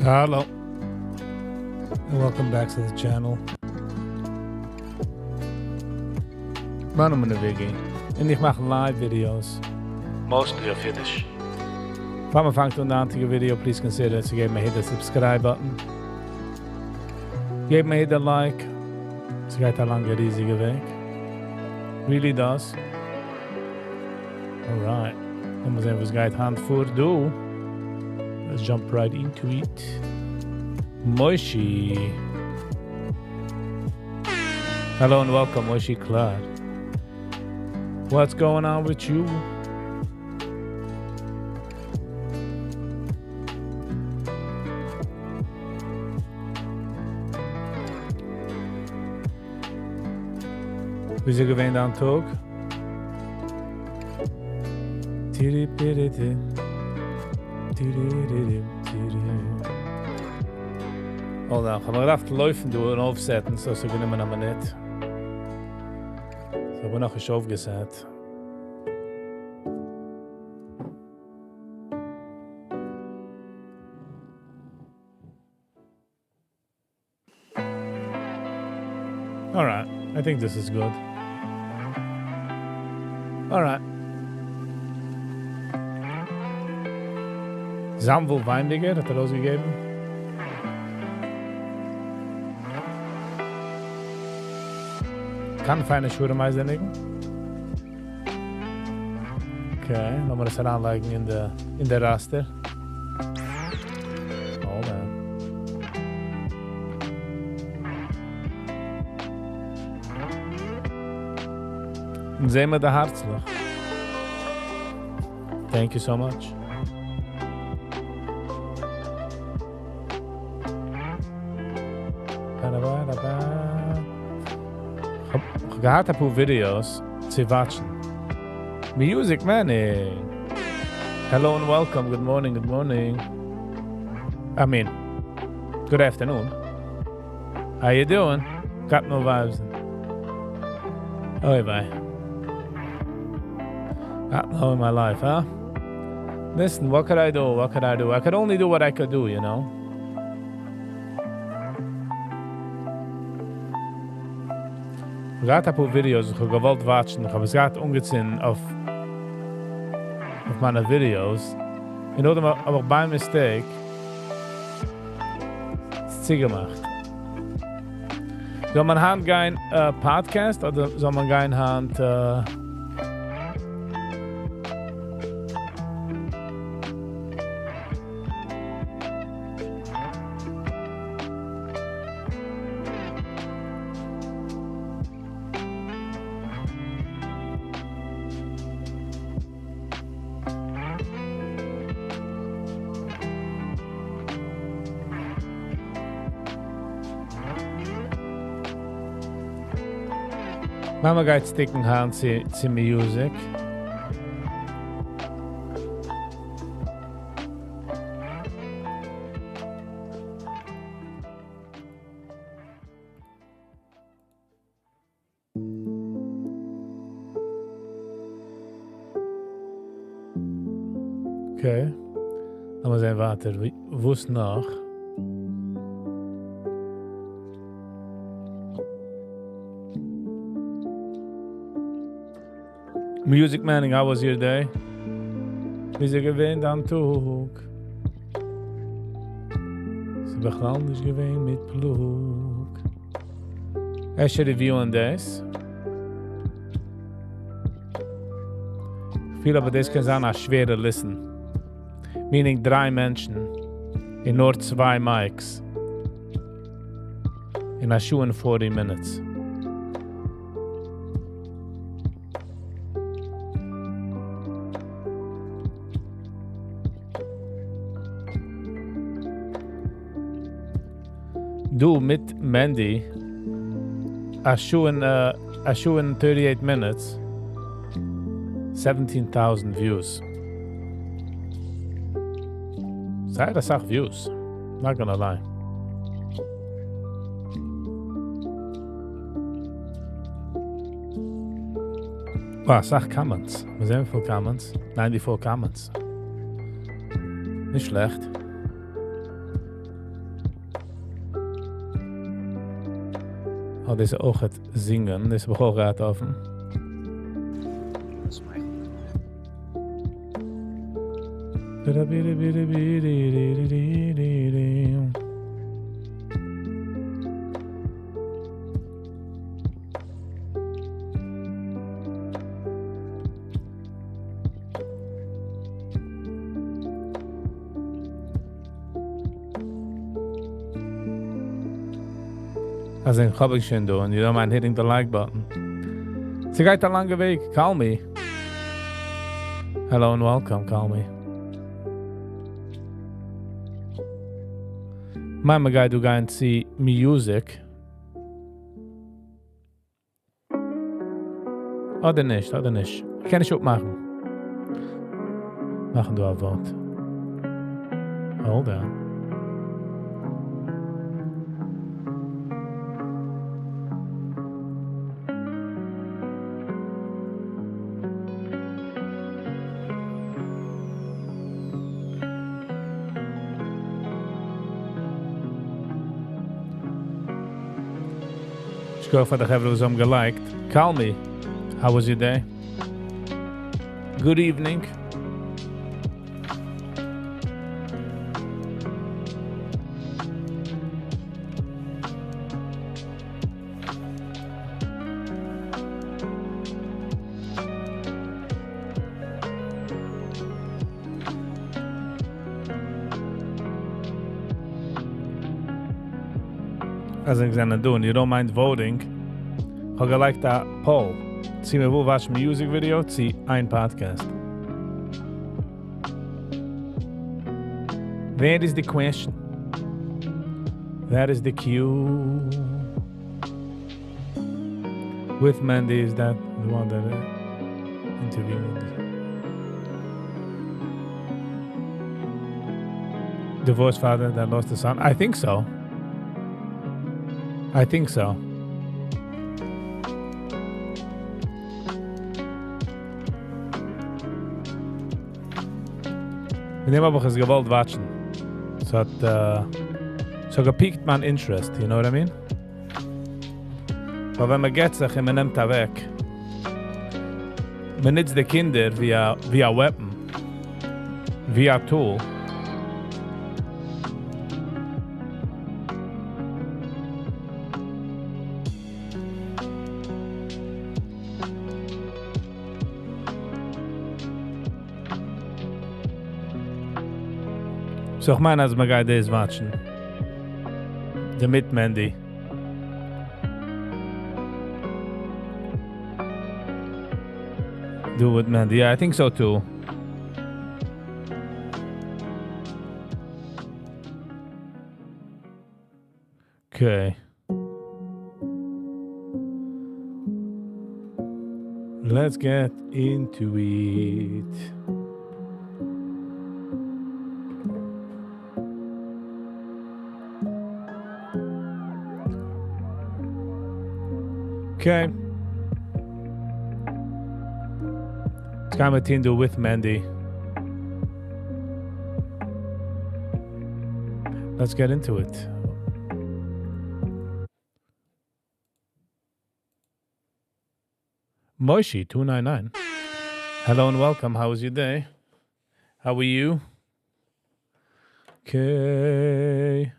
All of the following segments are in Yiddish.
Hello. And welcome back to the channel. מיין נאמען איז Viggy. און איך מאך live videos. Mostly אויף אידיש. פאר מען פאנגט אן די היינטיגע video, please consider צו געבן א hit the subscribe button. געבן א hit the like. ס'גייט א לאנגע ריזיגע וועג. Really does. Alright. לאמיר זען וואס גייט היינט פאר דא. Let's jump right into it. Moishi. Hello and welcome, Moishi Klar. What's going on with you? ווי איז געווען דיין טאג? טירי-פירי-טי. טירי-רירי, טירי. Hold on, איך האב געדארפט לויפן דא און אויפסעטן, so ס'האט גענומען א מינוט. So איך בין נאך נישט אויפגעסעט. Alright, I think this is good. Alright. Zamvel Weindiger האט ארויסגעגעבן. קיין פיינע שורה מייז ניגון. Okay, לאמיר עס אריינלייגן אין די אין די roster. Hold on. און זעען מיר די הערצלעך. Thank you so much. Ba-da-ba-da-ba. איך האב געהאט א פאר videos צו watch ן. Music Manny. Hello and welcome. Good morning, good morning. I mean, good afternoon. How you doing? Got no vibes. Oy vey. Got no in my life, huh? Listen, what could I do? What could I do? I could only do what I could do, you know? איך האב געהאט א פאר videos, איך האב געוואלט watch ן. איך האב עס געהאט אנגעצינדן אויף, אויף מיינע videos. און נאכדעם האב איך by mistake צוגעמאכט. זאל מען היינט גיין podcast אדער זאל מען גיין היינט... מאמע גייט stick ן היינט צו, צו music. Okay. לאמיר זען ווייטער. וואס נאך? Music Manning, how was your day? ווי איז געווען דיין טאג? ס'איז בכלל נישט געווען מיט פלאג. ערשטע review on דאס. איך פיל אבער דאס קען זיין א שווערע listen. Meaning דריי מענטשן אין נאר צוויי mics. אין א שעה and 40 minutes. דא מיט Mandy, א שעה און, א שעה and 38 minutes, 17,000 views. זייער א סאך views, not gonna lie. Wow, א סאך comments. מיר זעען וויפיל comments. 94 comments. נישט שלעכט. Oh, דאס איז אויך זינגען. דאס האב איך אויך געהאט אפן. דאס מיין איך. אז איך האב שוין דא, and you don't mind hitting the like button. ס'גייט א לאנגע וועג. Call me. Hello and welcome, call me. מיין מ'גייט דא גיין צו music. אדער נישט, אדער נישט. קען איך אפמאכן. מאכן דא א vote. Hold on. איך go פאר די חברה וואס האבן געliked. Call me. How was your day? Good evening. אז איך זענען דא, and you don't mind voting, האב געliked א poll. צי מיר וויל watch music video, צי איין podcast. That is the question. That is the cue. With Mandy, is that the one that interviewed? Divorced father that lost a son? I think so. I think so. מיט דעם האב איך עס געוואלט watchן. ס'האט געpiqued מיין interest, you know what I mean? אבער ווען מען גט זיך און מען נעמט אוועק, מען נוצט די קינדער ווי א weapon, ווי א tool. So איך מיין, אז מען גייט דאס watchן. The mit Mandy. Do with Mandy. Yeah, I think so too. Okay. Let's get into it. Okay. It's got my team do with Mandy. Let's get into it. Moishi 299. Hello and welcome. How was your day? How are you? Okay.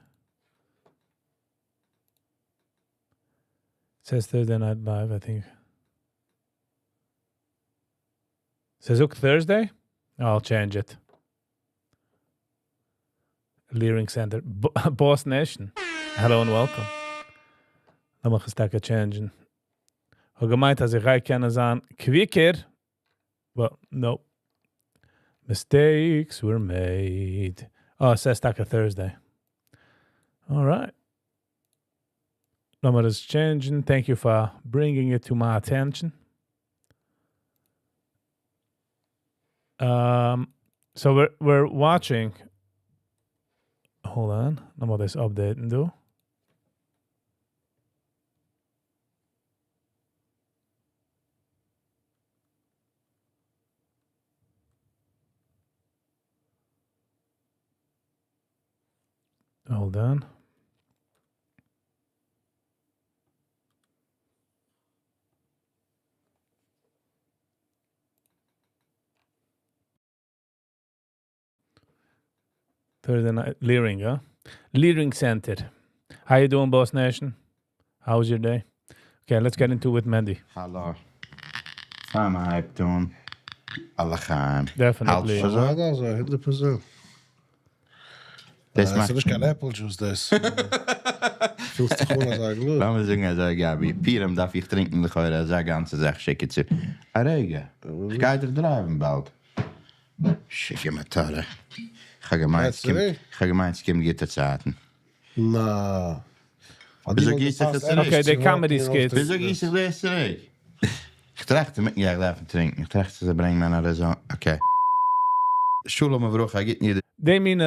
It says Thursday Night Live, I think. Says ook Thursday? I'll change it. Leering Center. Boss Nation. Hello and welcome. לאמיך עס טאקע change'ן. האב געמיינט, אז איך גיי קענען זיין quicker. But no. Mistakes were made. Oh, it says טאקע Thursday. All right. לאמיר עס change'ן. Thank you for bringing it to my attention. So we're watching. Hold on. לאמיר דאס update'ן דא. Hold on. Thursday night, Learning, huh? Learning Center. How you doing, Boss Nation? How was your day? Okay, let's get into it with Mandy. Hello. I'm hyped on. לחיים. Definitely. האלט אזוי, 100%. דאס דאס איז מאכט נישט קיין apple juice, דאס. פילסט דיך אן אזא גלאז. לאמיר זאגן אזוי, גבי. פורים דארף איך טרינקען, לכאורה, אזא גאנצע זאך שיקן צו. א רגע. איך גיי דאך drive ן באלד. שיק אים א טארע. איך האב געמיינט, ווייסט דו ווי? איך האב געמיינט, עס קומען גוטע צייטן. נא. וויאזוי גייסטו דאס צוריק? Okay, the comedy skits. וויאזוי גייסטו דאס צוריק? איך טראכט, יא, איך דארף טרינקען. איך טראכט, זיי ברענגען מיין אזוי. Okay. שלום וברכה, גייט נישט. They mean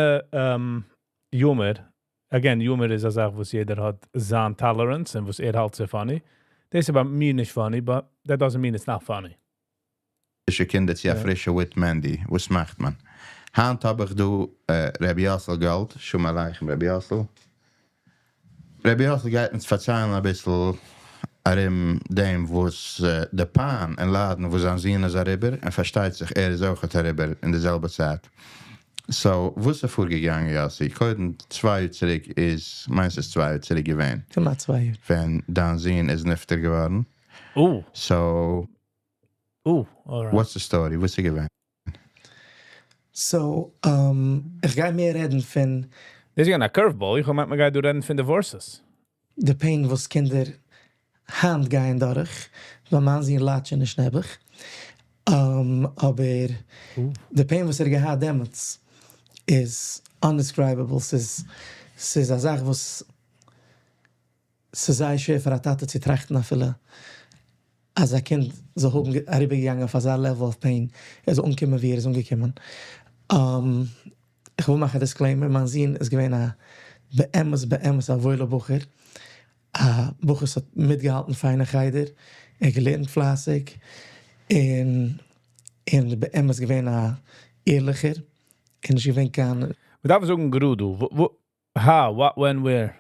humor. Again, humor איז א זאך וואס יעדער האט זיין tolerance און וואס ער האלט ס'איז funny. דאס איז ביי מיר נישט funny, but that doesn't mean it's not funny. אידישע קינדער צו א פרישע with Mandy. וואס מאכט מען? היינט האב איך דא רבי יאסל גאלד. שלום עליכם, רבי יאסל. רבי יאסל גייט אונז פארציילן א ביסל ארום דעם, וואס די pain און ליידן, וואס זיין זון איז אריבער, און פארשטייט זיך, ער איז אויך אריבער אין די זעלבע צייט. So, וואס איז פארגעגאנגען, יאסי? קודם 2 יאר צוריק איז, מיינסט עס 2 יאר צוריק געווען? כמעט 2 יאר. ווען דיין זון איז נפטר געווארן. So, Ooh, alright. What's the story? וואס איז געווען? So, איך גיי מער רעדן פון דאס איז א curveball. איך האב געמיינט, מ'גייט רעדן פון divorces. די pain וואס קינדער היינט גייען דורך, ווייל מיין זון ליידט שוין נישט נעבעך. אבער די pain וואס ער געהאט דעמאלטס איז undescribable. ס'איז א זאך וואס ס'איז זייער שווער פאר א טאטע צו טראכטן אפילו אז א קינד זאל האבן אריבערגעגאנגען אויף אזא level of pain, ער זאל אנקומען ווי ער איז אנגעקומען. איך וויל מאכן א disclaimer, מיין זון איז געווען א באמת, באמת א וואוילער בחור. א בחור האט מיטגעהאלטן פיין אין חדר, ער געלערנט פלייסיג, און באמת געווען א ערליכער, און נישט געווען קיין מ'דארף זאגן גראד דא. How, what, when, where?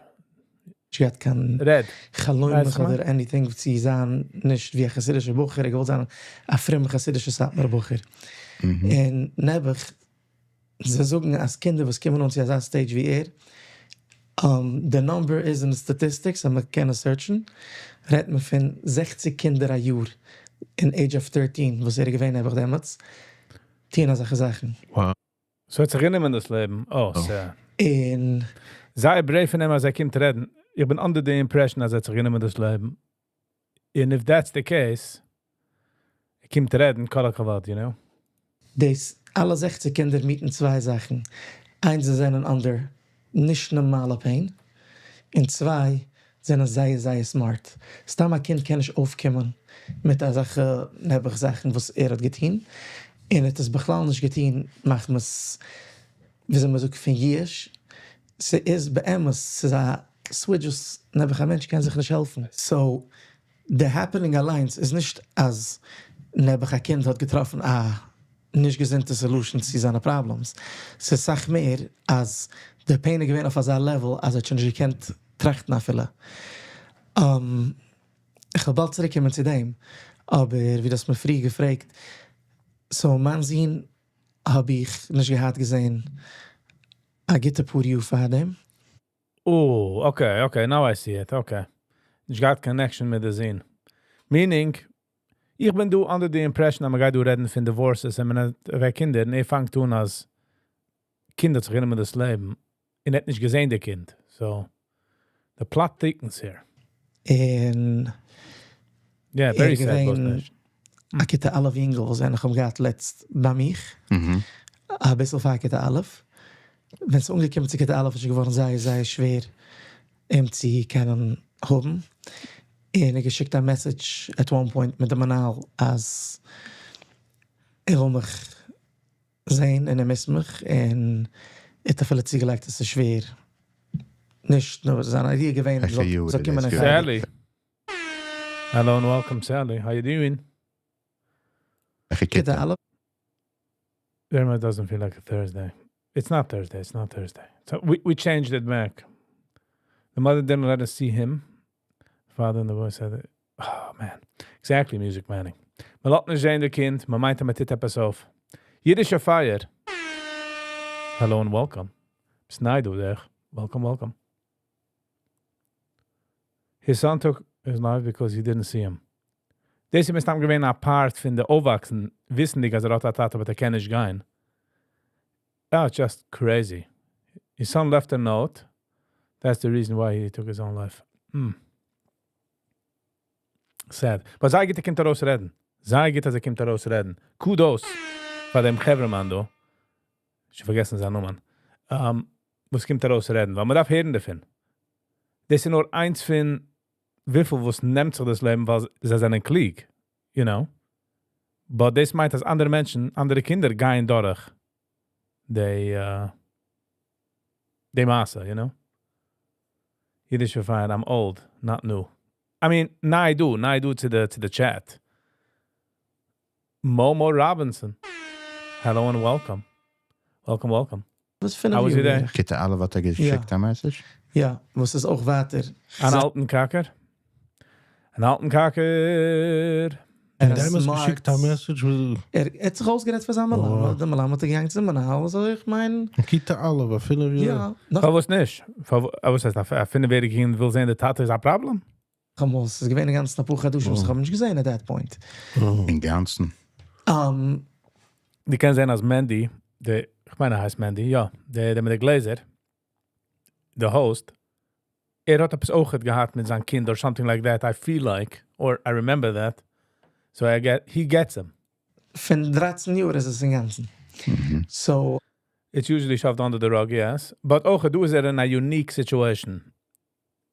נישט געהאט קיין רעד. חלומות ווייסט מען? אדער anything צו זיין נישט ווי א חסידישער בחור. ער געוואלט זיין א פרומער חסידישער סאטמארער בחור. און נעבעך, זיי זאגן אז קינדער וואס קומען אן צו אזא stage ווי ער, the number is in the statistics, אז מען קען עס search ן, רעדט מען פון 60 קינדער א יאר אין age of 13, וואס ער איז געווען נעבעך דעמאלטס, טוען אזעלכע זאכן. Wow. So האט זיך גענומען דאס לעבן. Oh, Oh. so. און זייער brave פון אים, אז ער קומט רעדן. איך בין under the impression, אז ער האט זיך גענומען דאס לעבן. And if that's the case, ער קומט רעדן, כל הכבוד, you know? דאס, אלע 60 קינדער meet ן צוויי זאכן. איינס, זיי זענען under נישט נארמאלע pain. און צוויי, זענען זייער, זייער smart. סתם א קינד קען נישט אויפקומען מיט אזעלכע נעבעך זאכן, וואס ער האט געטון. און ער האט עס בכלל נישט געטון, מחמת, ווי מען זאגט, פון יאוש. ס'איז באמת, ס'איז א switch וואס נעבעך א מענטש קען זיך נישט העלפן. So, the happening אליינס איז נישט אז נעבעך א קינד האט געטראפן א נישט געזונטע solution צו זיינע problems. ס'איז אסאך מער אז דער pain איז געווען אויף אזא level, אז ער האט שוין נישט געקענט טראכטן אפילו. איך וועל באלד צוריקקומען צו דעם, אבער ווי דו האסט מיר פריער געפרעגט, so מיין זון האב איך נישט געהאט געזען א גוטע פאר יאר פאר דעם. Oh, okay, now I see it, okay. נישט געהאט connection מיט דער זון. Meaning, איך בין דא under the impression, אז מ'גייט דא רעדן פון divorces און מען האט אוועק קינדער, און ער פאנגט אן אז קינד האט זיך גענומען דאס לעבן און ער האט נישט געזען, דער קינד. So, the plot thickens here. און Yeah, very sad, געווען Boss Nation. א כיתה א' יונגל, וואס איך האב געהאט לעצט ביי מיך. א ביסל פאר כיתה א'. ווען עס אנגעקומען צו כיתה א', איז געווארן זייער, זייער שווער, אים צו קענען האבן. און ער געשיקט א message at one point מיט דעם מנהל, אז ער וויל מיך זען און ער miss מיך. און ער האט אפילו צוגעלייגט, עס איז שווער. נישט נאר זיין idea געווען, וועלכע יאר זאל איז קומען דאס אין געווען? חדר. Sally. Hello and welcome, Sally. How you doing? וועלכע כיתה כיתה? א'. Very much doesn't feel like a Thursday. It's not Thursday. It's not Thursday. So we changed it back. The mother didn't let us see him. Father and the boy said, oh man, exactly, Music Manning. מ'לאזט נישט זען דער קינד, מ'מיינט, מ'טוט עפעס אויף. אידישע פייער. Hello and welcome. ניי דא there. Welcome, welcome. His son took his life because he didn't see him. דאס איז מסתם געווען א part פון די אויפוואקסן, וויסנדיג אז ער האט א טאטע, אבער ער קען נישט גיין. Oh, it's just crazy. His son left a note. That's the reason why he took his own life. Sad. But זייער גוט ער קומט ארויס רעדן. זייער גוט אז ער קומט ארויס רעדן. Kudos פאר דעם חברהמאן דא. איך האב פארגעסן זיין נאמען. וואס קומט ארויס רעדן? ווייל מען דארף הערן דערפון. דאס איז נאר איינס פון וויפיל וואס נעמט זיך דאס לעבן, ווייל זיי זענען קלוג. But דאס מיינט, אז אנדערע מענטשן, אנדערע קינדער גייען דורך די מעשה. Yiddish for fine, I'm old, not new. I mean, ניי דא, ניי דא to the chat. Momo Robinson. Hello and welcome. Welcome, welcome. וואס 5 How was יאר your day? בערך. כיתה א' האט ער געשיקט א message? יא, וואס איז אויך ווייטער. אן אלטן קאקער. אן אלטן קאקער. ער און איז דעמאלטס smart. געשיקט א message. ער האט זיך אויסגערעדט פאר זיין מלמד. דער מלמד האט געגאנגען צום מנהל, so איך מיין, כיתה א', 5 יאר. יא, נאך פארוואס נישט? וואס הייסט, א 5-יעריגע קינד וויל זען, דער טאטע איז א problem? אמאל, עס איז געווען א גאנצע פאר חדשים, וואס איך האב נישט געזען at that point. אין גאנצן. דו קענסט זען אז Mandy, דער, איך מיין, ער הייסט Mandy, יא, דער מיט די גלעזער, the host, ער האט עפעס אויך געהאט מיט זיין קינד or something like that, I feel like, or I remember that. So he gets him. פון 13 יאר איז עס אין גאנצן. So, It's usually shoved under the rug, yes. But אויך, דא איז ער in a unique situation.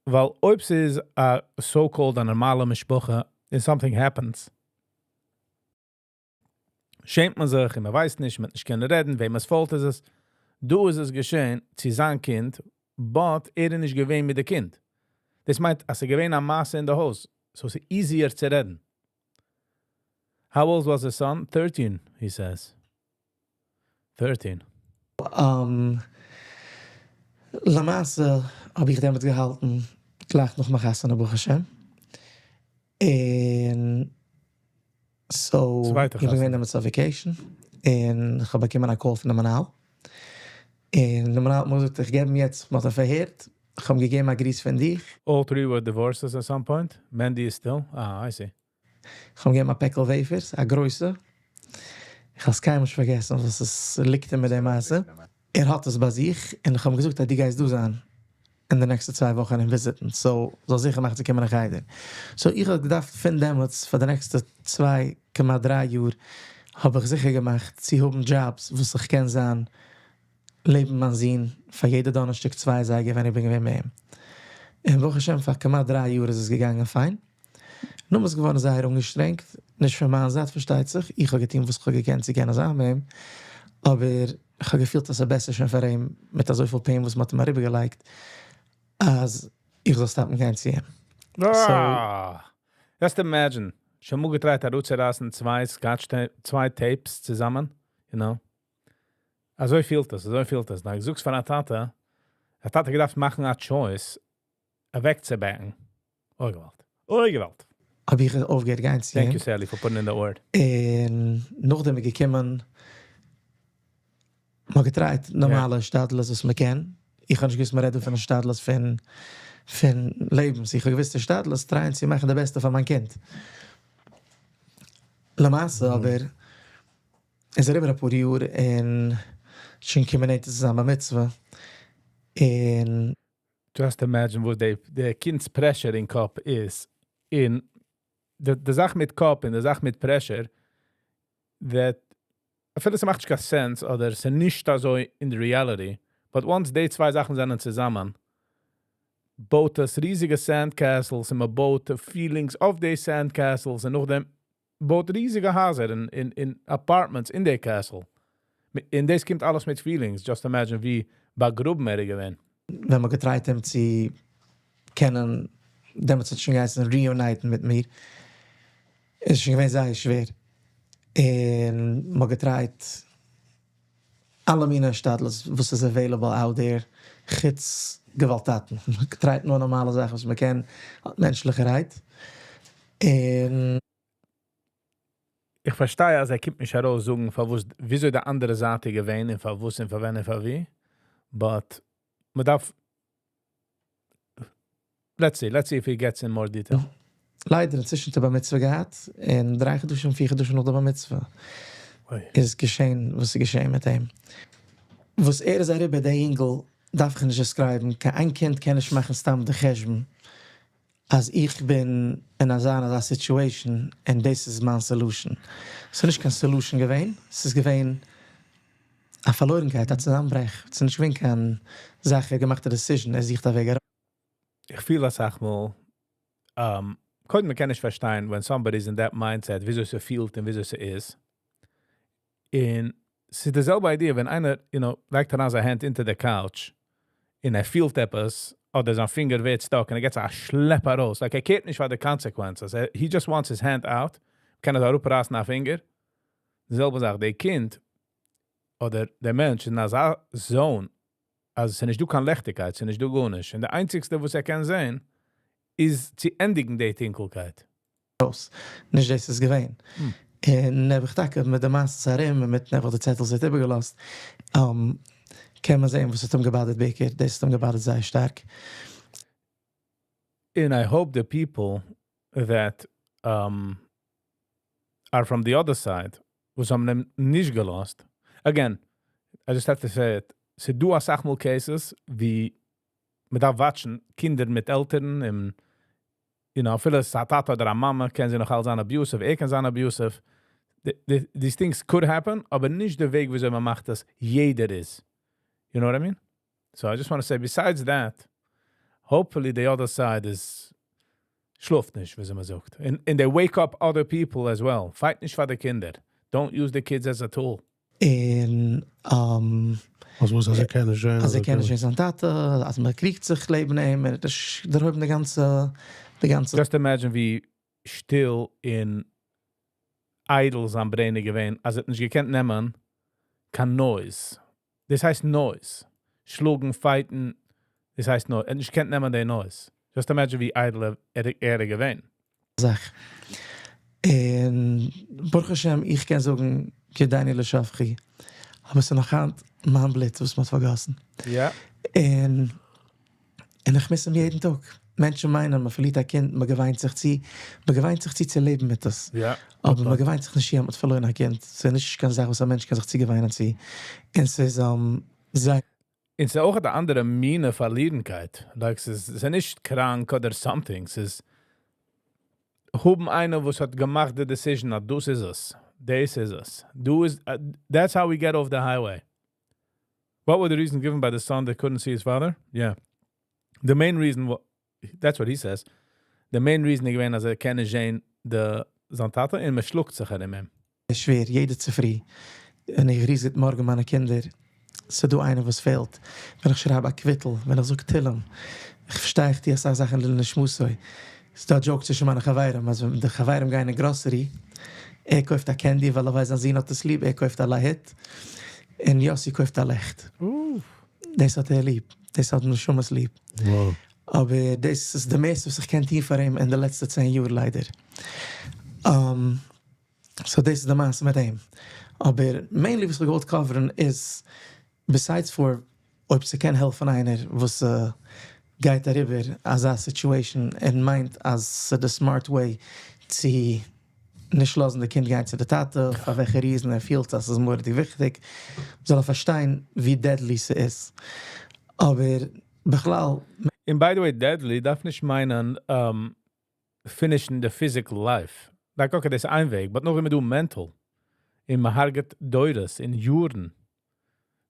ווייל אויב ס'איז א so-called א נארמאלע משפחה, if something happens, שעמט מען זיך, און מען ווייסט נישט, מען וועט נישט קענען רעדן, וועמענס fault איז עס. דא איז עס געשען, צו זיין קינד, but ער איז נישט געווען מיט דעם קינד. דאס מיינט, אז ס'איז געווען א מעשה אין די הויז, so ס'איז easier צו רעדן. How old was his son? 13, he says. 13. למעשה האב איך דעמאלט געהאלטן, גלייך נאך מיין חתונה, ברוך השם. און so, צווייטע איך בין געווען חתונה. דעמאלט אויף vacation. און איך האב באקומען א call פון דעם מנהל. און דער מנהל האט מיר געזאגט, איך געב אים יעצט, מ'האט אים פארהערט. איך האב אים געגעבן א גריס פון דיר. All three were divorces at some point. Mandy is still. Ah, I see. איך האב אים געגעבן א פעקל wafers, א גרויסע. איך האב עס קיינמאל נישט פארגעסן, וואס עס ליגט אין מיט דער מעשה. ער האט עס ביי זיך און איך האב אים געזאגט, אז דו גייסט דא זיין אין די נעקסטע 2 וואכן אים visit ן. So, זאל זיכער מאכן צו קומען אין חדר. So, איך האב געדארפט פון דעמאלטס, פאר די נעקסטע 2,3 יאר, האב איך זיכער געמאכט, צו האבן jobs, וואס איך קען זיין, לעבן מיין זון, פאר יעדע דאנערשטאג 2 אזייגער, ווען איך בין געווען מיט אים. און ברוך השם, פאר כמעט 3 יאר איז עס געגאנגען פיין. נאר איז געווארן זייער אנגעשטרענגט. נישט פון מיין זייט, פארשטייט זיך. איך האב געטון, וואס איך האב געקענט, צו קענען זיין מיט אים. אבער איך האב געפילט, אז עס איז בעסער שוין פאר אים, מיט אזוי פיל pain, וואס מ'האט אים אריבערגעלייגט, אז איך זאל stop ן גיין צו אים. Ah, just imagine. שוין מאל גע try ט, ארויסצורייסן צוויי Scotch, צוויי tapes צוזאמען. אזוי פילט עס, אזוי פילט עס. נא, זאגסט פון א טאטע, א טאטע געדארפט מאכן א choice, אוועקצו back ן. אוי, געוואלד. אוי, געוואלד. האב איך אויפגעהערט גיין צו Thank אים. you, Sally, for putting in the word. און נאכדעם איז געקומען, מ'האט גע try ט, נארמאלע השתדלות, וואס מען קען. איך האב נישט געוואוסט, מ'רעדט פון השתדלות פון לעבנס. איך האב געוואוסט, השתדלות, try ען צו מאכן די בעסטע פאר מיין קינד. למעשה, אבער, איז אריבער א פאר יאר און שוין געקומען צו זיין בר מצוה. און Just imagine וואס די קינד'ס pressure אין קאפ איז. אין די זאך מיט קאפ און די זאך מיט pressure, that אפילו עס מאכט נישט קיין sense אדער עס איז נישט אזוי in the reality, but once די צוויי זאכן זענען צוזאמען, בויט עס ריזיגע sandcastles און מען בויט feelings אויף די sandcastles און נאכדעם בויט ריזיגע הייזער אין apartments אין די castle. און דאס קומט אלעס מיט feelings. Just imagine ווי באגראבן ער איז געווען. ווען מען גע try ט אים צו קענען, דעמאלטס האט שוין געהייסן reunite ן מיט מיר, איז שוין געווען זייער שווער. און מ'האט גע try ט אלע מיני השתדלות, וואס איז available out there, חוץ געוואלדטאטן. מ'האט גע try ט נאר נארמאלע זאכן, וואס מען קען, מענטשליכערהייט. און איך פארשטיי, אז ער קומט נישט ארויס זאגן, פארוואס, וויאזוי די אנדערע זייט איז געווען, און פארוואס און פאר ווען און פאר ווי. But מ'דארף, let's see, let's see if he gets in more detail. ליידער אינצווישן האט ער בר מצוה געהאט, און דריי חדשים פיר חדשים נאך די בר מצוה איז געשען וואס איז געשען מיט אים. וואס ער איז אריבער דער אינגל דארף איך נישט describe ן, קיין איין קינד קען נישט מאכן סתם די חשבון אז איך בין אין אזא און אזא situation און דאס איז מיין solution. ס'איז נישט קיין solution געווען, ס'איז געווען א פארלוירנקייט, א צוזאמברעך, ס'איז נישט געווען קיין זאך, ער האט געמאכט א decision, ער זוכט א וועג ארויס. איך פיל אסאך מאל, קודם מען קען נישט פארשטיין, when somebody is in that mindset, וויאזוי ס'פילט און וויאזוי ס'איז. און ס'איז די זעלבע idea, ווען איינער לייגט אריין זיין hand into the couch, און ער פילט עפעס, אדער זיין פינגער ווערט stuck, און ער געט א שלעפ ארויס. Like, ער care ט נישט פאר די consequences. He just wants his hand out. קען ער אראפרייסן א פינגער. די זעלבע זאך, דער קינד, אדער דער מענטש אין אזא zone, אז עס איז נישט דא קיין ליכטיגקייט, עס איז נישט דא גארנישט. און דער איינציגסטע, וואס ער קען זען, איז צו ענדיגן די טונקלקייט. נישט דאס איז געווען. און נעבעך טאקע מיט די מעשה ארום און מיט נעבעך די צעטל וואס ער האט איבערגעלאזט, קען מען זען וואס האט אים גע bother ט בעיקר. דאס האט אים גע bother ט זייער שטארק. And I hope the people that are from the other side, וואס האבן אים נישט געלאזט. Again, I just have to say it. ס'דא אסאך מאל cases, ווי מ'דארף watch ן קינדער מיט עלטערן, און אפילו ס'איז א טאטע אדער א מאמע, קען זי נאך אלץ זיין abusive, ער קען זיין abusive. These things could happen, אבער נישט דער וועג, וויאזוי מען מאכט עס, יעדער איז. You know what I mean? So I just want to say, besides that, hopefully the other side is שלאפט נישט, ווי מען זאגט. And they wake up other people as well. Fight נישט פאר די קינדער. Don't use the kids as a tool. און וואס וואס, אז ער קען נישט זען? אז ער קען נישט זען זיין טאטע, אז מען קריגט זיך לעבן אים, און דאס דערהויבן די גאנצע Just imagine ווי שטיל און איידל זיין brain איז געווען, אז ער האט נישט געקענט נעמען קיין noise. דאס הייסט noise. שלאגן, fight ן, דאס הייסט noise. ער האט נישט געקענט נעמען די noise. Just imagine ווי איידל ער איז געווען. זאך. און ברוך השם, איך קען זאגן, ידיני לא שפכו. אבער עס איז נאך היינט מיין בלוט, וואס מ'האט פארגאסן. און איך miss אים יעדן טאג. מענטשן מיינען, מען פארלירט א קינד, מען געוויינט זיך צו, מען געוויינט זיך צו צו לעבן מיט דאס. אבער מען געוויינט זיך נישט צו, מ'האט פארלוירן א קינד. עס איז נישט קיין זאך, וואס א מענטש קען זיך צוגעוויינען צו. און עס איז זייער און ס'איז אויך אן אנדערע מין פארלירנקייט. Like, ס'איז נישט קראנק אדער something. ס'איז האבן איינער, וואס האט געמאכט די decision, אז דאס איז עס. דאס איז עס. דו איז, that's how we get off the highway. What were the reasons given by the son that couldn't see his father? Yeah. The main reason, that's what he says. The main reason איז געווען, אז ער קען נישט זען די, זיין טאטע און מען שלאגט זיך ארום אים. שווער, יעדע צופרי. און איך גריס גוט מארגן מיינע קינדער. ס'איז דא איינער, וואס פעלט. ווען איך שרייב א קוויטל, ווען איך זאג תהילים. איך פארשטיי איך די אסאך זאכן לעילוי נשמתו. ס'איז דא א joke צווישן מיינע חברים, אז ווען די חברים גייען אין grocery, ער קויפט א candy, ווייל ער ווייסט, זיין זון האט עס ליב, ער קויפט א להיט. און יוסי קויפט א לעכט. דאס האט ער ליב. דאס האט נשמות ליב. אבער דאס איז די מערסטע, וואס איך קען טון פאר אים אין די לעצטע 10 יאר, ליידער. So דאס איז די מעשה מיט אים. אבער mainly, וואס איך געוואלט cover ן איז, besides for אויב ס'קען העלפן איינער, וואס גייט אריבער אזא situation און מיינט, אז ס'איז the smart way צו נישט לאזן די קינד גיין צו די טאטע, פאר וועלכע reason ער פילט, אז עס איז מורא'דיג וויכטיג, זאל ער פארשטיין, ווי deadly ס'איז. אבער בכלל, And by the way, deadly דארף נישט מיינען finishing the physical life. Like, okay, דאס איז איין וועג, but נאך אימער דא mental. און מען הרג'עט דורות, אין יארן.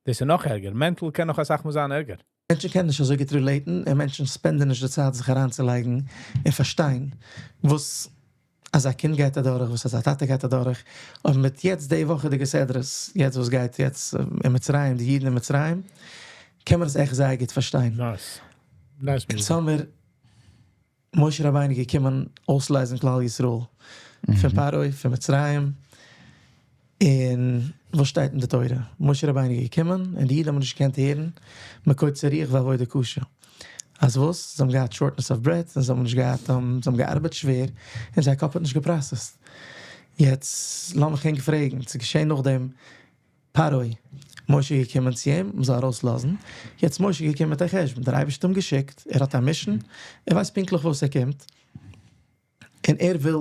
דאס איז נאך ערגער. Mental קען נאך אסאך מאל זיין ערגער. מענטשן קענען נישט אזוי גוט relate ן, און מענטשן spend ן נישט די צייט זיך אריינצולייגן און פארשטיין, וואס אז א קינד גייט אדורך, וואס אז א טאטע גייט אדורך. און מיט יעצט די וואך די סדרות, יעצט וואס גייט יעצט אין מצרים, די אידן אין מצרים, קען מען עס עכט זייער גוט פארשטיין. Nice. Nice אין music. זומער, משה רבינו געקומען אויסלייזן כלל ישראל פון פרעה, פון מצרים. און וואס שטייט אין די תורה? משה רבינו געקומען און די אידן האבן נישט געקענט הערן, מקוצר רוח ועבודה קשה. אז וואס? זיי האבן געהאט shortness of breath, און זיי האבן נישט געהאט, זיי האבן געארבעט שווער, און זייער קאפ האט נישט גע process ט. יעצט, לאמיך ענק פרעגן, ס'איז געשען נאכדעם. פרעה, משה איז געקומען צו אים, מ'זאל ארויסלאזן, יעצט משה איז געקומען מיט א חשבון, דער אייבערשטער האט אים געשיקט, ער האט א mission, ער ווייסט פונקטליך וואס ער קומט, און ער וויל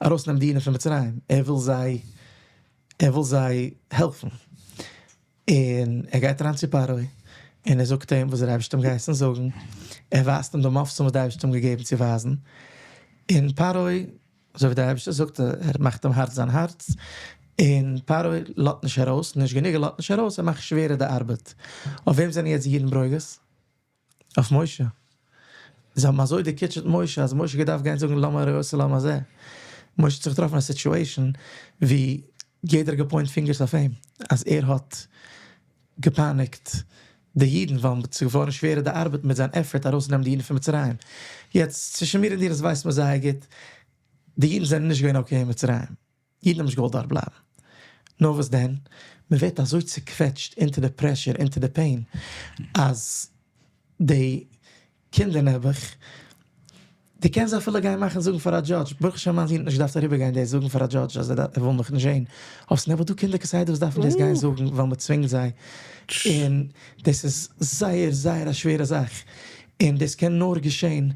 ארויסנעמען די אידן פון מצרים, ער וויל זיי, ער וויל זיי העלפן. און ער גייט אריין צו פרעה, און ער זאגט אים וואס דער אייבערשטער האט אים געהייסן זאגן, ער ווייזט אים די מופתים וואס דער אייבערשטער האט אים געגעבן צו ווייזן, און פרעה, אזוי ווי דער אייבערשטער זאגט, ער מאכט אים הארט זיין הארץ, און פרעה לאזט נישט ארויס, נישט גענוג ער לאזט נישט ארויס, ער מאכט שווערער די ארבעט. אויף וועם זענען יעצט די אידן ברוגז? אויף משה. זיי האבן אזוי דערקוטשעט משה אז משה האט געדארפט גיין זאגן למה הרעותה לעם הזה. משה האט זיך געטראפן אין א situation ווי יעדער האט גע point fingers אויף אים אז ער האט געפייניגט די אידן ווייל ס'איז געווארן שווערער די ארבעט מיט זיין effort ארויסצונעמען די אידן פון מצרים. יעצט צווישן מיר און דיר, דאס ווייסט מען זייער גוט, די אידן זענען נישט געווען okay אין מצרים. אידן האבן נישט געוואלט דארט בלייבן. נאר וואס דען? מען ווערט אזוי צוקוועטשט אונטער די pressure, אונטער די pain, אז די קינדער נעבעך, דו קענסט אפילו גיין מאכן זאגן פאר א judge, ברוך השם מיין זון האט נישט געדארפט אריבערגיין דאס זאגן פאר א judge אז ער וויל מיך נישט זען. אבער ס'איז נעבעך דא קינדער כסדר וואס דארפן דאס גיין זאגן ווייל מען צווינגט זיי. און דאס איז זייער זייער א שווערע זאך. און דאס קען נאר געשען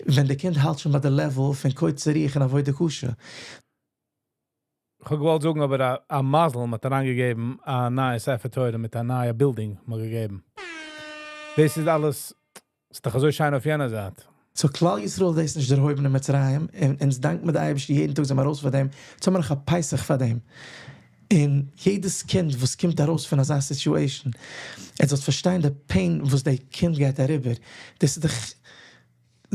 ווען די קינד האלט שוין ביי די level פון קוצר רוח און עבודה קשה. איך האב געוואלט זאגן, אבער א מזל, מ'האט אריינגעגעבן א נייע ספר תורה מיט א נייע building מאל געגעבן. דאס איז אלעס, איז דאך אזוי שיין אויף יענער זייט. So כלל ישראל דאס נישט דערהויבן אין מצרים, און אונז דאנקט מיר די אייבערשטער יעדן טאג זענען מיר ארויס פון דעם, יעצט האבן מיר נאך א פסח פאר דעם. און יעדעס קינד וואס קומט ארויס פון אזא situation, ער זאל פארשטיין די pain וואס די קינד גייט אריבער, דאס איז דאך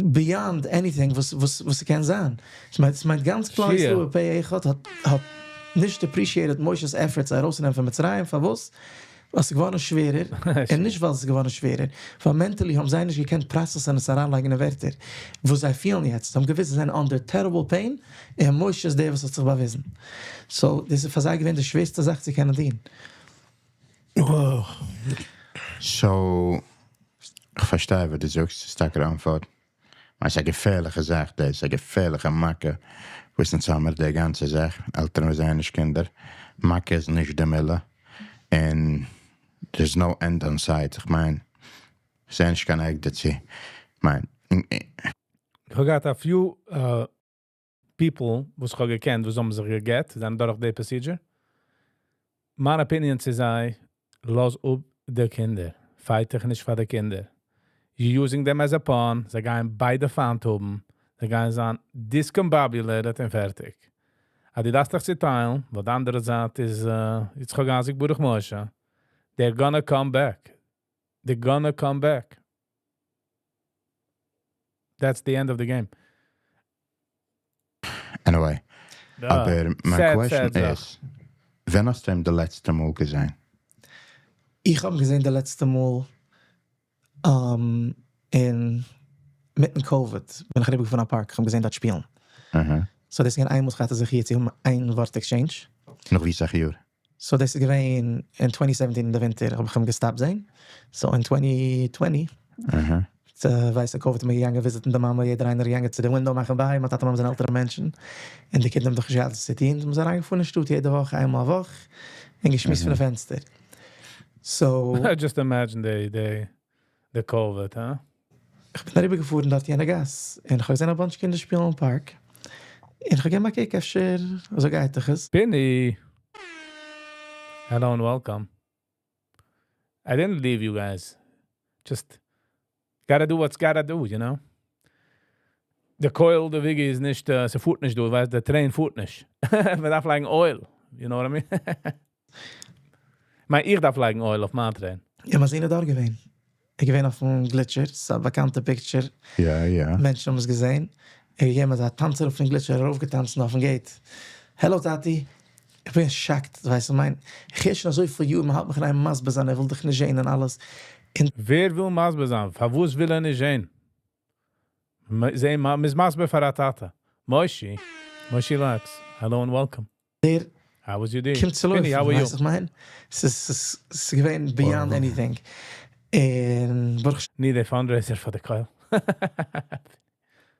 beyond anything וואס ס'קען זיין. ס'מיינט גאנץ כלל ישראל פה אחד האט נישט appreciated משה'ס efforts ארויסצונעמען פון מצרים, פארוואס? ווייל ס'איז געווארן שווערער, און נישט ווייל ס'איז געווארן שווערער, ווייל mentally האבן זיי נישט געקענט process ן און עס אריינלייגן אין ווערטער וואס זיי פילן יעצט. זיי האבן געוואוסט זיי זענען under terrible pain, און משה איז דער וואס האט זיך באוויזן. So, דאס איז פאר זיי געווען די שווערסטע זאך צו קענען טון. So, איך פארשטיי וואס דו זאגסט, ס'איז טאקע די אנטווארט. ס'איז א געפערליכע זאך, דאס איז א געפערליכע מכה, וואס אונז האמיר די גאנצע זאך, עלטערן וואס זעען נישט קינדער. מכה איז נישט די מילה. And there's no end in sight. איך מיין, ס'איז נישט קיין עק דערצו. איך מיין, איך האב געהאט a few people, וואס איך האב געקענט, וואס האבן זיך גע'גט, זענען דורך די procedure. מיין opinion צו זיי, לאז אפ די קינדער. Fight דיך נישט פאר די קינדער. You're using them as a pawn. זיי גייען ביידע פיינט האבן. זיי גייען זיין discombobulated און פערטיג. אז דו דארפסט דיך צעטיילן, ווייל די אנדערע זייט איז יצחק אייזיק ברוך משה. They're gonna come back. They're gonna come back. That's the end of the game. Anyway, אבער מיין Sad, question sad זאך. איז, ווען האסטו אים די לעצטע מאל געזען? איך האב אים געזען די לעצטע מאל אין מיטן COVID, בין איך אריבערגעפארן א park, איך האב געזען דארט שפילן. So דאס איז געווען איינמאל איך האט זיך hier צו האבן איין ווארט exchange. נאך ווי סאך יאר? So דאס איז געווען אין 2017 אין די ווינטער, האב איך אים גע stop ט זען. So אין 2020, ווייסט דו, COVID, מיר געגאנגען visit ן די מאמע, יעדער איינער געגאנגען צו די window מאכן bye, מיין טאטע מאמע זענען עלטערע מענטשן. און די קינדער האבן דאך נישט געהאט וואס צו טון, זיי זענען אריינגעפארן אין שטאט יעדע וואך, איינמאל א וואך, און געשמועסט פון די פענסטער. So I just imagine the COVID, huh? איך בין אריבערגעפארן דארט יענע גאס, און איך האב געזען א bunch קינדער שפילן אין park. און איך האב געגעבן א קוק, אפשר, אזוי גייט דאך עס. Binny! Hello and welcome. I didn't leave you guys. Just gotta do what's gotta do, you know? The coil, the Wiggy איז נישט, ס'פארט נישט, דו ווייסט, דער train פארט נישט. מען דארף לייגן oil, you know what I mean? מיין, איך דארף לייגן oil אויף מיין train. יא, מיין זון איז דארט געווען. איך געווען אויף דעם גליטשער, ס'איז א באקאנטע picture. יא. מענטשן האבן עס געזען. ער געגעבן אזא טאנץ ארויף פון גליטשער, ארויפגעטאנצן אויפן gate. Hello, טאטי. איך בין shocked, ווייסט דו, מיין, איך הער שוין אזוי פיל יאר, מען האלט מיך אין איין מסביר זיין, ער וויל דיך נישט זען און אלעס. און ווער וויל מסביר זיין? פארוואס וויל ער נישט זען? זען, מ'איז מסביר פאר א טאטע. Moshi, Moshi Lux, hello and welcome. דער How was your day? קומט צו לויפן, Binny, how are you? ווייסט איך מיין? ס'איז געווען beyond anything. און ברוך Need a fundraiser for the כולל.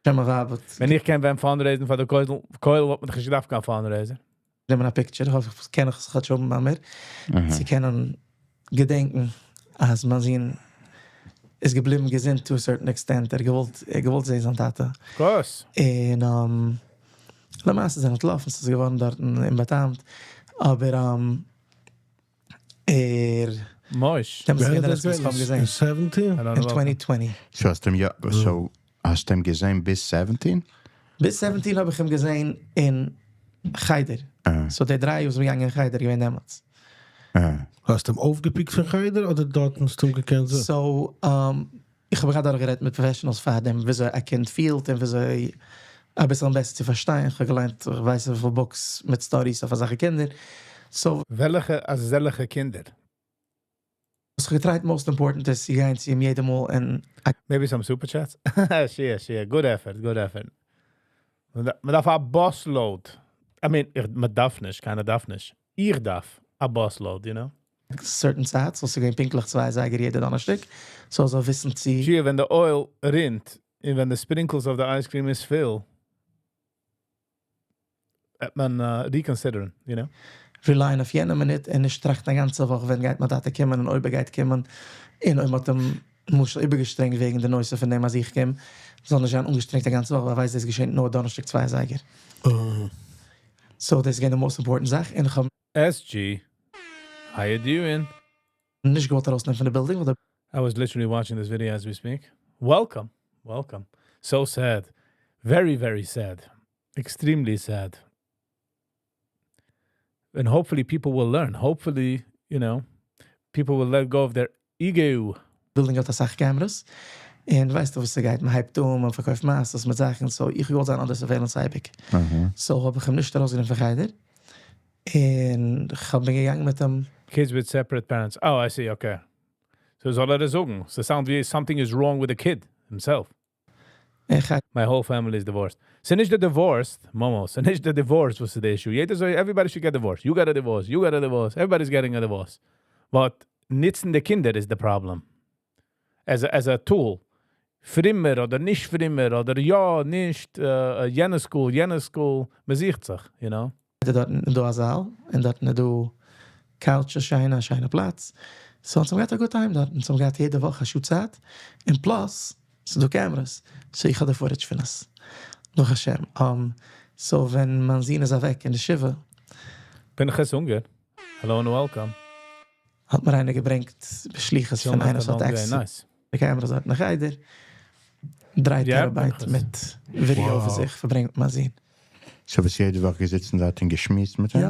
השם, ווייב האט ווען איך קען ווען fundraisen פאר די כולל, כולל וואלט מען דאך נישט געדארפט קיין fundraiser. גענומען א picture, איך האף איך קען עס כאטש האבן ביי מיר, צו קענען געדענקען אז מיין זון איז געבליבן געזונט to a certain extent, ער האט געוואלט, ער האט געוואלט זען זיין טאטע. Of course. און למעשה זענען אנטלאפן, ס'איז געווארן דארטן אומבאטעמט, אבער ער מויש. דעמאלטס איז געווען די לעצטע וואס איך האב געזען. אין 17? אין 2020. So האסט אים יא, so האסט אים געזען ביז 17? ביז 17 האב איך אים געזען אין חדר. So די 3 יאר וואס איך בין געגאנגען אין חדר געווען דעמאלטס. האסט אים אויפגעפיקט פון חדר אדער דארט האסטו אים געקענט זען? So, איך האב גראדע גערעדט מיט professionals פאר דעם, וויאזוי א קינד פילט און וויאזוי א ביסל בעסער צו פארשטיין. איך האב געליינט, איך ווייס וויפיל books מיט stories אויף אזעלכע קינדער. So, וועלכע אזעלכע קינדער? וואס איך געטרייט most important איז, צו גיין צו אים יעדע מאל און Maybe some super chats? Shia, shia. Good effort, good effort. מען דארף א bus load. I mean, איך, מען דארף נישט, קיינער דארף נישט. איך דארף א bus load, you know? Certain צייט, so ס'געווען פונקטליך 2 אזייגער יעדע דאנערשטאג. So זאל וויסן צו Shia, ווען the oil רינט, און ווען the sprinkles of the ice cream is full, וועט מען reconsider, you know? Rely אויף יענע מינוט און נישט טראכטן א גאנצע וואך ווען גייט מיין טאטע קומען און אויב ער גייט קומען און אויב מ'האט אים למשל איבערגעשטרענגט וועגן די נושא פון דעם אז איך קום, זאל נישט זיין אנגעשטרענגט א גאנצע וואך, ווייל ער ווייסט דאס געשעט נאר דאנערשטאג 2 אזייגער. So דאס איז געווען די most important זאך און איך האב SG, how you doing? נישט געוואלט ארויסנעמען פון די building, ווייל I was literally watching this video as we speak. Welcome, welcome. So sad. Very, very sad. Extremely sad. And hopefully people will learn. Hopefully, people will let go of their ego. Building האט אסאך cameras. און ווייסטו וואס ס'גייט, מען הייבט אן, מען פארקויפט מעשיות מיט זאכן, so איך וויל זיין under surveillance אייביג. So האב איך אים נישט ארויסגענומען פון חדר. און איך האב בין געגאנגען מיט אים. Kids with separate parents. Oh, I see, okay. So זאל ער עס זאגן? So sound ווי something is wrong with the kid himself. איך My whole family is divorced. ס'איז נישט the divorced, Momo, ס'איז נישט the divorce וואס איז the issue. יעדער זאל, everybody should get divorced. You got a divorce, you got a divorce. Everybody's getting a divorce. But ניצן די קינדער is the problem. As a tool. פרומער אדער נישט פרומער אדער יא, נישט, יענע school, יענע school, מען זוכט זיך, you know? דארט דא א זאל, און דארט דא couch, א שיינע פלאץ. So, אונז האבן געהאט א good time דארט. אונז האבן געהאט יעדע וואך א שעה צייט. און plus, ס'איז דא cameras. So, איך האב די footage פון עס. ברוך השם. So, ווען מיין זון איז אוועק אין די שבעה, Pinchas Unger. Hello and welcome. האט מיר איינער געברענגט, בשליחות פון איינער וואס האט access Nice. די cameras דארט אין חדר. 3 Ja, terabyte Pinchas. מיט ווידעא Wow. פאר זיך פארברענגט מיין זון. So ביסט יעדע וואך געזעצן דארט און געשמועסט מיט אים? יא.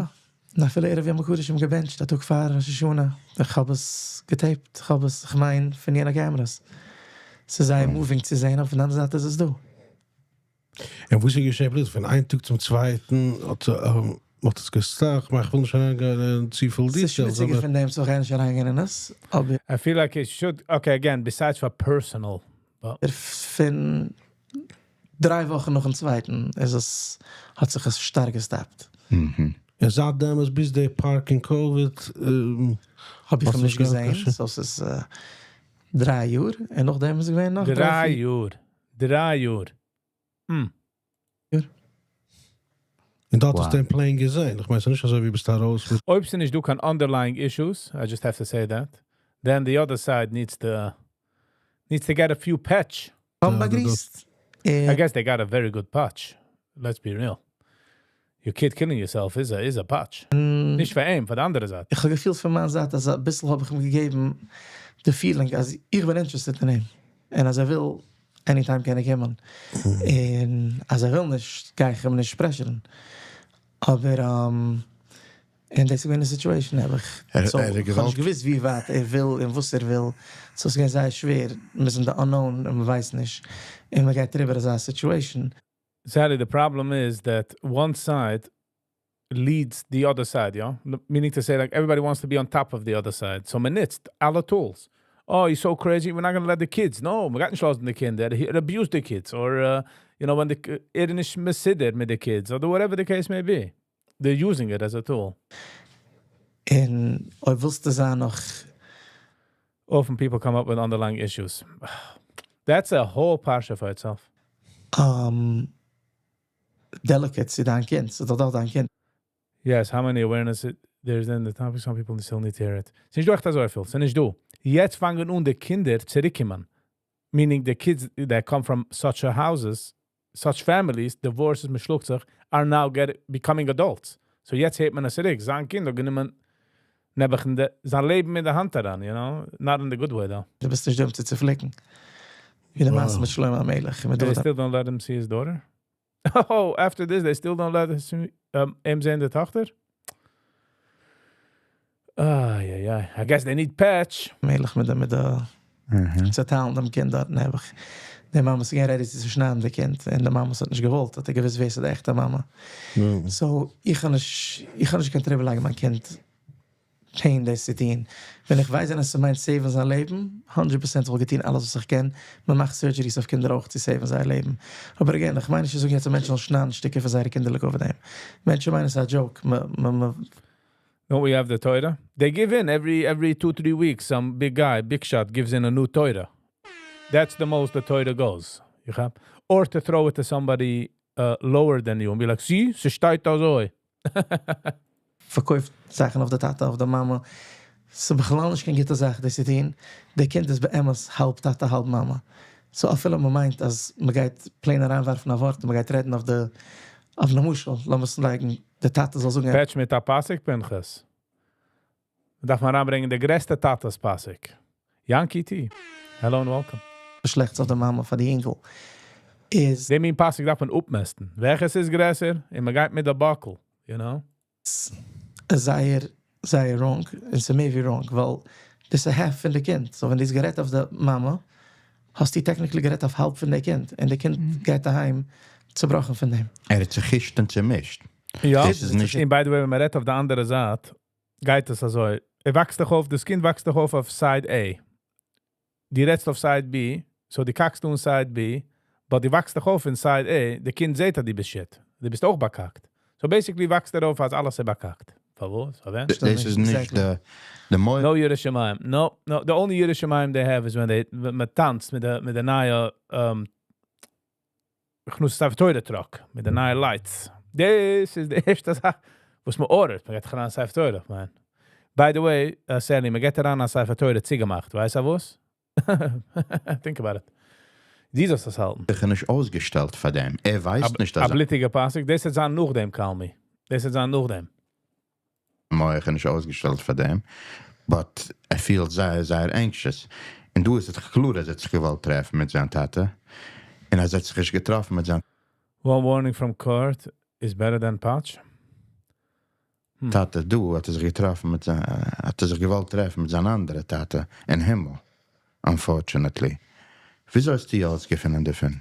נאך אפילו ערב יום הקדוש אים געבענטשט, א טאג פאר ראש השנה. איך האב עס געטעיפט, איך האב עס, איך מיין, פון יענע cameras. ס'איז זייער moving צו זען, אויף דער אנדערע זייט איז עס דא. און וואו איז געשען? פון איין טאג צום צווייטן, האט עס געזאגט, איך וויל נישט אריינגיין אין צו פיל ס'איז details, שמוציגער אבער פון דעם, so גיי נישט אריינגיין אין עס, אבער I feel like it should, okay, again, besides for personal, but פון 3 וואכן נאכן צווייטן, איז עס, האט זיך עס שטארק געסטאפט. און זייט דעמאלטס ביז די parking COVID, האב איך האסט אים נישט נישט געהאט געזען, קיין so עס איז 3 יאר, און נאכדעם איז געווען נאך 3, 3 4 יאר. 3 יאר. יאר. און דארט Wow. איז דיין plan געזען. איך מיין, ס'איז נישט אזוי ווי ביסט ארויס מיט אויב ס'איז נישט דא קיין underlying issues, I just have to say that, then the other side needs to get a few patch. האבן Ja, באגריסט. I guess they got a very good patch. Let's be real. Your kid killing yourself is a patch. נישט פאר אים, פאר די אנדערע זייט. איך האב געפילט פון מיין זייט, אז א ביסל האב איך אים געגעבן the feeling, אז איך בין interested אין אים. און אז ער וויל, anytime קען ער קומען. און אז ער וויל נישט, גיי איך אים נישט pressure. אבער, און דאס איז געווען די situation, האב איך so, ער האט איך האב געוואלט נישט געוואוסט, ווי ווייט ער וויל און וואס ער וויל. So, עס איז געווען זייער שווער. מיר זענען the unknown און מען ווייסט נישט. און מען גייט אריבער אזא situation. Sadly, the problem is that one side leads the other side, yeah? Meaning to say, everybody wants to be on top of the other side. So מען ניצט אלע tools. Oh, he's so crazy, we're not going to let the kids. No, מ'גייט נישט לאזן די קינדער. He abused the kids. Or, when the ער איז נישט מסודר מיט the kids. Or whatever the case may be. They're using it as a tool. און אויב ווילסטו זיין נאך Often people come up with underlying issues. That's a whole parsha for itself. Delicate צו דיין קינד, ס'איז דאך דיין קינד. Yes, how many awareness it, there's in the topic, some people still need to hear it. ס'איז נישט דא עכט אזויפיל, ס'איז נישט דא. יעצט פאנגען אן די קינדער צוריקקומען. Meaning the kids that come from such a houses, such families, divorces, מ'שלאגט זיך, are now becoming adults. So יעצט הערט מען עס צוריק. זיין קינד האט גענומען נעבעך אין די, זיין לעבן אין די האנט אריין, you know? Not in the good way though. דו ביסט נישט דא צו צופליקן. ווי די מעשה מיט שלמה המלך. מיט They דוד still don't let him see his daughter? Oh, after this, they still don't let him see, אים זען די טאכטער? Ay, ay, ay. I guess they need פעטש. המלך מיט די צעטיילן דעם קינד דארט, נעבעך. די מאמע איז געווען ready צו שניידן די קינד. און די מאמע האט נישט געוואלט, האט ער געוואוסט, ווער איז די עכטע מאמע. So, איך האב נישט קיין טריבעל לייגן מיין קינד pain דאס צו טון. ווען איך ווייס, אז עס מיינט save ן זיין לעבן, 100% וואלט געטון אלעס וואס איך קען. מען מאכט surgeries אויף קינדער אויך צו save ן זייער לעבן. אבער again, איך מיין נישט צו זאגן, יעצט מענטשן זאלן שניידן שטיקער פון זייערע קינדער אויף דעם. מענטשן מיינען, עס איז א joke. מע, Don't we have the Torah? They give in every 2, 3 weeks. Some big guy, big shot, gives in a new Torah. That's the most the Torah goes. You have? Or to throw it to somebody lower than you and be like, see, ס'שטייט אזוי. פארקויפט זאכן אויף די טאטע, אויף די מאמע. ס'איז בכלל נישט קיין גוטע זאך, דאס צו טון. דער קינד איז באמת האלב טאטע, האלב מאמע. So אפילו מען מיינט, אז מען גייט plain אריינווארפן א ווארט, מען גייט רעדן אויף די מושל, לאמיר זאגן, דער טאטע זאל זאגן, פעטש מיט א פסוק, Pinchas. דארף מען אריינברענגען די גרעסטע טאטעס פסוק. Yankee T. Hello and welcome. שלעכטס אויף די מאמע פאר די אינגל. איז דעם מין פסוק דארף מען אפמעסטן. וועלכעס איז גרעסער? און מען גייט מיט דער באקל, you know? זייער, זייער wrong. עס איז מער ווי wrong, ווייל דאס איז half פון די קינד. So ווען דו האסט גערעדט אויף די מאמע, האסטו technically גערעדט אויף האלב פון די קינד. און די קינד גייט אהיים צעבראכן פון דעם. ער האט זיך צעמישט און צעמישט. יא. דאס איז נישט און by the way, ווען מען רעדט אויף די אנדערע זייט, גייט עס אזוי. ער וואקסט דאך אויף, דאס קינד וואקסט דאך אויף אויף side A. דו רעדסט אויף side B, so דו קאקסט אן side B, but דו וואקסט דאך אויף אין side A, די קינד זעט, אז דו ביסט shit. דו ביסט אויך באקאקט. So basically וואקסט ער אויף, אז אלעס איז באקאקט. פארוואס? פאר דאס איז נישט די מוח. No יראת שמים. No. The only יראת שמים they have is when they מען טאנצט מיט די נייע הכנסת ספר תורה truck, מיט די נייע lights. דאס איז די ערשטע זאך, וואס מען order ט. מען גייט אריין ספר תורה, man. By the way, Sally, מען גייט אריין א ספר תורה צוגעמאכט. ווייסט דו וואס? Think about it. דו זאלסט דאס האלטן. זיך נישט אויסגעשטעלט פאר דעם. ער ווייסט נישט, א אז בלוטיגע פסוק, דאס איז זיין נאכדעם, call me. דאס איז זיין נאכדעם. מוח נישט אויסגעשטעלט פאר דעם. But ער פילט זייער, זייער anxious. און דא איז עס קלאר, אז ער האט זיך געוואלט טרעפן מיט זיין טאטע. און ער האט זיך נישט געטראפן מיט זיין One warning from court is better than פעטש. טאטע דא, האט ער זיך געטראפן מיט זיין, האט ער זיך געוואלט טרעפן מיט זיין אנדערע טאטע אין הימל. Unfortunately. וויאזוי האסטו אויסגעפונען דערפון?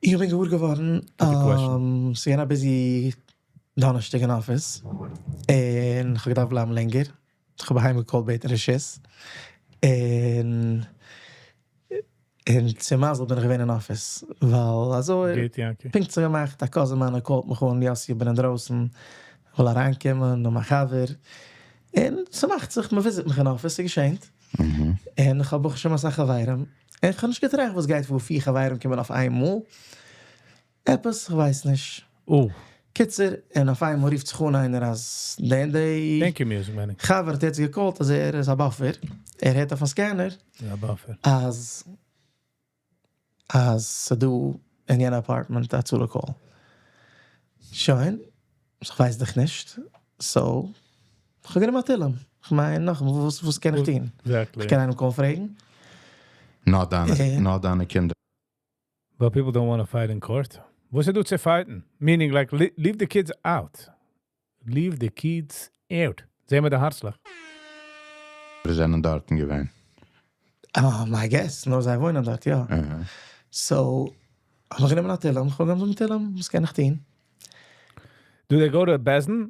איך בין געוואר געווארן, Good question. ס'איז געווען א busy דאנערשטאג אין office. און איך האב געדארפט בלייבן לענגער. איך האב אהיים גע call ט בעטן רשות. און צו מזל בין איך געווען אין office. ווייל אזוי, גייט, Yankee. פונקט אזוי געמאכט, א cousin מיינער call ט מיך אן, יאסי, איך בין אינדרויסן, איך וויל אריינקומען, נאר מיין חבר. און ס'מאכט זיך, מען visit מיך אין office, ס'געשעט. און איך האב אויך שוין א סאך חברים. און איך האב נישט געטראכט, וואס גייט פאר, פיר חברים קומען אויף איינמאל. עפעס, איך ווייס נישט. Oh, קיצור, און אויף איינמאל רופט זיך אן איינער, אז דער דער thank you, Music Man. חבר האט יעצט גע call ט, אז ער איז א buffer. ער האט אויפן scanner, יא, buffer. אז ס'דא אין יענע apartment א הצלה call. שוין, איך ווייס דאך נישט. So, איך האב גענומען א תהילים. איך מיין, נאך, וואס קען איך טון? Exactly. איך קען איינעם call ן פרעגן. נאר דיינע, נאר דיינע קינדער. But people don't want to fight in court. וואס איז דא צו fight ן? Meaning, like, leave the kids out. Leave the kids out. זע מיר די הארצלעך. זענען דארטן געווען. I guess, נאר זיי וואוינען דארט, יא. So, האב איך גענומען א תהילים, איך האב גענומען תהילים, וואס קען איך טון? Do they go to בית דין?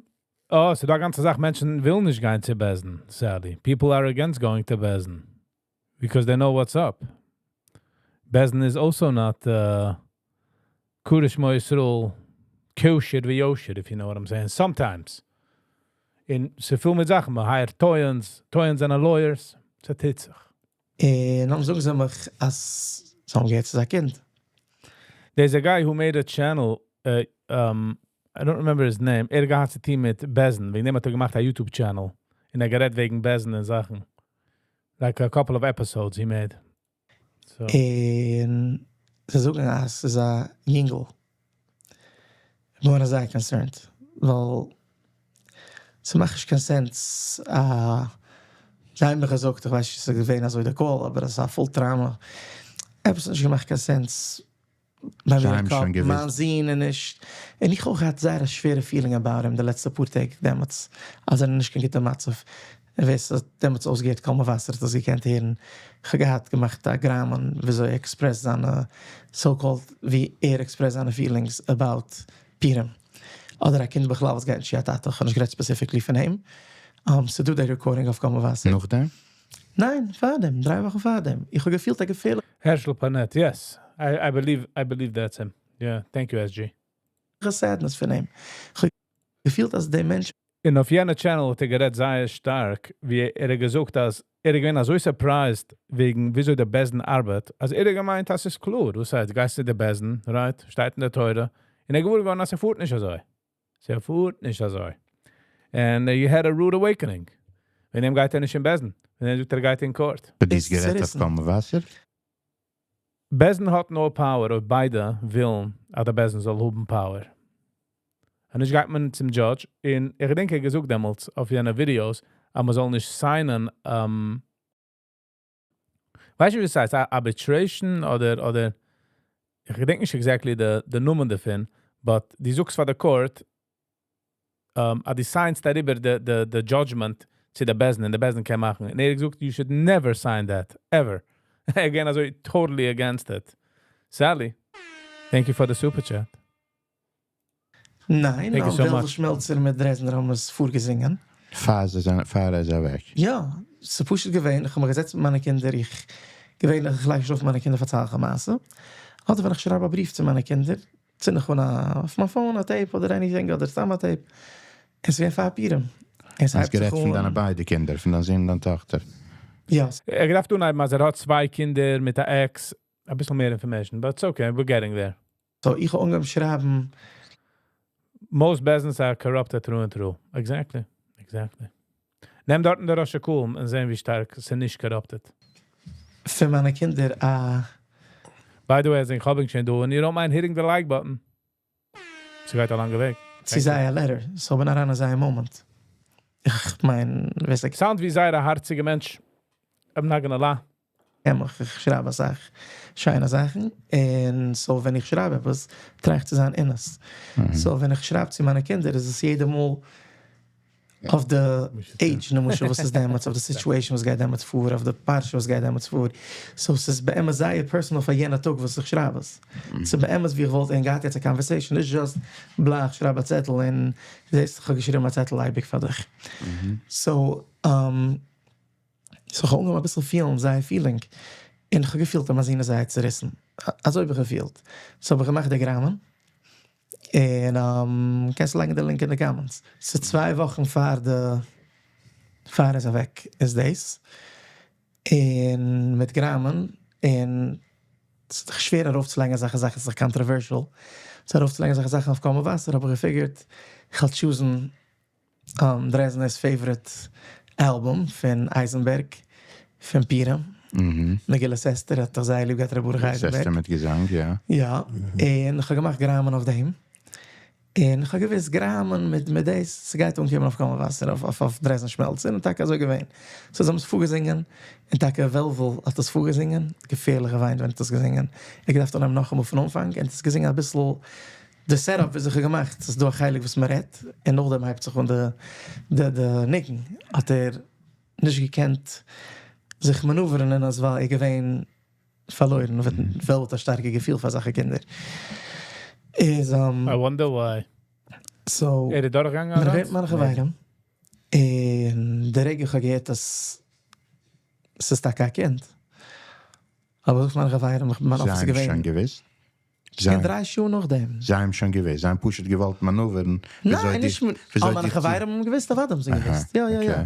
Oh, so דא גאנצע זאך, מענטשן ווילן נישט גיין צו בית דין, sadly. People are against going to בית דין. Because they know what's up. בית דין is also not קרא שמו ישראל kosher ויושר, if you know what I'm saying. Sometimes. און ס'פיל מיט זאכן, מען hire טוענס, טוענס זענען lawyers. ס'טוט זיך. און דאן זאגן זיי מיך, אז זיי האבן געהערט, ס'איז א קינד. There's a guy who made a channel. I don't remember his name. ער האט געהאט צו טון מיט בית דין. וועגן דעם האט ער געמאכט א YouTube channel. און ער גערעדט וועגן בית דין און זאכן. Like a couple of episodes he made. So. און זיי זאגן אז ס'איז א יונגל. איך בין זייער concerned. ווייל ס'מאכט נישט קיין sense. זיי האבן מיר געזאגט, איך ווייס נישט, ס'איז געווען אזוי דער call, אבער עס איז א full trauma. עפעס האט נישט געמאכט קיין sense. ביי זיי מיר האבן אין שוין קאפ, געוואוסט. מיין זון און נישט. און איך אויך געהאט זייער א שווערע feeling about him די לעצטע פאר טעג דעמאלטס. אז ער איז נישט קיין גוטע מצב. און ווער ס'האט דעמאלטס אויסגעהערט קול מבשר האט דאס געקענט הערן. איך האב געהאט געמאכט א גראמען וויאזוי ער express זיינע so-called ווי ער express זיינע feelings about פורים. אדער א קינד בכלל וואס גייט נישט צו א טאטע. איך האב נישט גערעדט specifically פון אים. ס'דא די recording אויף קול מבשר. נאכדעם? ניין, פארדעם. 3 וואכן פארדעם. איך האב געפילט א געפיל. Herschel Panet, yes. I believe that's him. Yeah, thank you, SG. Sadness פון אים. איך האב געפילט אז דער מענטש און אויף יענע channel האט ער גערעדט זייער שטארק, ווי ער האט געזאגט, אז ער איז געווען אזוי surprised וועגן וויאזוי דער בית דין ארבעט, אז ער האט געמיינט, דאס איז קלאר. דו זאגסט, גייסט צו דער בית דין, right? שטייט אין דער תורה. און ער געוואר געווארן, אז ס'פארט נישט אזוי. ס'פארט נישט אזוי. And you had a rude awakening. וועגן דעם גייט ער נישט אין בית דין. וועגן דעם זאגט ער, גייט אין court. דו האסט גערעדט אויף צעריסן. קול מבשר? בית דין האט נאר power, אויב ביידע ווילן, אז דער בית דין זאל האבן power. און נישט גייט מען צום judge. און איך געדענק, ער האט געזאגט דעמאלטס אויף יענע videos, אז מען זאל נישט sign ען, ווייסט דו, ווי עס הייסט? Arbitration אדער, איך געדענק נישט exactly די נאמען דערפון, but דו זאגסט פאר די court, אז דו sign סט דעריבער the judgment צו דער בית דין, און דער בית דין קען מאכן. און ער האט געזאגט, you should never sign that, ever. Again, אזוי totally against it. Sally, thank you for the super chat. ניין, Thank you so וועלוול much. שמעלצער מיט דרעזנער האבן עס פארגעזינגען. פאר זיי זענען, פאר ער איז אוועק. יא, ס'איז פשוט געווען, איך האב מיך געזעצט מיט מיינע קינדער, איך געווענליך, איך לייג שלאפן מיינע קינדער פארצייל איך א מעשה. אדער ווען איך שרייב א בריוו צו מיינע קינדער, צינד איך אן אויף מיין phone א tape אדער anything אדער סתם א tape. עס איז געווען פאר פורים. עס האסט הייבט זיך גערעדט פון אן. דיינע ביידע קינדער, פון דיין זון און דיין טאכטער. יא. ער געדארפט אנהייבן, אז ער האט צוויי קינדער מיט דער ex. א ביסל מער information, but it's okay, we're getting there. So, איך האב אנגעהויבן שרייבן. Most בית דינס are corrupted through and through. Exactly. נעם דארט דער ראש הקהל און זען, ווי שטארק ס'איז נישט corrupted. פאר מיינע קינדער, By the way, איך האב שוין דא, and you don't mind hitting the like button. ס'גייט א לאנגע וועג. צו זיי א letter, so בין אריין אין זייער moment. איך מיין, ווייס איך. Sound ווי זייער א הארציגער מענטש. I'm not gonna lie. יא, איך שרייב א סאך שיינע זאכן. און so, ווען איך שרייב עפעס, try איך צו זיין honest. So, ווען איך שרייב צו מיינע קינדער, איז עס יעדע מאל אויף די age, למשל, וואס איז דעמאלטס, אויף די situation, וואס גייט דעמאלטס פאר, אויף די פרשה, וואס גייט דעמאלטס פאר. So, עס איז באמת זייער personal פאר יענער טאג, וואס איך שרייב עס. So, באמת, ווי איך וואלט געהאט יעצט א conversation, נישט just, בלא, איך שרייב א צעטל און זעסט, איך האב געשריבן א צעטל, אייביג פאר דיך. So, איך האב אנגעהויבן א ביסל feel ן, זייער feeling. און איך האב געפילט, אז מיין זון איז זייער צעריסן. אזוי האב איך געפילט. So האב איך געמאכט די גראמען. און קענסט לייגן די link אין די comments. So 2 וואכן פאר ער איז אוועק איז דאס. און מיט גראמען. און עס איז דאך שווער ארויפצולייגן אזעלכע זאכן, עס איז דאך controversial. So ארויפצולייגן אזעלכע זאכן אויף קול מבשר, האב איך גע figure ט, איך וועל choose ן דרעזנער's favorite album פון אייזנבערג, פון פורים. מגילת אסתר האט דאך זייער ליב געהאט ר' ברוך אייזנבערג. אסתר מיט געזאנג, יא. יא, און איך האב געמאכט גראמען אויף דעם. און איך האב געוואוסט גראמען מיט דאס, ס'גייט אנקומען אויף קול מבשר, אויף דרעזנער שמעלצער, און טאקע אזוי געווען. So, זיי האבן עס פארגעזינגען, און טאקע וועלוול האט עס פארגעזינגען, געפערליך געוויינט, ווען ער האט עס געזינגען. איך געדארפט אנהייבן נאכאמאל פון אנפאנג, און עס געזינגען א ביסל, די setup ווי זיך געמאכט, ס'איז דא א חלק וואס מען רעדט, און נאכדעם הייבט זיך אן די ניגון, האט ער נישט געקענט זיך maneuver ן, און עס וואר ער געווען פארלוירן, וועלוול האט א שטארקע געפיל פאר אזעלכע קינדער. איז, I wonder why. So, ער איז דורכגעגאנגען, מען אדער? רעדט מיינע חברים, און דער רגע איך האב געהערט, אז עס איז טאקע א קינד. אבער איך מיינע חברים, איך בין זיי office האבן געווען. שוין געוואוסט? אין 3 שעה נאכדעם. זיי האבן שוין געוואוסט, זיי האבן פשוט געוואלט maneuver ן. ניין, נישט מיט. וויאזוי מיינע חברים האבן געוואוסט, אוודאי האבן זיי געוואוסט. יא.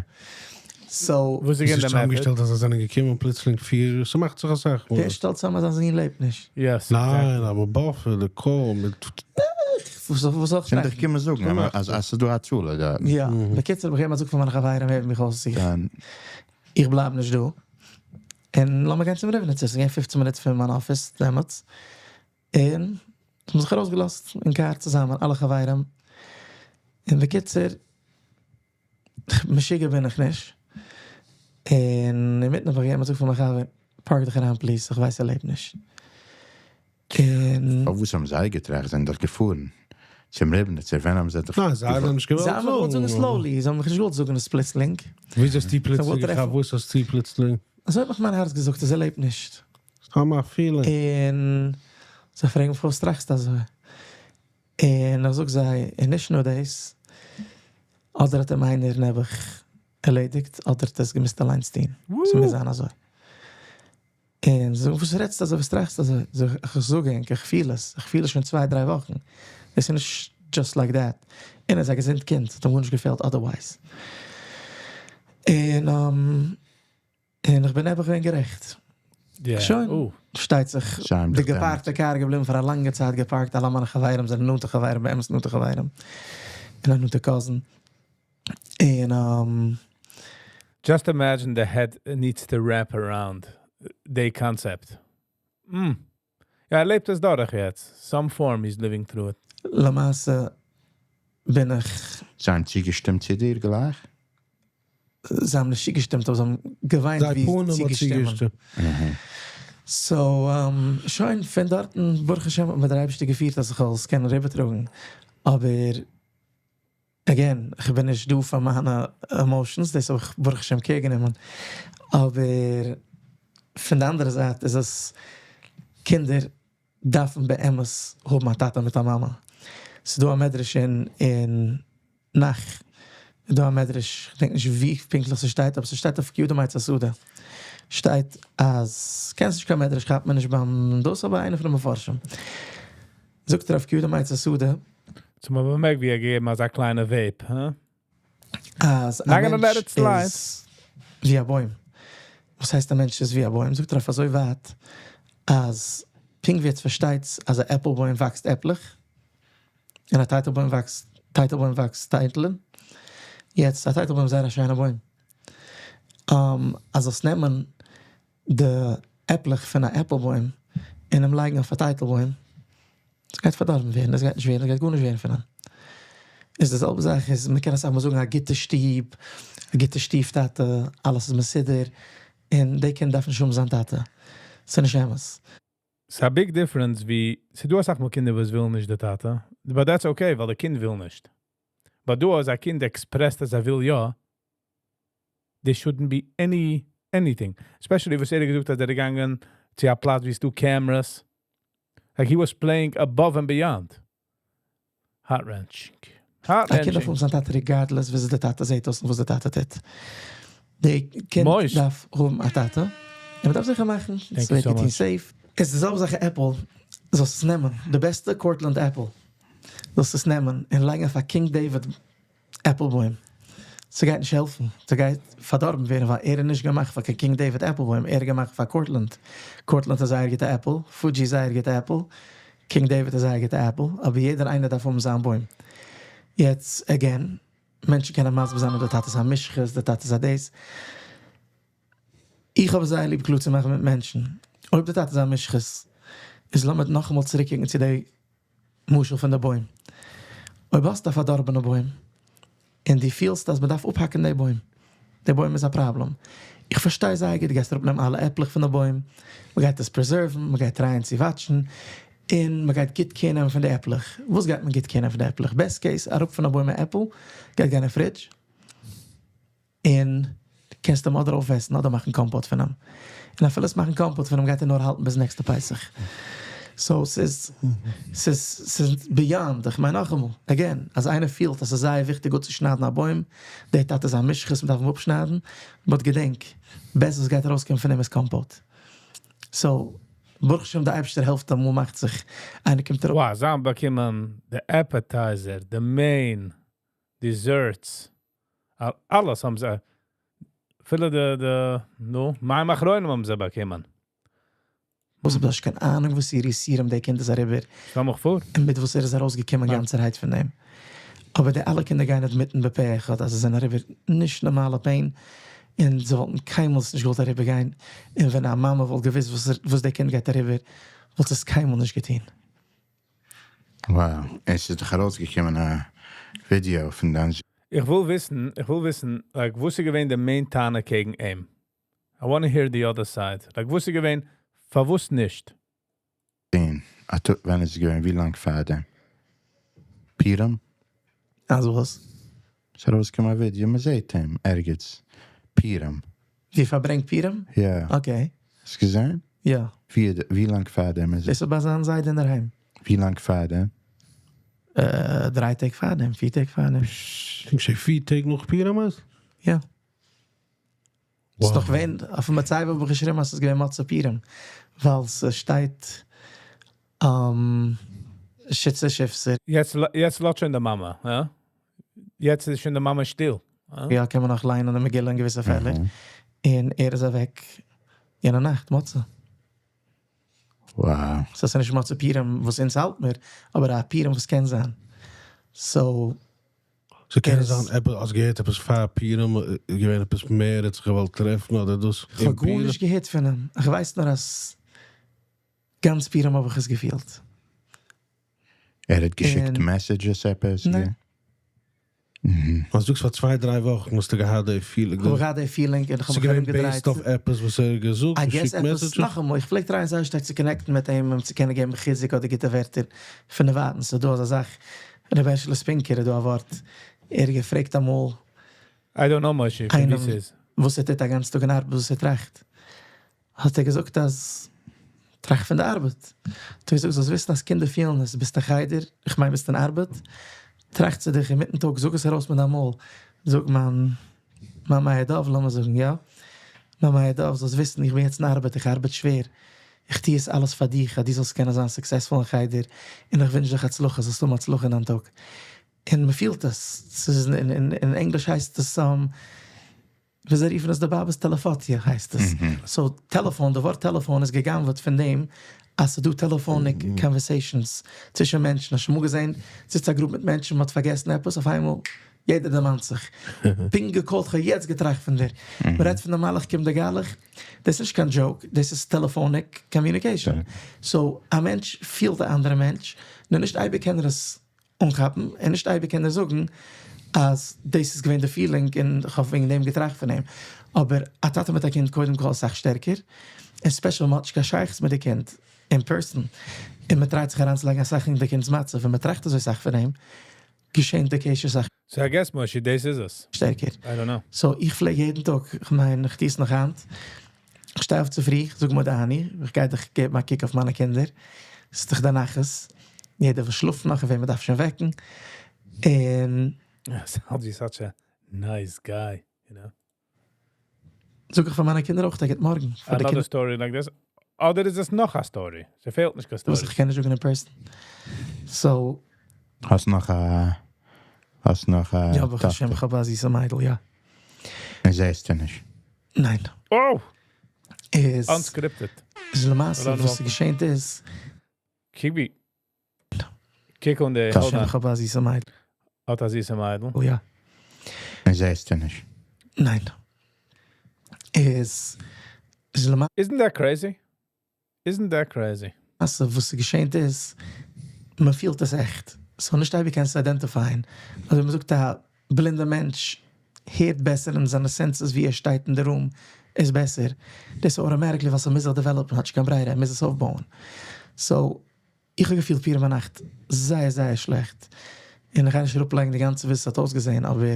So, וואו איז עס געווען איז דער method? צוזאמענגעשטעלט, אז זיי זענען געקומען פלוצלינג פיר, ס'מאכט זיך א סאך. ווער שטעלט צוזאם, אז זיין זון לעבט נישט? Yes, ניין, אבער באפעל, די call מיט איך וואס וואס זאל איך זענען דיך טראכטן? געקומען זאגן, אז אז ס'איז דא הצלה דארט. יא, בקיצור, האב איך געגעבן א זאג פאר מיינע חברים, הער מיך אויס, איך איך בלייב נישט דא, און לאמיר גיין צום ריבניצער, ס'איז געווען פופצן מינוט פון מיין אפיס דעמאלטס, און מ'האט זיך ארויסגעלאזט אין קאר צוזאמען אלע חברים, און בקיצור, משוגע בין איך נישט, און אינמיטן האב איך געגעבן א זאג פאר מיין חבר, park דיך אריין please, איך ווייס ער לעבט נישט. און. פארוואס האבן זיי געטראכט? זענען דאך געפארן צום ריבניצער, ווען האבן זיי דיך ניין, זיי האבן נישט געוואלט זיי האבן געוואלט זאגן זאגן. slowly, זיי האבן מיך נישט געוואלט זאגן עס פלוצלינג. וויאזוי האסטו זיי האבן געוואלט פלוצלינג טרעפן. געכאפט? וואס האסטו פלוצלינג? אזוי האט מיך מיין הארץ געזאגט אז ער לעבט נישט. סתם א feeling. און זיי פרעגן מיך פארוואס טראכסטו אזוי? און איך זאג זיי, און נישט נאר דאס, אדער האט אים איינער נעבעך ערלעדיגט, אדער האט ער עס געמוזט אליינס טון. ס'מוז זיין אזוי. און זיי זאגן, וואס רעדסטו אזוי, וואס טראכסטו אזוי? זאג איך, איך זאג ענק, איך פיל עס, איך פיל עס שוין צוויי דריי וואכן. דאס איז נישט just like that. און ער איז א געזונט קינד, ס'האט אים גארנישט געפעלט otherwise. און און איך בין נעבעך געווען גערעכט. שוין, פארשטייט זיך, די געפארקטע קאר געבליבן פאר א לאנגע צייט געפארקט, אלע מיינע חברים זענען נאנטע חברים, באמת נאנטע חברים, און א נאנטע cousin. און. Just imagine the head needs to wrap around the concept. יא, ער לעבט עס דורך יעצט. Some form he's living through it. למעשה בין איך. זיי האבן צוגעשטימט צו דיר גלייך? זיי האבן נישט צוגעשטימט אבער זיי האבן געוויינט זיי ווי פנים האט צוגעשטימען. צוגעשטימט. So שוין פון דארטן ברוך השם האט מיר דער אייבערשטער געפירט אז איך זאל עס קענען אריבערטראגן, אבער again איך בין נישט דא פאר מיינע emotions, דאס האב איך ברוך השם care גענומען, אבער פון די אנדערע זייט איז עס קינדער דארפן באמת האבן א טאטע מיט א מאמע. ס'איז דא א מדרש אין אין נ"ך איז דא א מדרש, כ'דענק נישט ווי פונקטליך ס'שטייט, אבער ס'שטייט אויף כי האדם עץ השדה שטייט אז, קענסט נישט קיין מדרש כאפט מען נישט ביים דאס אבער איינער פון די מפרשים זאגט ער אויף כי האדם עץ השדה. צו מען באמערקט ווי ער געגעבן אזא קליינע vape, הא? אז א מענטש איז ווי א בוים. וואס הייסט א מענטש איז ווי א בוים? זאגט ער אויף אזוי ווייט אז פונקט ווי עטס פארשטייטס אז א עפל בוים וואקסט עפלעך, און א טייטל בוים וואקסט טייטל בוים וואקסט טייטלען. יעצט א טייטל בוים איז זייער א שיינע בוים. אז זאלסט נעמען די עפלעך פון א עפל בוים און אים לייגן אויף א טייטל בוים, עס גייט פארדארבן ווערן, עס גייט נישט ווערן, עס גייט גארנישט ווערן פון אים. איז די זעלבע זאך איז מען קען אסאך מאל זאגן א גוטע שטוב, א גוטע שטיף טאטע, אלעס איז מסודר, און די קינד דארף נישט האבן זיין טאטע. ס'איז נישט אמת. ס'איז א big difference ווי, ס'איז דא אסאך מאל קינדער וואס ווילן נישט די טאטע, but that's okay ווייל די קינד וויל נישט. But דא אז א קינד expressed אז ער וויל יא, there shouldn't be any anything. Especially וואס ער האט געזאגט אז ער איז געגאנגען צו א פלאץ ווי ס'איז דא cameras. Like he was playing above and beyond. Heart wrenching. Heart א קינד דארף wrenching. האבן זיין טאטע regardless וויאזוי די טאטע זעט אויס און וואס די טאטע טוט. די קינד דארף האבן א טאטע, און מען דארף זיכער מאכן ס'ווערט געטון safe. עס איז די זעלבע זאך עפל, זאלסט עס נעמען, די בעסטע Cortland עפל, זאלסט עס נעמען און לייגן אויף א King David עפל בוים, ס'גייט נישט העלפן, ס'גייט פארדארבן ווערן ווייל ער איז נישט געמאכט פאר קיין King David עפל בוים, ער איז געמאכט פאר Cortland, Cortland איז זייער גוטע עפל, Fuji איז זייער גוטע עפל, King David איז זייער גוטע עפל, אבער יעדער איינער דארף האבן זיין בוים. יעצט again, מענטשן קענען מסביר זיין אז די טאטע איז א מושחת, די טאטע איז א דאס. איך האב זייער ליב קלאר צו מאכן מיט מענטשן, אויב די טאטע איז א מושחת, איז לאמיר נאכאמאל צוריקקוקן צו די משל פון די בוים. אויב האסטו א פארדארבענע בוים, און דו פילסט אז מען דארף אפהאקן די בוים, די בוים איז א פראבלעם, איך פארשטיי זייער גוט, דו גייסט אראפנעמען אלע עפלעך פון די בוים, מען גייט עס preserve ן, מען גייט try ען צו watch ן, און מען גייט גוט care נעמען פון די עפלעך. וואס גייט מען גוט care נעמען פון די עפלעך? Best case, אראפ פון א בוים א עפל, גייט גיין אין fridge, און קענסט אים אדער אויפעסן אדער מאכן compote פון אים. און אפילו עס מאכן compote פון אים גייט ער נאר האלטן ביז נעקסטע פסח. So ס'איז ס'איז ס'איז beyond, איך מיין נאכאמאל, again, אז איינער פילט אז ס'איז זייער וויכטיג אפצושניידן א בוים, דער טאטע איז א מושחת מ'דארף אים אפשניידן, but געדענק, best וואס גייט ארויסקומען פון אים איז compote. So, ברוך השם די אייבערשטער העלפט אמאל מאכט זיך איינער קומט אראפ. Wow, זיי האבן באקומען די appetizer, די main, desserts, אלעס האבן זיי, אפילו די די נו, מים אחרונים האבן זיי באקומען. וואס האב נישט קיין אהנונג וואס איר יסורים דער קינד איז אריבער. שטעל מיך פאר. און מיט וואס ער איז ארויסגעקומען גאנצערהייט פון דעם. אבער די אלע קינדער גייען admit ן בפה אחד אז זיי זענען אריבער נישט נארמאלע pain און זיי וואלטן קיינמאל עס נישט געוואלט אריבערגיין, און ווען א מאמע וואלט געוואוסט וואס וואס דער קינד גייט אריבער, וואלט זי עס קיינמאל נישט געטון. Wow, עס איז דאך ארויסגעקומען א ווידעא פון דיין איך וויל וויסן, איך וויל וויסן, like, וואס איז געווען די main טענה קעגן אים? I want to hear the other side. Like, וואס איז געווען, פארוואס נישט? זון. ווען איז עס געווען? ווי לאנג פאר דעם? פורים? אלזא וואס? עס איז ארויסגעקומען א ווידעא, מען זעט אים ערגעץ. פורים. ווי פארברענגט פורים? יא. Okay. האסט געזען? יא. ווי לאנג פאר דעם איז דאס עס? איז ביי זיין זיידע אינדערהיים. ווי לאנג פאר דעם? 3 טעג פאר דעם, 4 טעג פאר דעם. איך זע 4 טעג נאך פורים איז? יא. ס'איז דאך געווען, אויפן מצבה האב איך געשריבן אז ס'איז געווען מוצאי פורים, ווייל ס'שטייט שיתסר שיפסער. יעצט יעצט לאזט שוין די מאמע, יא? יעצט איז שוין די מאמע שטיל. יא, קען מען נאך ליינען די מגילה אין געוויסע פעלער. און ער איז אוועק יענע נאכט, מוצאי. So ס'איז נישט מוצאי פורים וואס אונז האלט מיר, אבער א פורים וואס קען זיין. So So קען זיין, עפעס, האסט געהערט עפעס פאר פורים, געווען עפעס מער, האט זיך געוואלט טרעפן אדער דאס? איך האב גארנישט געהערט פון אים. איך ווייס נאר אז גאנץ פורים האב איך עס געפילט. ער האט געשיקט messages עפעס? ניין. אז דו זאגסט פאר צוויי דריי וואכן האסטו געהאט די feeling. איך האב געהאט די feeling און איך האב ס'איז מיך געווען ארומגעדרייט. based אויף עפעס וואס ער האט געזאגט, I guess געשיקט עפעס, messages? נאכאמאל, איך פלעג try ען זייער שטארק צו connect ן מיט אים, אים צו קענען געבן חיזוק אדער גוטע ווערטער פון דערווייטנס. ס'איז דא אזא זאך, ר' הערשעלע ספינקער איז דא א ווארט, ער האט געפרעגט אמאל I don't know משה, פון איינעם ווי ס'איז. וואס ער טוט א גאנצן טאג אין ארבעט, וואס ער טראכט. האט ער געזאגט אז טראכט פון די ארבעט. האט ער געזאגט זאלסט וויסן אז קינדער פילן עס, ביסט אין חדר, איך מיין ביסט אין ארבעט, טראכט צו דיך אינמיטן טאג, זאג עס ארויס מיט דיין מויל, זאג מיין מיין מאיר דוב, לאמיר זאגן, יא? מיין מאיר דוב, זאלסט וויסן איך בין יעצט אין ארבעט, איך ארבעט שווער, איך טו עס אלעס פאר דיך אז דו זאלסט קענען זיין successful אין חדר, און איך ווינטש דיך הצלחה, זאלסט האבן הצלחה אין דיין טאג. און מען פילט עס, ס'איז אין אין ענגליש הייסט עס, וויאזוי רופן עס די באבעס, טעלעפאטיע הייסט עס. So טעלעפאן, די ווארט טעלעפאן איז גע'גנב'עט פון דעם אז ס'איז דא telephonic conversations צווישן מענטשן. האסט שוין אמאל געזען, זיצט א group מיט מענטשן, מ'האט פארגעסן עפעס, אויף איינמאל יעדער דערמאנט זיך. פונקט גע call ט, כ'האב יעצט געטראכט פון דיר. מ'רעדט פון די מלאך קומט די גלח, דאס איז נישט קיין joke, דאס איז telephonic communication. So א מענטש פילט א אנדערע מענטש, נאר נישט אייביג קען ער עס אנכאפן, און נישט אייביג קען ער זאגן אז דאס איז געווען די feeling און איך האב וועגן דעם געטראכט פון אים. אבער א טאטע מיט א קינד קודם כל אסאך שטערקער, און special מען האט נישט קיין שייכות מיט די קינד אין person, און מען try ט זיך אריינצולייגן אסאך אין די קינד'ס מצב, און מען טראכט אזוי סאך פון אים, געשענט די קשר אסאך So I guess משה, דאס איז עס. שטערקער. I don't know. So איך פלעג יעדן טאג, איך מיין איך טו עס נאך היינט, איך שטיי אויף צופרי, איך זאג מודה אני, איך גיי דאך געבן א קוק אויף מיינע קינדער, ס'איז דאך די נחת, יעדער וואס שלאפט נאך און וועם מען דארף שוין וועקן, און Sounds like such a nice guy, you know? זאג איך פאר מיינע קינדער אויך, א גוט מארגן. פאר די Another קינדער story like this. אדער איז עס נאך א story? ס'פעלט נישט קיין וואס story. איך קען נישט זאגן אין person. So האסט נאך א יא, ברוך השם, טאכטער? איך האב א זיסע מיידל, יא. און זעסטו נישט? ניין. Oh! איז Unscripted. איז למעשה, Hold on, וואס welcome. געשענט איז קוק ווי. קוק אן די, טאכטער. hold on. איך האב א זיסע מיידל. האט א זיסע מיידל. יא. און זעסטו נישט? ניין. איז למעשה Isn't that crazy? Isn't that crazy? וואס געשענט איז, מען פילט עס עכט. So נישט אייביג קענסטו identify ען. אזוי מען זאגט א בלינדער מענטש הערט בעסער אין זיינע senses ווי ער שטייט אין די room איז בעסער. דאס איז automatically וואס ער מוז זיך develop ן, האט נישט קיין ברירה, ער מוז עס אויפבויען. So, איך האב געפילט פורים ביינאכט זייער זייער שלעכט. און איך גיי נישט אראפלייגן די גאנצע ווי עס האט אויסגעזען, אבער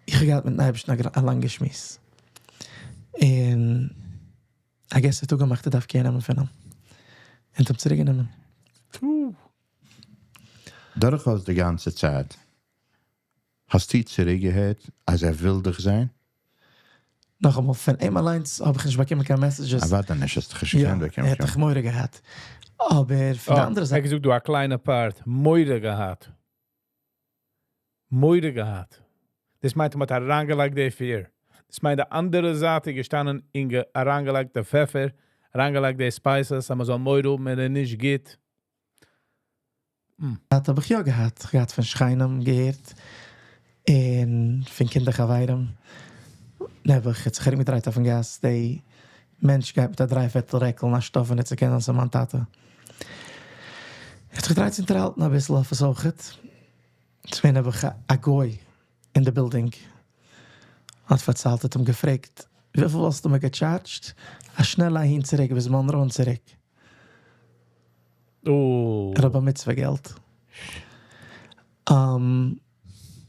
איך האב געהאט מיטן אייבערשטן א לאנגע שמועס. און I guess ער האט אפגעמאכט ער דארף care נעמען פון אים. און האט אים צוריקגענומען. דורכאויס די גאנצע צייט, האסטו צוריקגעהערט, אז ער וויל דיך זען? נאכאמאל, פון אים אליינס האב איך נישט באקומען קיין messages. אוודאי נישט, האסט דיך נישט יא, געקענט באקומען ער האט קיין דאך מורא געהאט. אבער פון די Oh, אנדערע זייט ער געזאגט דא א קליינע part. מורא געהאט. מורא געהאט. דאס מיינט, מען האט אריינגעלייגט די fear. דאס מיינט, די אנדערע זייט איז געשטאנען, און אריינגעלייגט די פעפער. אריינגעלייגט די spices, אז מ'זאל מורא האבן ער איז נישט גוט. האב איך יא געהאט, איך געהאט פון שכנים געהערט, און פון קינדער חברים. נעבעך, האט זיך ארומגעדרייט אויפן גאס, די מענטש גייט מיט א דריי פערטל רעקל און א שטאף און צו קענען צו מיין טאטע. ער האט זיך געטרייט צו אונטערהאלטן אביסל אויף עס אויכעט. ס'איז געווען נעבעך א גוי אין די בילדינג. האט פארציילט, האט אים געפרעגט, וויפיל וואלסטו מיר געטשארדזשט? א שנעלע אהין צוריק ביז מאנרא און צוריק. ער האט בר מצוה געלט. און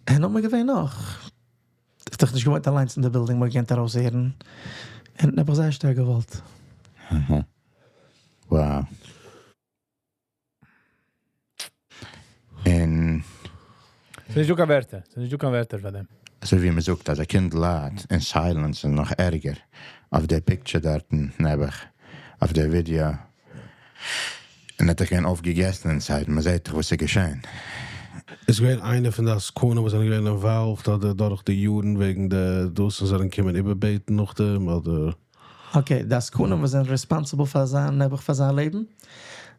נאכמער געווען נאך. איך האב דאך נישט געוואוינט אליינס אין די בילדינג, מ'האט געקענט ארויסהערן. און האב איך זייער שטארק געוואלט. Wow. און ס'איז נישטא קיין ווערטער, ס'איז נישטא קיין ווערטער פאר דעם. אזוי ווי מען זאגט אז א קינד ליידט אין silence איז נאך ערגער. אויף די picture דארטן, נעבעך, אויף די ווידעא. און האט דאך געווען אויפגעגעסן inside, מען זעט דאך וואס איז געשען. איז געווען איינער פון די עסקנים וואס זענען געווען involved אדער דורך די יארן וועגן די דאס און זענען געקומען איבערבעטן נאכדעם אדער? Okay, די עסקנים וואס זענען responsible פאר זיין נעבעך פאר זיין לעבן,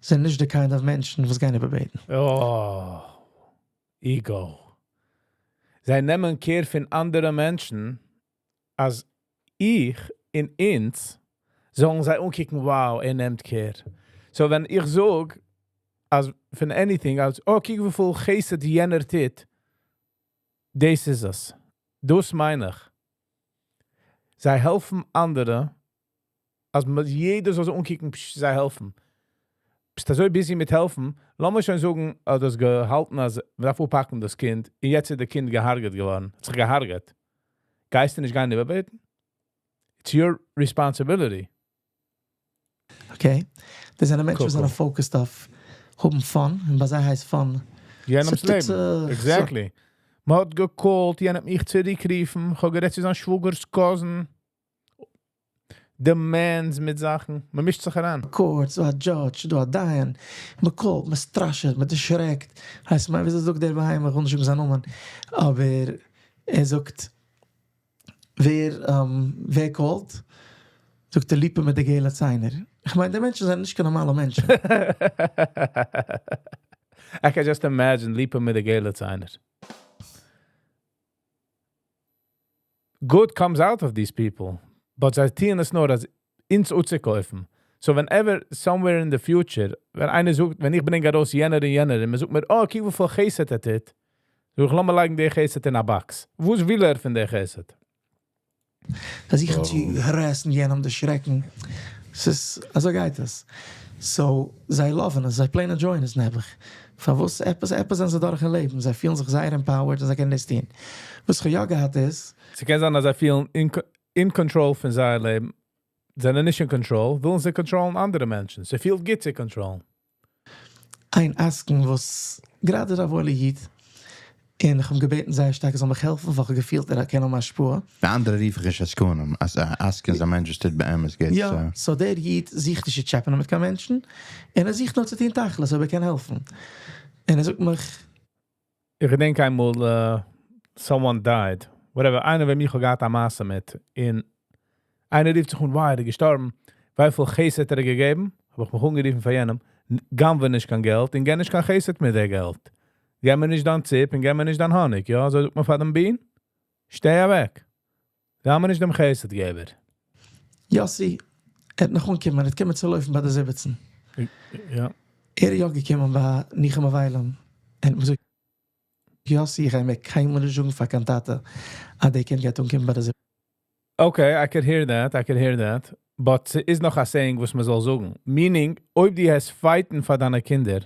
זענען נישט די kind of מענטשן וואס גייען איבערבעטן. Oh, ego. זיי נעמען care פון אנדערע מענטשן, אז איך און אונז זאלן זיי אנקוקן, wow, ער נעמט care. So ווען איך זאג, אז פון anything, אז, oh, קוק וויפיל חסד יענער טוט, דאס איז עס. דאס מיין איך. זיי העלפן אנדערע, אז יעדער זאל זיי אנקוקן, פש, זיי העלפן. ביסט אזוי busy מיט העלפן, לאמיר שוין זאגן, אז דאס געהאלטן, אז מ'דארף אפפאקן דאס קינד, און יעצט איז דער קינד געהרגעט געווארן, האט זיך געהרגעט. גייסטו נישט גיין איבערבעטן? It's your responsibility. Okay. דאס זענען מענטשן וואס זענען focused אויף האבן fun, און ביי זיי הייסט fun. יענעמס לעבן. Exactly. מ'האט געקאלט, יענער האט מיך צוריקגערופן, איך האב גערעדט צו זיין שוואגער'ס cousin. Demands מיט זאכן, מען מישט זיך אריין. Court, ס'דא א judge, ס'דא א דיין, מען קאלט, מען סטראשעט, מען דערשרעקט. הייסט מיין, וויאזוי זאגט דער בהמה, איך וויל נישט זאגן זיין נאמען, אבער ער זאגט, ווער קאלט? זאגט ער ליפא מיט די געלע ציינער. איך מיין, די מענטשן זענען נישט קיין נארמאלע מענטשן. I can just imagine ליפא מיט די געלע ציינער. Good comes out of these people, but זיי טוען עס נאר אז אונז אפצוקויפן. So whenever, somewhere in the future, ווען איינער זאגט, ווען איך ברענג ארויס יענער און יענער, און מען זאגט מיר, oh, קוק וויפיל חסד ער טוט, זאג איך, לאמיר לייגן די חסד אין א box. וואס וויל ער פון די חסד? זיי זוכן צו harassן יענעם, דערשרעקן. ס'איז, אזוי גייט עס. So, זיי לאוון עס, זיי plain enjoyן עס נעבעך. פארוואס עפעס זענען זיי דורך אין לעבן. זיי פילן זיך זייער empowered און זיי קענען דאס טון. וואס איך יא געהאט איז, ס'קען זיין אז זיי פילן in control פון זייער לעבן. זענען נישט in control, ווילן זיי controlן אנדערע מענטשן. ס'פילט גוט צו controlן. איין עסקן וואס גראדע איז א וואוילער איד, און איך האב געבעטן זייער שטארק ער זאל מיך העלפן, ווייל איך האב געפילט ער קען האבן השפעה. די אנדערע רוף איך נישט עסקנים, אז א עסקן איז א מענטש וואס טוט באמת גוט. יא, so דער איד זוכט נישט צו טשעפענען מיט קיין מענטשן, און ער זוכט נאר צו טון תכלית, אויב ער קען העלפן. און ער זאגט מיך, איך געדענק איינמאל, someone died, whatever, איינער וועם איך האב געהאט א מעשה מיט, און איינער רופט זיך אן, וויי, ער איז געשטארבן, וויפיל חסד האט ער געגעבן? האב איך מיך אנגערופן פאר יענעם, גנב'ע נישט קיין געלט און גיב נישט קיין חסד מיט דער געלט. גיב מיר נישט דיין ציפ און גיב מיר נישט דיין האניג, יא, אזוי זאגט מען פאר דעם בין. שטיי אוועק. גיב מיר נישט דעם חסדגעבער. יאסי, ער האט נאך אנגעקומען, ער האט געקומען צו לויפן ביי די 17. יא. ער איז יא געקומען ביי ניחום אבלים. ער האט מיר געזאגט, יאסי, איך גיי מיר קיינמאל נישט זאגן פאר קיין טאטע, אז דער קינד גייט אנקומען ביי די 17. Okay, I could hear that, I could hear that. But ס'איז נאך א saying, וואס מען זאל זאגן. Meaning, אויב דו וועסט fightן פאר דיינע קינדער,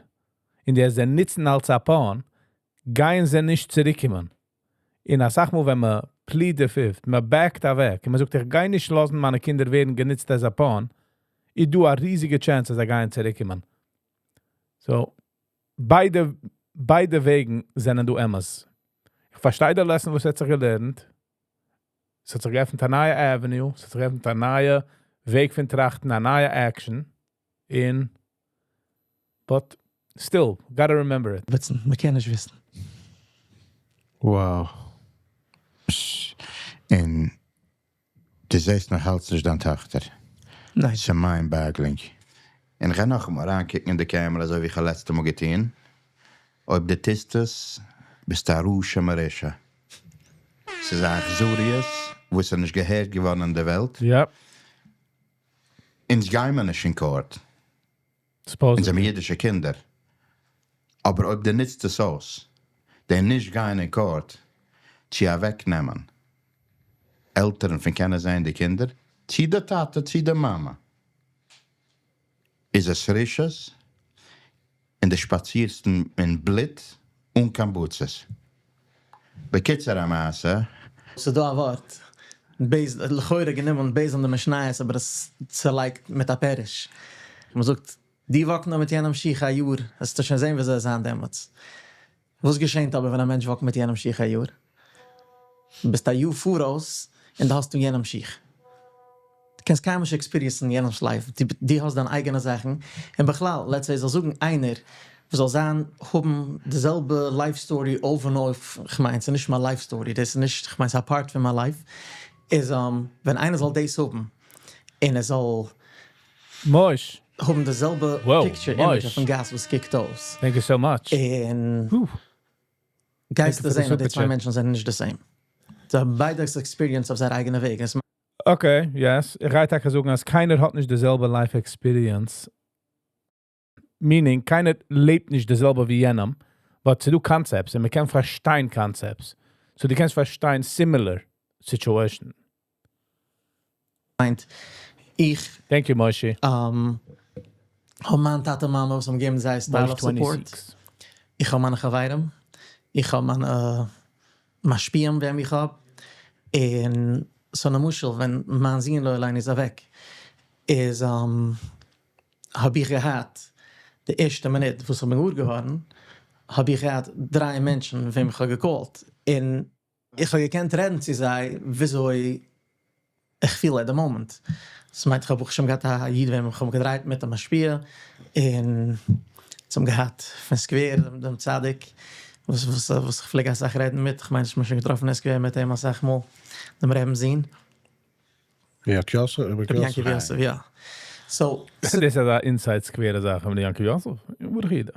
און דו וועסט זיי ניצן אלס א pawn, גייען זיי נישט צוריקקומען. און א סאך מאל, ווען מען plead the fifth, מען backט אוועק, און מען זאגט, איך גיי נישט לאזן מיינע קינדער ווערן גענוצט as a pawn, איז דא א ריזיגע chance, אז זיי גייען צוריקקומען. So, ביידע וועגן זענען דא אמת. איך פארשטיי די lesson, וואס האט זיך געלערנט. עס האט זיך געעפנט א נייע avenue, עס האט זיך געעפנט א נייע וועג פון טראכטן, א נייע action. In, but still, gotta remember it. וויסן, מען קען נישט וויסן. Wow. און דו זעסט נאך אלץ נישט דיין טאכטער. ניין. ס'איז mind boggling. און איך גיי נאכאמאל אריינקוקן אין די camera אזוי ווי איך האב לעצטע מאל געטון. אויב דו טוסט עס, ביסטו א רשע מרושע. ס'איז א אכזריות וואס איז נישט געהערט געווארן אין די וועלט. אונז גיימער נישט אין court. אונז זעמיר אידישע קינדער. אבער אויב דו נוצט עס אויס, די נישט גיין אין court צו אוועקנעמען עלטערן פון קענען זען די קינדער, צו די טאטע צו די מאמע, איז עס רשעות, און דו שפאצירסט אין בלוט אן קיין בוצעס. בקיצור המעשה. ס'איז דא א ווארט, based, לכאורה גענומען based on די משניות אבער עס צולייגט מיט א פירוש. מ'זאגט, דו walk נאר מיט יענעם שיך א יאר, וועסטו שוין זען וויאזוי עס זיין דעמאלטס. וואס געשענט אבער ווען א מענטש walk ט מיט יענעם שיך א יאר? ביסט א יאר פאראויס און דו האסט אן יענעם שיך. דו קענסט קיינמאל נישט experience ן יענעמ'ס life, דו האסט דיין אייגענע זאכן, און בכלל, let's say זאל זאגן איינער וואס זאל זיין האבן די זעלבע life story אויבן אויף, כ'מיין ס'איז נישט מיין life story, דאס איז נישט, כ'מיין ס'איז א part פון מיין life, איז ווען איינער זאל דאס האבן, און ער זאל מויש. האבן די זעלבע Wow, picture image מויש. אויפן גאס וואס קוקט אויס. Thank you so much. און גייסטו זען אז די צוויי מענטשן זענען נישט די same. זיי האבן ביידע עס experience אויף זייער אייגענע וועג. עס Okay, yes. איך גיי טאקע זאגן, אז קיינער האט נישט די זעלבע life experience. Meaning, קיינער לעבט נישט די זעלבע ווי יענעם. But ס'דא concepts, און מ'קען פארשטיין concepts. So דו קענסט פארשטיין similar situation. מיינט, איך Thank you, Moshe. האב מיין טאטע מאמע וואס האבן געגעבן זייער style of support. 26. איך האב מיינע חברים, איך האב מיינע משפיעים וועם איך האב. און so למשל, ווען מיין זון לא עלינו איז אוועק, איז האב איך געהאט די ערשטע מינוט וואס איך בין געוואר געווארן, האב איך געהאט דריי מענטשן וועם איך האב גע call ט. און איך האב געקענט רעדן צו זיי וויאזוי איך feel at the moment. דאס מיינט, איך האב אויך שוין געהאט א איד וועם איך האב געדרייט מיט א משפיע, און צום געהאט פון סקווער, דעם צדיק, וואס איך פלעג אסאך רעדן מיט. איך מיין, איך האב שוין געטראפן אין סקווער מיט אים אסאך מאל, דעם רבינ'ס זון. יענקי יוסף, רבי רבי יענקי יוסף, יא. So, דאס איז א inside סקווערע זאך, מיט יענקי יוסף. וואו רעדט ער?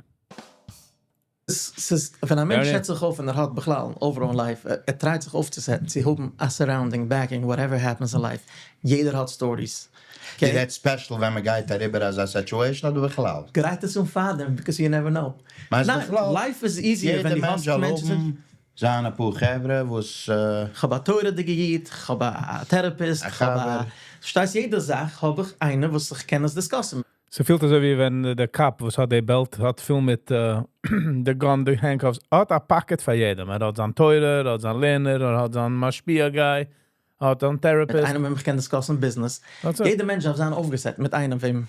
ס'איז, ווען א מענטש יא. set זיך אויף און ער האט בכלל overall life, ער try ט זיך אויפצו set ן, צו האבן א surrounding, backing, whatever happens in life. יעדער האט stories. Okay. איז that special ווען מען גייט אריבער אזא situation אדער בכלל? גרייט עס אן פאר דעם, because you never know. מיינסט ניין, בכלל? life is easier יעדער ווען דו מענטש האסט זאל מענטשן האבן זיינע פאר חברה וואס איך האב א תורה'דיגע איד, איך האב א therapist, א איך האב א חבר. פארשטייסט, יעדע זאך האב איך איינער וואס איך קען עס discuss ן. ס'פילט אזוי ווי ווען דער cop וואס האט די belt, האט פיל מיט די gun, די handcuffs, האט א pocket פאר יעדעם. ער האט זיין תורה, ער האט זיין לערנער, ער האט זיין משפיע guy, ער האט זיין מיט therapist. איינעם וועם איך קען discuss ן business. That's it. יעדער מענטש דארף זיין אויפגע set מיט איינעם וועם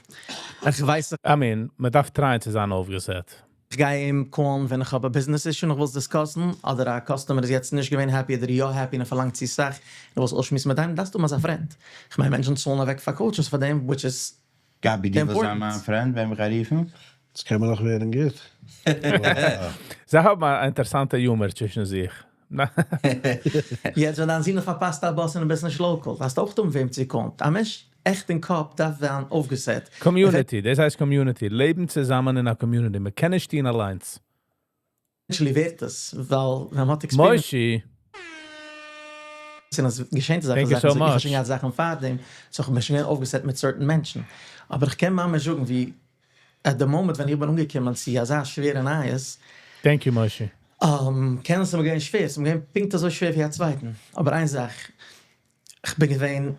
איך ווייס. I mean, מען דארף try ען צו זיין אויפגע set. איך גיי אים call ן ווען איך האב א business issue און איך וויל עס discuss ן, אדער א customer איז יעצט נישט געווען happy אדער יא happy און ער פארלאנגט צו סאך, דו ווילסט אויסשמועסן מיט איינעם, דארפסטו האבן אזא friend. איך מיין, מענטשן צאלן אוועק פאר coaches פאר דעם, which is גבי, דו ווילסט זיין important. מיין friend, וועם איך רופן? דאס קען מען נאך ווערן גוט. זיי האבן א אינטערעסאנטע humor צווישן זיך. יעצט, ווען דיין זון פארפאסט א bus און דו ביסט נישט local, האסטו אויך אן וועם צו call ן. א מענטש עכט אין קאפ דארף ווערן אויפגע set. Community, דאס הייסט community. לעבן צוזאמען אין א community. מען קען נישט טון אליינס. Eventually ווערט עס, ווייל ווען מען האט experience Moishi. און עס געשען זאכן, Thank you זאכן, so so איך האב much. שוין געהאט זאכן פאר דעם, so איך בין שוין אויפגע set מיט certain מענטשן. אבער איך קען ממש זאגן, ווי at the moment, ווען איך בין אנגעקומען צו אזא שווערע נייעס, Thank you, Moishi. קען עס מיר געווען שווער, עס איז מיר געווען פונקט אזוי שווער ווי א צווייטן. אבער איין זאך, איך בין געווען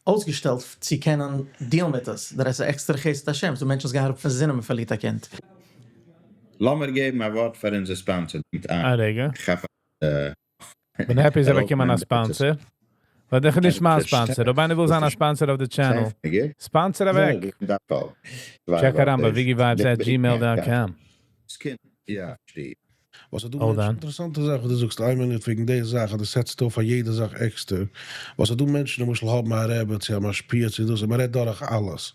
אויסגעשטעלט צו קענען deal מיט עס. דאס איז עקסטערע חסד השם, so מענטשן גייען אראפ פון זינען, מען פארלירט א קינד. לאמיר געבן א ווארט פאר אונזער sponsor. א רגע. כאפ, בין happy זיי באקומען א ארויף sponsor. ווייל איך נישט מיין sponsor. אויב איינער וויל זיין א sponsor אויף די channel. Sponsor אוועק. Check אריין ביי wiggyvibes@gmail.com. יא, שטייט. וואס דו Hold on. אינטערעסאנטע זאך, וואס דו זאגסט, איין מינוט וועגן די זאך, דו set סט אויף פאר יעדע זאך עקסטער. וואס דו מענטשן, למשל, האבן א רבי, צו א משפיע, צו דאס, מען רעדט דורך אלעס.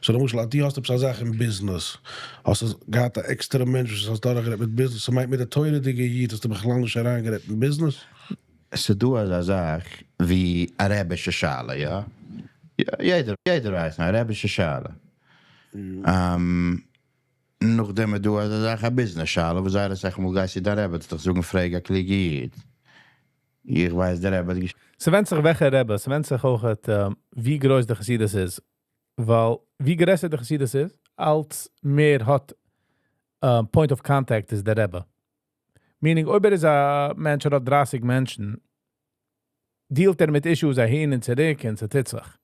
So, למשל, דו האסט עפעס א זאך אין business, האסט דו געהאט א עקסטערע מענטש, וואס האסט דורכגערעדט מיט business, so מיינט מיט די תורה'דיגע איד, האסטו בכלל נישט אריינגערעדט אין business? ס'דא אזא זאך ווי א רבי'שע שאלה, יא? יעדער, יעדער ווייסט, א רבי'שע שאלה. נאכדעם איז דא אזא זאך א business שאלה, וואס זייער אסאך מאל גייסטו דער רבי דיך זאגן, פרעג א קלוגע איד. איך ווייס, דער רבי האט ס'ווענדט זיך וועלכע רבי, ס'ווענדט זיך אויך, ווי גרויס די חסידות איז. ווייל ווי גרעסער די חסידות איז, אלץ מער האט point of contact איז דער רבי. Meaning, אויב ער איז א מענטש, ער האט 30 מענטשן, deal ט ער מיט issues אהין און צוריק און ס'טוט זיך.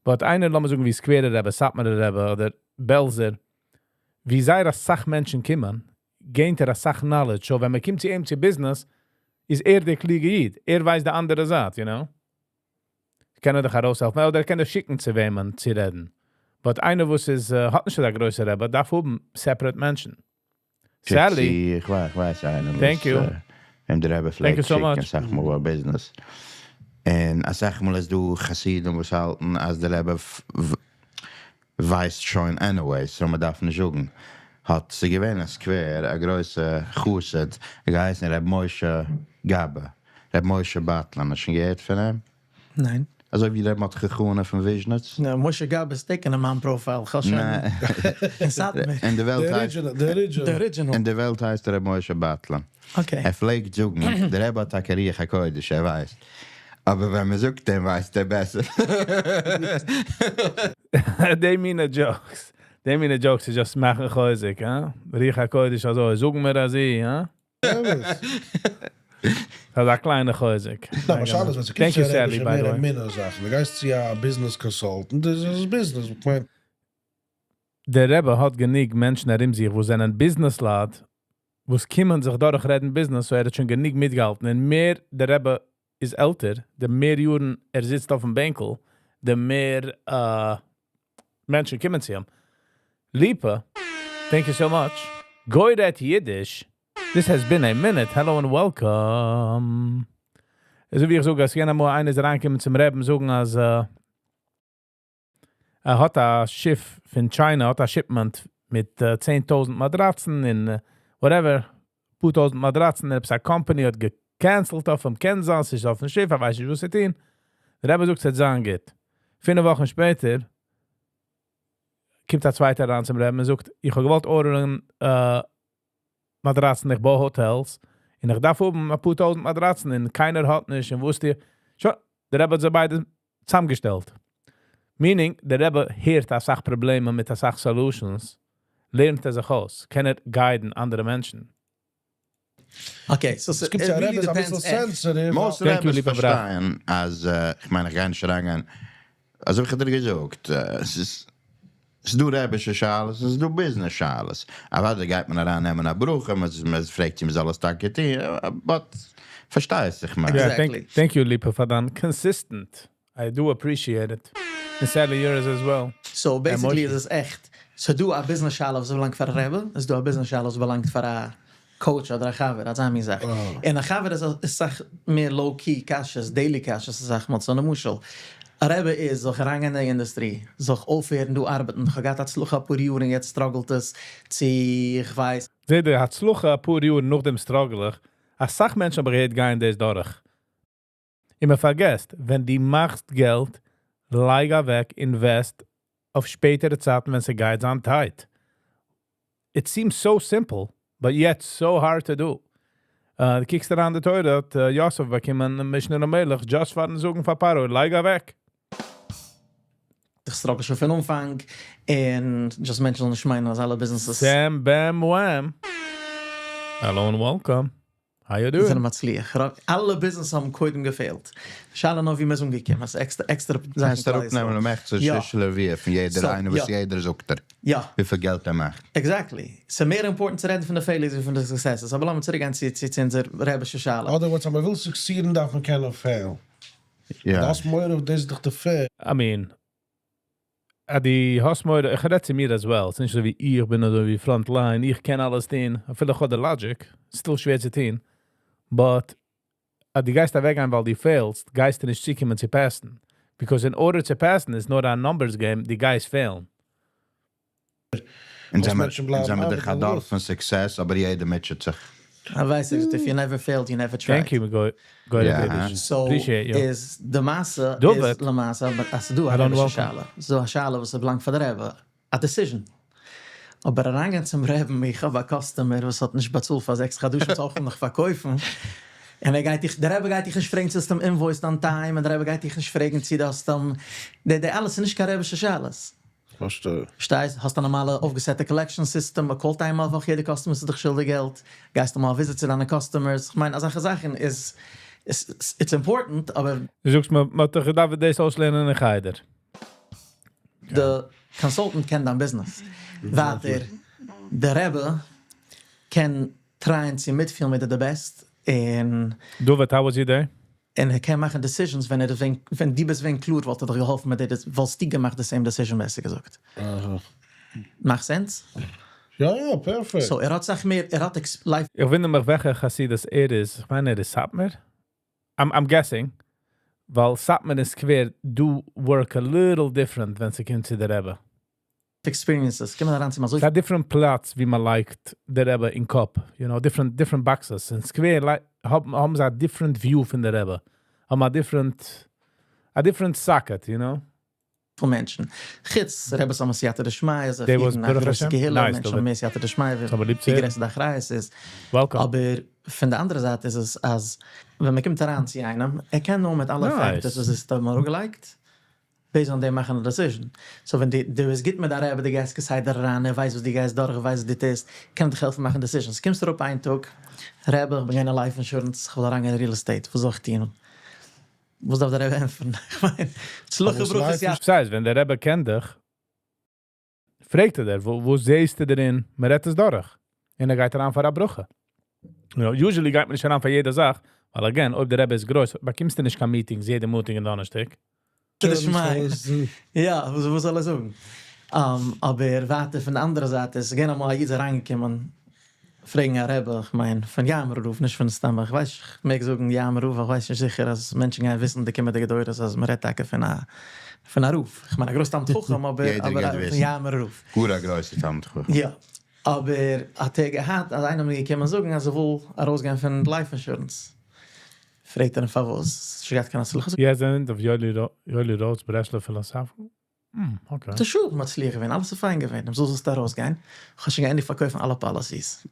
But איינער, לאמיר זאגן, ווי סקווערער רבי, סאטמארער רבי אדער בעלזער, ווי זייער א סאך מענטשן קומען, gain ט ער א סאך knowledge. So ווען מען קומט צו אים צו business, איז ער דער קלוגער איד. ער ווייסט די אנדערע זייט. קען ער דיך ארויסהעלפן, אדער ער קען דיך שיקן צו וועמען צו רעדן. But איינער וואס איז, האט נישט אזא גרויסע רבי, דארף האבן separate מענטשן. Sally. איך ווייס איינער, Thank you. וועם דער רבי פלעגט you so שיקן, much. אסאך מאל business. און אסאך מאל איז דא חסידים וואס האלטן, אז דער רבי ווייסט שוין anyway, so מען דארף נישט זאגן. האט זי געווען אין סקווער, א גרויסע חסיד, געהייסן ר' משה גבאי, ר' משה בטלן, האסט שוין געהערט פון אים? ניין. אזוי ווי ר' מרדכי חנא פון וויזשניץ? יא, משה גבאי איז taken אין מיין profile. איך האב שוין ניין. אין סאטמאר. אין דער וועלט The הייסט original, the original. The original. אין דער וועלט הייסט ער ר' משה בטלן. Okay. ער פלעגט זאגן, דער רבי האט טאקע רוח הקודש, ער ווייסט. אבער ווען מען זאגט אים, ווייסט ער בעסער. די מינע jokes. די מינע jokes איז just מאכן חוזק, הא? רוח הקודש אזוי, זאגן מיר אזוי, הא? דאס איז א קליינע חוזק. נו, אבער שאלה איז, ווען Thank you, Sally, by the way. מער זאכן. דו גייסט צו א business consultant, דאס איז business. איך מיין, דער רבי האט גענוג מענטשן ארום זיך, וואס זענען business לייט, וואס קומען זיך דורכרעדן business, so ער האט שוין גענוג מיטגעהאלטן. און מער דער רבי איז עלטער, די מער יארן ער זיצט אויפן בענקל, די מער מענטשן קומען צו אים. Lipa, thank you so much. גוי רעדט Yiddish. This has been a minute. Hello and welcome. אזוי ווי איך זאג, אז יענער מאל איינער איז אריינגעקומען צום רבי'ן זאגן, אז ער האט א שיף פון China, האט א shipment מיט 10.000 מאטראצן און whatever, 2.000 מאטראצן, עפעס א company האט גע cancel ט אויף אים, קען זיין, ס'איז אויפן שיף, ער ווייסט נישט, וואס צו טון. דער רבי זאגט, ס'וועט זיין גוט. 5 וואכן שפעטער קומט א צווייטער אריין צום רבי'ן און זאגט, איך האב געוואלט order ן מאטראצן, איך בוי hotels, און איך דארף האבן א פאר טויזנט מאטראצן, און קיינער האט נישט, און וואוסט איר, שוין, דער רבי האט זיי ביידע צוזאמגעשטעלט. Meaning, דער רבי הערט א סאך פראבלעמען מיט א סאך solutions, לערנט ער זיך אויס, קען ער guide ן אנדערע מענטשן. Okay, so עס גיבט יא רבי'ס א ביסל sensitive. Most Thank you, רבי'ס ליבער בראך. פארשטייען, אז איך מיין, איך גיי נישט אריינגיין. אזוי ווי איך האב דיר געזאגט, עס איז דא רבי'שע שאלות, עס איז דא business שאלות. אבער דא גייט מען אריין נעמען א ברכה, מען פרעגט אים, זאל עס טאקע טון, but פארשטייסט זיך מאל. Yeah, Exactly. thank you, Lipa, פאר דיין consistent. I do appreciate it. And sadly yours as well. So basically Moshe. איז עס עכט. So דא א business שאלה וואס באלאנגט פאר א רבי, איז דא א business שאלה וואס באלאנגט פאר א coach אדער א חבר, דאס איז מיין זאך. און א חבר איז סאך מער low key קשיות, daily קשיות, זאג מאל, so למשל. א רבי איז, זאל איך אריינגיין אין די industry, זאל איך אויפהערן דא ארבעטן, איך האב געהאט הצלחה א פאר יאר און יעצט struggle ט עס, צו איך ווייס. זע, די הצלחה א פאר יאר נאך דעם struggle איך, א סאך מענטשן האבן געהערט גייען דאס דורך. און מען פארגעסט, ווען דו מאכסט געלט, לייג אוועק, invest אויף שפעטערע צייטן, ווען ס'גייט זיין tight. It seems so simple, but yet so hard to do. דו קוקסט אריין די תורה, האט יוסף באקומען משנה למלך, just פארן זאגן פאר פרעה, לייג אוועק. איך struggle שוין פון אנפאנג, און just מענטשן זאלן נישט מיינען, אז אלע businesses Sam Bam Wham. Hello and welcome. How you doing? זענען מצליח. אלע business האבן קודם גע fail ט. שאלה נאר ווי מ'איז אנגעקומען. דאס איז עקסטער, עקסטער זאכן קענסט אראפנעמען און מאכט אזא יא. שישעלע ווי פון יעדער So, איינער, וואס יא. יעדער זאגט ער. וויפיל געלט ער מאכט. Exactly. ס'איז מער important צו רעדן פון די failures ווי פון די successes. אבער לאמיר צוריקגיין צו אונזער רבי'שע שאלה. אדער וואס מען וויל succeed ן, דארף מען קענען fail. יא. דאס מורא, דאס איז דאך די fail. I mean, דו האסט מורא, איך רעד צו מיר as well. ס'איז נישט אזוי ווי איך בין אזוי ווי frontline, איך קען אלעס טון. אפילו איך האב די logic, still שווער צו טון. But דו גייסט אוועקגיין, ווייל דו fail סט, גייסטו נישט צוקומען צו pass ן. Because in order to pass ן, איז נאר א numbers game, דו גייסט fail ן. און וואס זענען מענטשן בלייבן זענען מיר ארבעטן דער און פון success, אבער יעדער מוטשעט זיך. איך ווייס נישט, if you never failed, you never tried. Thank you, גוי גוי Yeah. אידיש. So Appreciate you. איז די מעשה David. איז למעשה, אבער אז דו I don't א welcome. שאלה. So א שאלה וואס באלאנגט פאר דער רבי, א decision. אבער אריינגיין צום רבי'ן, איך האב א customer וואס האט נישט באצאלט פאר 6 חדשים, זאל איך נאך פארקויפן. און ער גייט דיך, דער רבי גייט דיך נישט פרעגן צו האסט אים invoiced on time, און דער רבי גייט דיך נישט פרעגן צו דו האסט אים, די, די אלעס איז נישט קיין רבי'שע שאלות. פארשטיי. פארשטייסט? האסט א נארמאלע אויפגעסעטע collection system, מען call ט איינמאל א וואך יעדע customer ס'איז דיך שולדיג געלט, גייסט אמאל visit צו דיינע customers. איך מיין, אזעלכע זאכן איז, it's important, אבער דו זאגסט, מען האט דאך געדארפט דאס אויסלערנען אין חדר. די consultant קען דיין business. ווייטער, דער רבי קען try ען צו מיטפילן מיט דיר the best, און David, how was your day? און ער קען מאכן decisions, ווען ער ווען, ווען דו ביסט ווען קלאר, וואלט ער דיך געהאלפן מיט דיר, וואלסטו געמאכט the same decision, בעסער געזאגט. מאכט sense? יא, יא, perfect. So, ער האט זיך מער, ער האט life איך וואונדער מיך, וועלכע חסידות ער איז. איך מיין, ער איז סאטמאר. I'm guessing. ווייל סאטמאר און סקווער do work a little different ווען ס'קומט צו דער רבי. experiences. קומען אריין צו אים אזוי ס'איז א different פלאץ, ווי מען לייגט דער רבי אין קאפ. Different boxes. און סקווער האבן זיי א different view פון דער רבי. האבן a different socket. פון מענטשן. חוץ רבי'ס האבן סייעתא דשמיא, זיי דער וואס פירן א ברוך גרויסע השם? קהילה, Nice, מענטשן David. האבן מער סייעתא דשמיא, אבער ליב צו ווי הערן. גרעסער די אחריות איז. Welcome. אבער פון דער אנדערע זייט איז עס, אז ווען מען קומט אריין צו איינעם, ער קען נאר מיט אלע Nice. factors, וואס איז דא מאל אראפגעלייגט, based on דעם מאכן א decision. So ווען דו ביסט גוט מיט דער רבי, דו גייסט כסדר אריין, ער ווייסט וואס דו גייסט דורך, ער ווייסט וואס דו טוסט, קען דיך העלפן מאכן decisions. קומסט אראפ איין טאג, רבי, איך בין גיין אין life insurance, איך וויל אריינגיין אין real estate, וואס זאל איך טון? וואס דארף דער רבי ענטפערן? איך מיין, הצלחה וואס ברכה, life יא. דאס הייסט, ווען דער רבי קען דיך, פרעגט ער דיר, וואו זעסטו דערין? מען רעדט עס דורך. און ער גייט אריין פאר א ברכה. Usually גייט מען נישט אריין פאר יעדע זאך, ווייל again, אויב דער רבי איז גרויס, באקומסטו נישט קיין meetings יעדע מאנטאג און דאנערשטאג. דשמיא. יא, וואס זאל איך זאגן? אבער ווייטער פון דער אנדערע זייט איז, געווען אמאל א איד אריינגעקומען, פרעגן א רבי, איך מיין, פון יארמער רב, נישט פון סתם, איך ווייס, איך מעג זאגן יארמער רב, איך ווייס נישט זיכער, אז מענטשן גייען וויסן, די קומענדיגע דורות, אז מען רעדט טאקע פון א רב. איך מיין, א גרויסער תלמיד חכם, אבער, יעדער אבער גייט פון וויסן. יארמער רב. גאר א גרויסער תלמיד חכם. יא, אבער האט ער געהאט, אז איינער איז געקומען זאגן, אז ער וויל ארויסגיין פון life insurance. פרעגט ער אים פארוואס, נישט געהאט קיין הצלחה. Ja, זענען אויף יואלי ראטה'ס ברסלב philosophy. Okay. דער שול מצליח געווען, אלעס איז פיין געווען, דאן זאלסטו ארויסגיין. איך האב שוין געענדיגט פארקויפן אלע policies.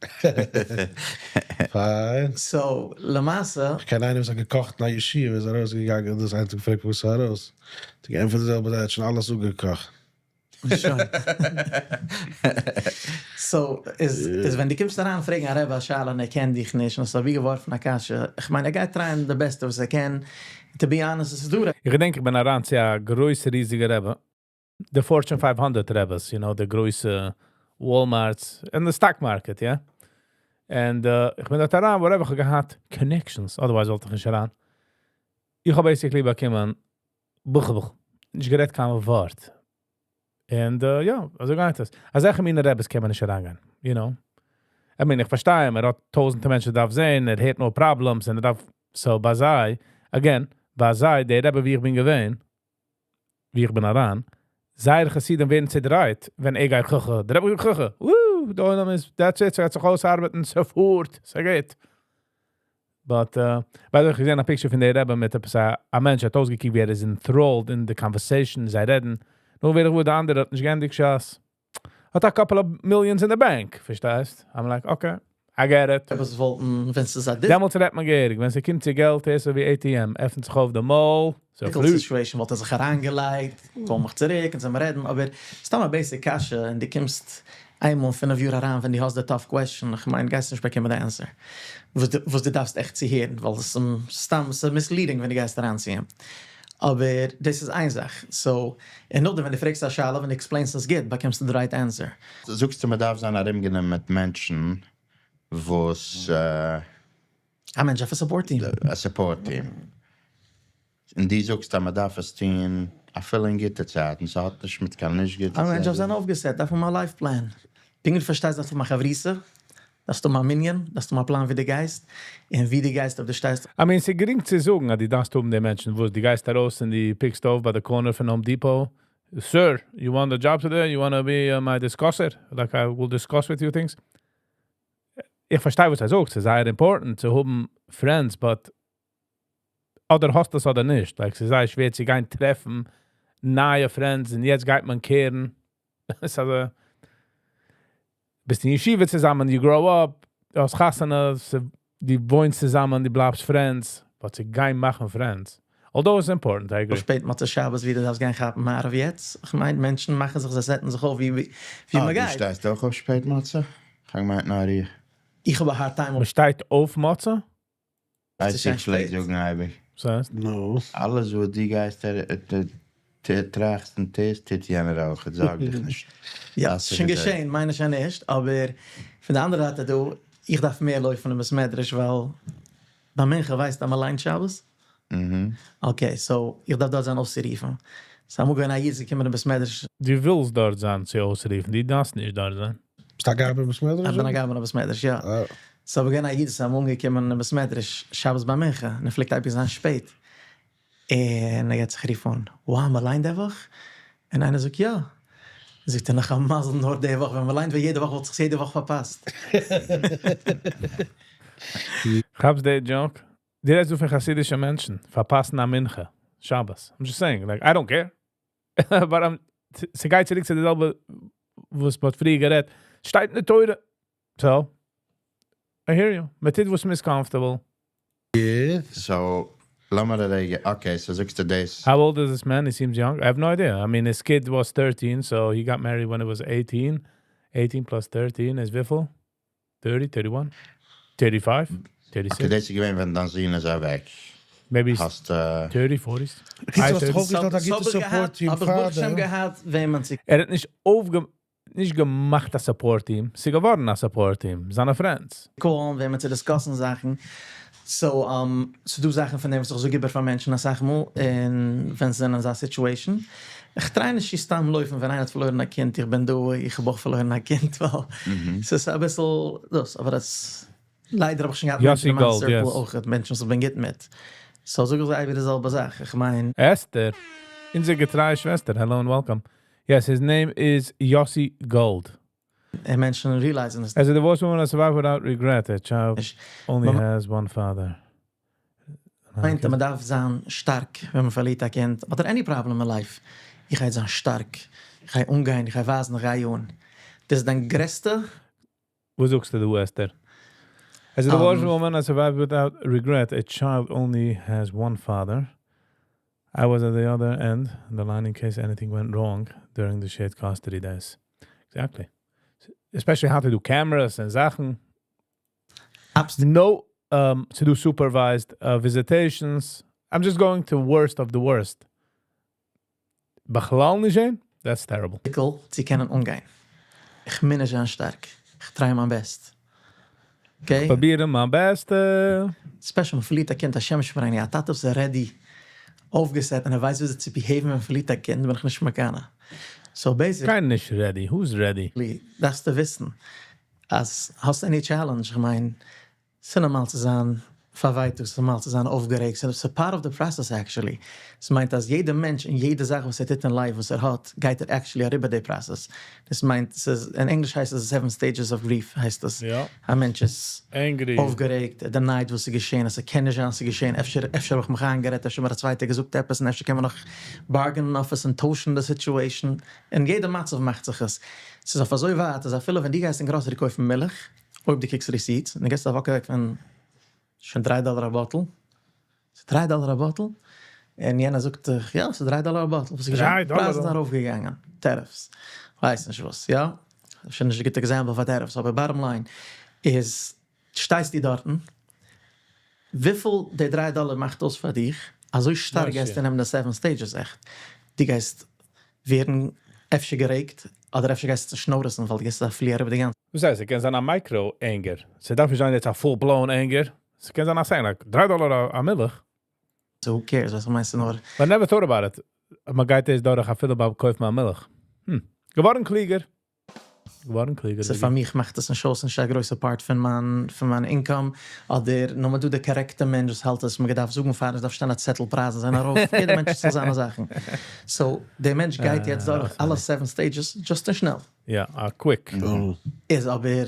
פיין. So, למעשה, איך קען איינעם וואס האט געקאכט אין א ישיבה, איז ארויסגעגאנגען, דאס איינער האט געפרעגט, וואס איז ארויס? די געענטפערט די זעלבע, ער האט שוין אלעס אפגעקאכט. שוין. So, איז ווען דו קומסט אריין פרעגן א רבי א שאלה און ער קען דיך נישט, און עס האט ווי געווארפן א קשיא, איך מיין, ער גייט try ען the best וואס ער קען. To be honest, עס איז דא איך געדענק, איך בין אריין צו א גרויסע, ריזיגע רבי. The Fortune 500 Rebbes, די גרויסע Walmarts and the stock market, yeah? And איך בין דארט אריין, whatever, איך האב געהאט connections, otherwise וואלט איך נישט אריין. איך האב basically באקומען, בוך, בוך, נישט גערעדט קיין ווארט. And יא, אזוי גייט עס. אזעלכע מינע רבי'ס קען מען נישט אריינגיין. I mean, איך פארשטיי, ער האט טויזנטער מענטשן דארף זען, ער האט נאר problems, און ער דארף, so ביי זיי, again, ביי זיי, דער רבי ווי איך בין געווען, ווי איך בין אריין, זייערע חסידים ווערן צעדרייט, ווען ער גייט ככה, דער רבי גייט ככה, וואו, דא איז, that's it, ס'גייט זיך אויסארבעטן, ס'פארט, ס'גייט. But, by the way, איך געזען א picture פון דער רבי מיט עפעס א מענטש האט אויסגעקוקט ווי ער איז enthralled in the conversation, זיי רעדן. נאר ווער איך וואו דער אנדערע האט נישט געענדיגט ש"ס. האט a couple of millions in the bank, פארשטייסט? I'm like, okay, I get it. וואס וואלטן, ווען עס איז א דעמאלטס רעדט מען געהעריג. ווען ס'קומט צו געלט, איז אזוי ווי ATM, עפנט זיך אויף די מויל, so difficult פליט. situation, וואלט ער זיך אריינגעלייגט, קום איך צוריק און זאל רעדן, אבער סתם א basic קשיא, און דו קומסט איינמאל 5 יאר אריין, ווען דו האסט די tough question, איך מיין, גייסט נישט באקומען די answer. וואס דו דארפסט עכט צו הערן, ווייל עס איז סתם, עס איז misleading, ווען דו גייסט אריין צו אים. אבער דאס איז איין זאך. So, און נאכדעם, ווען דו פרעגסט א שאלה, ווען דו explain סט עס גוט, באקומסטו the right answer. זאגסטו, מען דארף זיין ארומגענומען מיט מענטשן, וואס א מענטש דארף א support team. א support team. און דו זאגסט, אז מען דארף עס טון, אפילו אין גוטע צייטן, ס'האט נישט מיט קיין נישט גוטע א מענטש דארף צייטן. זיין אויפגעסעט, דארף האבן א life plan. דינגען דו פארשטייסט, דארפסטו האבן א חברותא, דארפסטו האבן א מנין, דארפסטו האבן א plan, ווי דו גייסט, און ווי דו גייסט, אויב דו שטייסט. I mean, ס'איז גרינג צו זאגן, אז דו דארפסט האבן די מענטשן, וואס דו גייסט ארויס און דו pick סט אויף ביי the corner פון Home Depot. Sir, you want a job today? You want to be my discusser? Like I will discuss with you things? איך פארשטיי וואס ער זאגט, ס'איז זייער important צו האבן friends, but אדער האסטו עס אדער נישט. Like, ס'איז זייער שווער צו גיין טרעפן נייע friends און יעצט גייט מען care ן. ס'איז אזוי, ביסט אין ישיבה צוזאמען, you grow up, דו האסט חתונה, דו וואוינסט צוזאמען, דו בלייבסט friends, but צו גיין מאכן friends. Although it's important, I agree. שפעט מוצאי שבת ווי דו דארפסט גיין כאפן מעריב יעצט. איך מיין, מענטשן מאכן זיך, זיי set ן זיך אויף ווי ווי אה, מען דו גייט. שטייסט אויך אויף שפעט מוצאי? איך מיין נאר איך. איך האב א hard time מען שטייט אויף מוצאי? ווייסט, איך פלעג זאגן אייביג. וואס הייסט? No. אלעס וואס דו גייסט טראכסט און טוסט, טוט יענער אויך. זארג דיך נישט. יא, דאס שוין איז געשען, מיין איך נישט, אבער פון די אנדערע זייט דא, איך דארף מער לויפן אין בית מדרש, ווייל ביי מנחה ווייסט, אז מ'ליינט שבת? Okay, so איך דארף דארט זיין אויסצורופן. ס'איז אמאל געווען א איד געקומען אין בית מדרש. דו ווילסט דארט זיין צו אויסרופן, דו דארפסט נישט דארט זיין. ביסט א גבאי בית מדרש? איך בין א גבאי אין בית מדרש, יא. אה. So געווען א איד איז אמאל געקומען אין בית מדרש שבת ביי מנחה, און ער פלעגט אייביג זיין שפעט. און ער גייט זיך רופן, wow, מ'ליינט די וואך? און איינער זאגט, יא. זאגט ער, נאך א מזל נאר די וואך, ווען מ'ליינט ווען יעדע וואך וואלט זיך יעדע וואך פארפאסט. כאפסט די joke? די רעדסט דא פון חסידישע מענטשן, פארפאסן א מנחה, שבת. I'm just saying, like, I don't care. But I'm, ס'גייט צוריק צו די זעלבע, וואס מ'האט פריער גערעדט. שטייט אין די תורה. So, I hear you. מ'טוט וואס מ'איז comfortable. So, לאמיר רעדן. Okay, so זאגסטו דאס. How old is this man? He seems young. I have no idea. I mean, his kid was 13, so he got married when he was 18. 18 plus 13 is וויפיל? 30, 31, 35, 36. Okay, דאס איז געווען, ווען דיין זון איז אוועק. Maybe he's האסט, 30, 40s. האסט דאך אויפגעשטעלט א גוטע support team, האב איך ברוך השם father. געהאט, וועמען צו ער האט נישט אויפגע נישט געמאכט א support team. ס'איז געווארן א support team. זיינע friends. call ן, וועמען צו discuss ן זאכן. So, ס'דא זאכן פון דעם, וואס איך זאג איבער פאר מענטשן, אסאך מאל, און ווען זיי זענען אין אזא situation. איך try נישט סתם לויפן, ווען איינער האט פארלוירן א קינד, איך בין דא, איך האב אויך פארלוירן א קינד, ווייל ס'איז א ביסל דאס, אבער דאס, ליידער האב איך שוין געהאט מענטשן אין מיין Yossi Gold, circle yes. אויך, מענטשן, וואס איך בין גוט מיט. So זאג איך זיי אייביג די זעלבע זאך. איך מיין, Esther. אונזער געטרייע שוועסטער. Hello and welcome. Yes, his name is Yossi Gold. און מענטשן realize ן עס As a divorced woman, I survive without regret. A child נישט. only Mama- has one father. מיינט, מען דארף זיין שטארק, ווען מען פארלירט א קינד. אדער any problem in life. איך גיי זיין שטארק. איך גיי אנגיין, איך גיי ווייזן, איך גיי אן. דאס איז דיין גרעסטע וואס זאגסטו דו, Esther? As a divorced woman, I survived without regret. A child only has one father. I was at the other end of the line in case anything went wrong during the shared custody days. Exactly. Especially how to do cameras and זאכן. Absolutely. No, to do supervised visitations. I'm just going to worst of the worst. בכלל נישט זען? That's terrible. צו קענען אנגיין. איך מיין זיין שטארק. איך try מיין best. Okay? פרובירן מיין בעסטע. Special, מען פארלירט א קינד, השם ישמרנו, א טאטע איז ready אויפגע set און ער ווייסט ווי צו behave ן, ווען מען פארלירט א קינד, בין איך נישט מקנא. So basically, קיינער נישט ready. Who's ready? דארפסטו וויסן, אז האסט any challenge, איך מיין, ס'איז נארמאל צו זיין פארווייטאגט, ס'איז נארמאל צו זיין אויפגערעגט. So it's a part of the process actually. עס מיינט אז יעדער מענטש אין יעדע זאך וואס ער טוט אין life וואס ער האט, גייט ער actually אריבער די process. דאס מיינט, ס'איז, אין ענגליש הייסט עס seven stages of grief, הייסט עס. יא. א מענטש איז Angry. אויפגערעגט, ער denied וואס איז געשען, אז ער קען נישט זיין, עס איז געשען, אפשר האב איך מיך איינגערעדט, אפשר האט מיר א צווייטער געזאגט עפעס, און אפשר קען מען נאך bargain אויף עס און טוישן די situation. אין יעדע מצב מאכט זיך עס. עס איז אויף אזוי ווייט, אז אפילו ווען דו גייסט אין grocery קויפן מילך, אויב דו קוקסט receipts, און דו גייסט א וואך אוועק פון שוין 3 דאלאר א bottle. ס'איז 3 דאלאר א bottle. און יענער זאגט, יא, ס'איז 3 דאלאר א bottle. וואס איז געשען? 3 דאלאר? פרייזן זענען ארויפגעגאנגען. Tariffs. ווייס נישט וואס, יא? שוין נישט א גוטע example פאר tariffs, אבער bottom line איז, שטייסטו דארטן, וויפיל די 3 דאלאר מאכט אויס פאר דיך, אזוי שטארק גייסטו נעמען די 7 stages, עכט. דו גייסט ווערן אפשר גערעגט, אדער אפשר גייסטו notice ן, ווייל דו גייסט פליען איבער די גאנצע. וואס הייסט, עס קען זיין א micro anger. ס'דארף נישט זיין יעצט א full-blown anger. עס קען זיין א saying, like, 3 דאלאר א מילך. So who cares, וואס מיינסטו נאר? But I never thought about it. מען גייט עס דורך אפילו ביים קויפן א מילך. געווארן קליגער. געווארן קליגער. So פאר מיך מאכט עס נישט אויס, נישט א גרויסע part פון מיין income. אדער נאר מען דא דער correct מענטש, וואס האלט עס, מען דארף זאגן פאר, עס דארף שטיין א צעטל פרייזן זענען ארויף. יעדער מענטש זאל זיינע זאכן. So, דער מענטש גייט יעצט דורך דאס אלע 7 stages, just שנעל. יא, quick. איז אבער,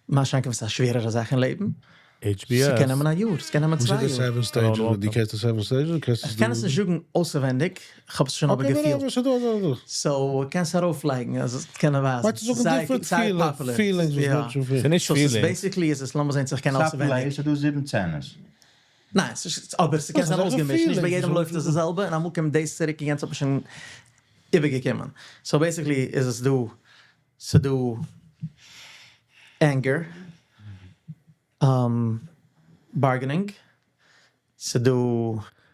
מה שאין כן וואס איז א שווערערע זאך אין לעבן. HBS. ס'קען נעמען א יאר, ס'קען נעמען וואס צוויי איז די יאר. seven stages? דו קענסט די seven stages? קענסט איך קען עס נישט זאגן אויסעווענדיג, איך האב עס שוין אבער געפילט. So קענסט ארויפלייגן אז עס קען ווייזן. זייער popular. ס'איז נישט So ס'איז feelings. basically איז עס, לאמיר זען צו איך קען אויסעווענדיג. ס'איז דא זיבן סצענעס. ניין, ס'איז אבער ס'קען זיין אויסגעמישט, נישט ביי יעדעם לויפט עס די זעלבע, און אמאל קומט דאס צוריק און יענץ האט מען שוין איבערגעקומען. So basically איז עס דא, ס'דא anger, bargaining, ס'דא.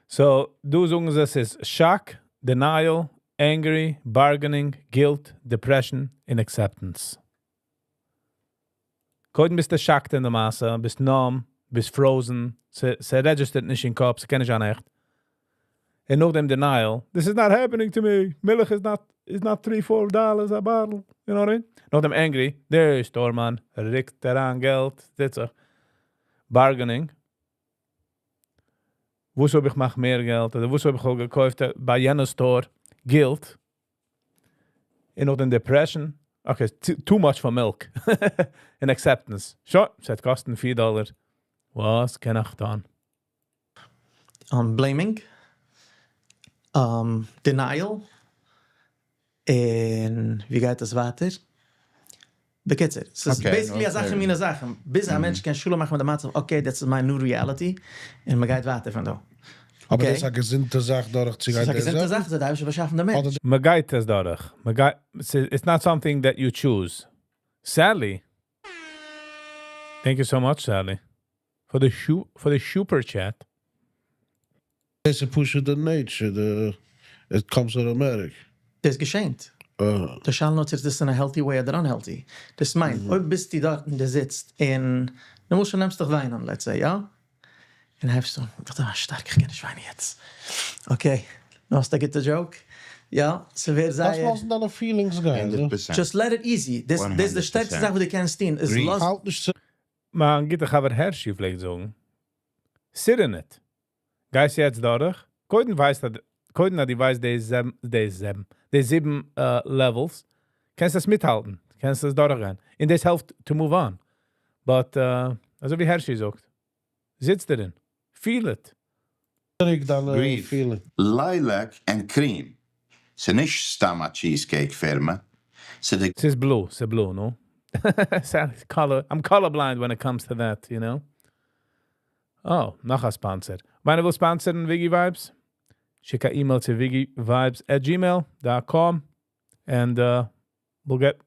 So דא זאגן זיי ס'איז shock, denial, angry, bargaining, guilt, depression, and acceptance. קודם ביסטו shocked אין די מעשה, ביסט numb, ביסט frozen, ס' register ט נישט אין קאפ, ס'קען נישט זיין עכט. און נאכדעם denial, this is not happening to me, מילך is not 3, $4 a bottle, you know what I mean? נאכדעם angry, דער store מאן רוקט אריין געלט, זיצט זיך. Bargaining, וואס האב איך מאך מער געלט, אדער וואס האב איך געקויפט ביי יענע store, guilt. און נאכדעם depression, okay, too much for milk. And acceptance. שוין, ס'וועט קאסטן 4 דאלער. וואס קען איך טון? Blaming, denial, און ווי גייט עס ווייטער? בקיצור, ס'איז basically אזעלכע מינע זאכן, ביז א מענטש קען שלום מאכן מיט די מצב, okay, that's my new reality, און מען גייט ווייטער פון דא. אבער דאס איז א געזונטע זאך דורך צו גיין. ס'איז א געזונטע זאך, ס'האט דער אייבערשטער באשאפן דעם מענטש. מען גייט עס דורך. מען גייט, it's not something that you choose. Sally. Thank you so much, Sally. For the super chat. דאס איז פשוט the nature, it comes automatic. דאס געשעט. די שאלה נאר צו איז דאס in a healthy way אדער unhealthy. דאס מיינט, אויב ביסטו דארט און דו זיצט און למשל נעמסט דיך וויינען, let's say, יא? און הייבסט אן, איך בין שטארק, איך קען נישט וויינען יעצט. Okay, דו האסט א גוטע joke? יא, ס'ווערט זייער. לאזן דיינע feelings גיין. 100%. Just let it easy. דאס איז די שטערקסטע זאך, וואס דו קענסט טון. איז לאז האלט נישט צו. מיין גוטער חבר הערשי פלעגט זאגן, sit in it. גייסט יעצט דורך, קודם ווייסט, קודם אז דו ווייסט די זיבן levels, קענסט עס מיטהאלטן, קענסט עס דורכגיין. און דאס העלפט to move on. But, אזוי ווי הערשי זאגט, זיץ דערין, feel it. דיינע Grief. feeling. Lilac and Cream. ס'איז נישט סתם א cheesecake פירמע. ס'איז די ס'איז blue, ס'איז blue, no? Color. I'm colorblind when it comes to that, you know? Oh, נאך א sponsor. איינער וויל sponsor ן Wiggy Vibes? שיק א email צו wiggyvibes@gmail.com and we'll get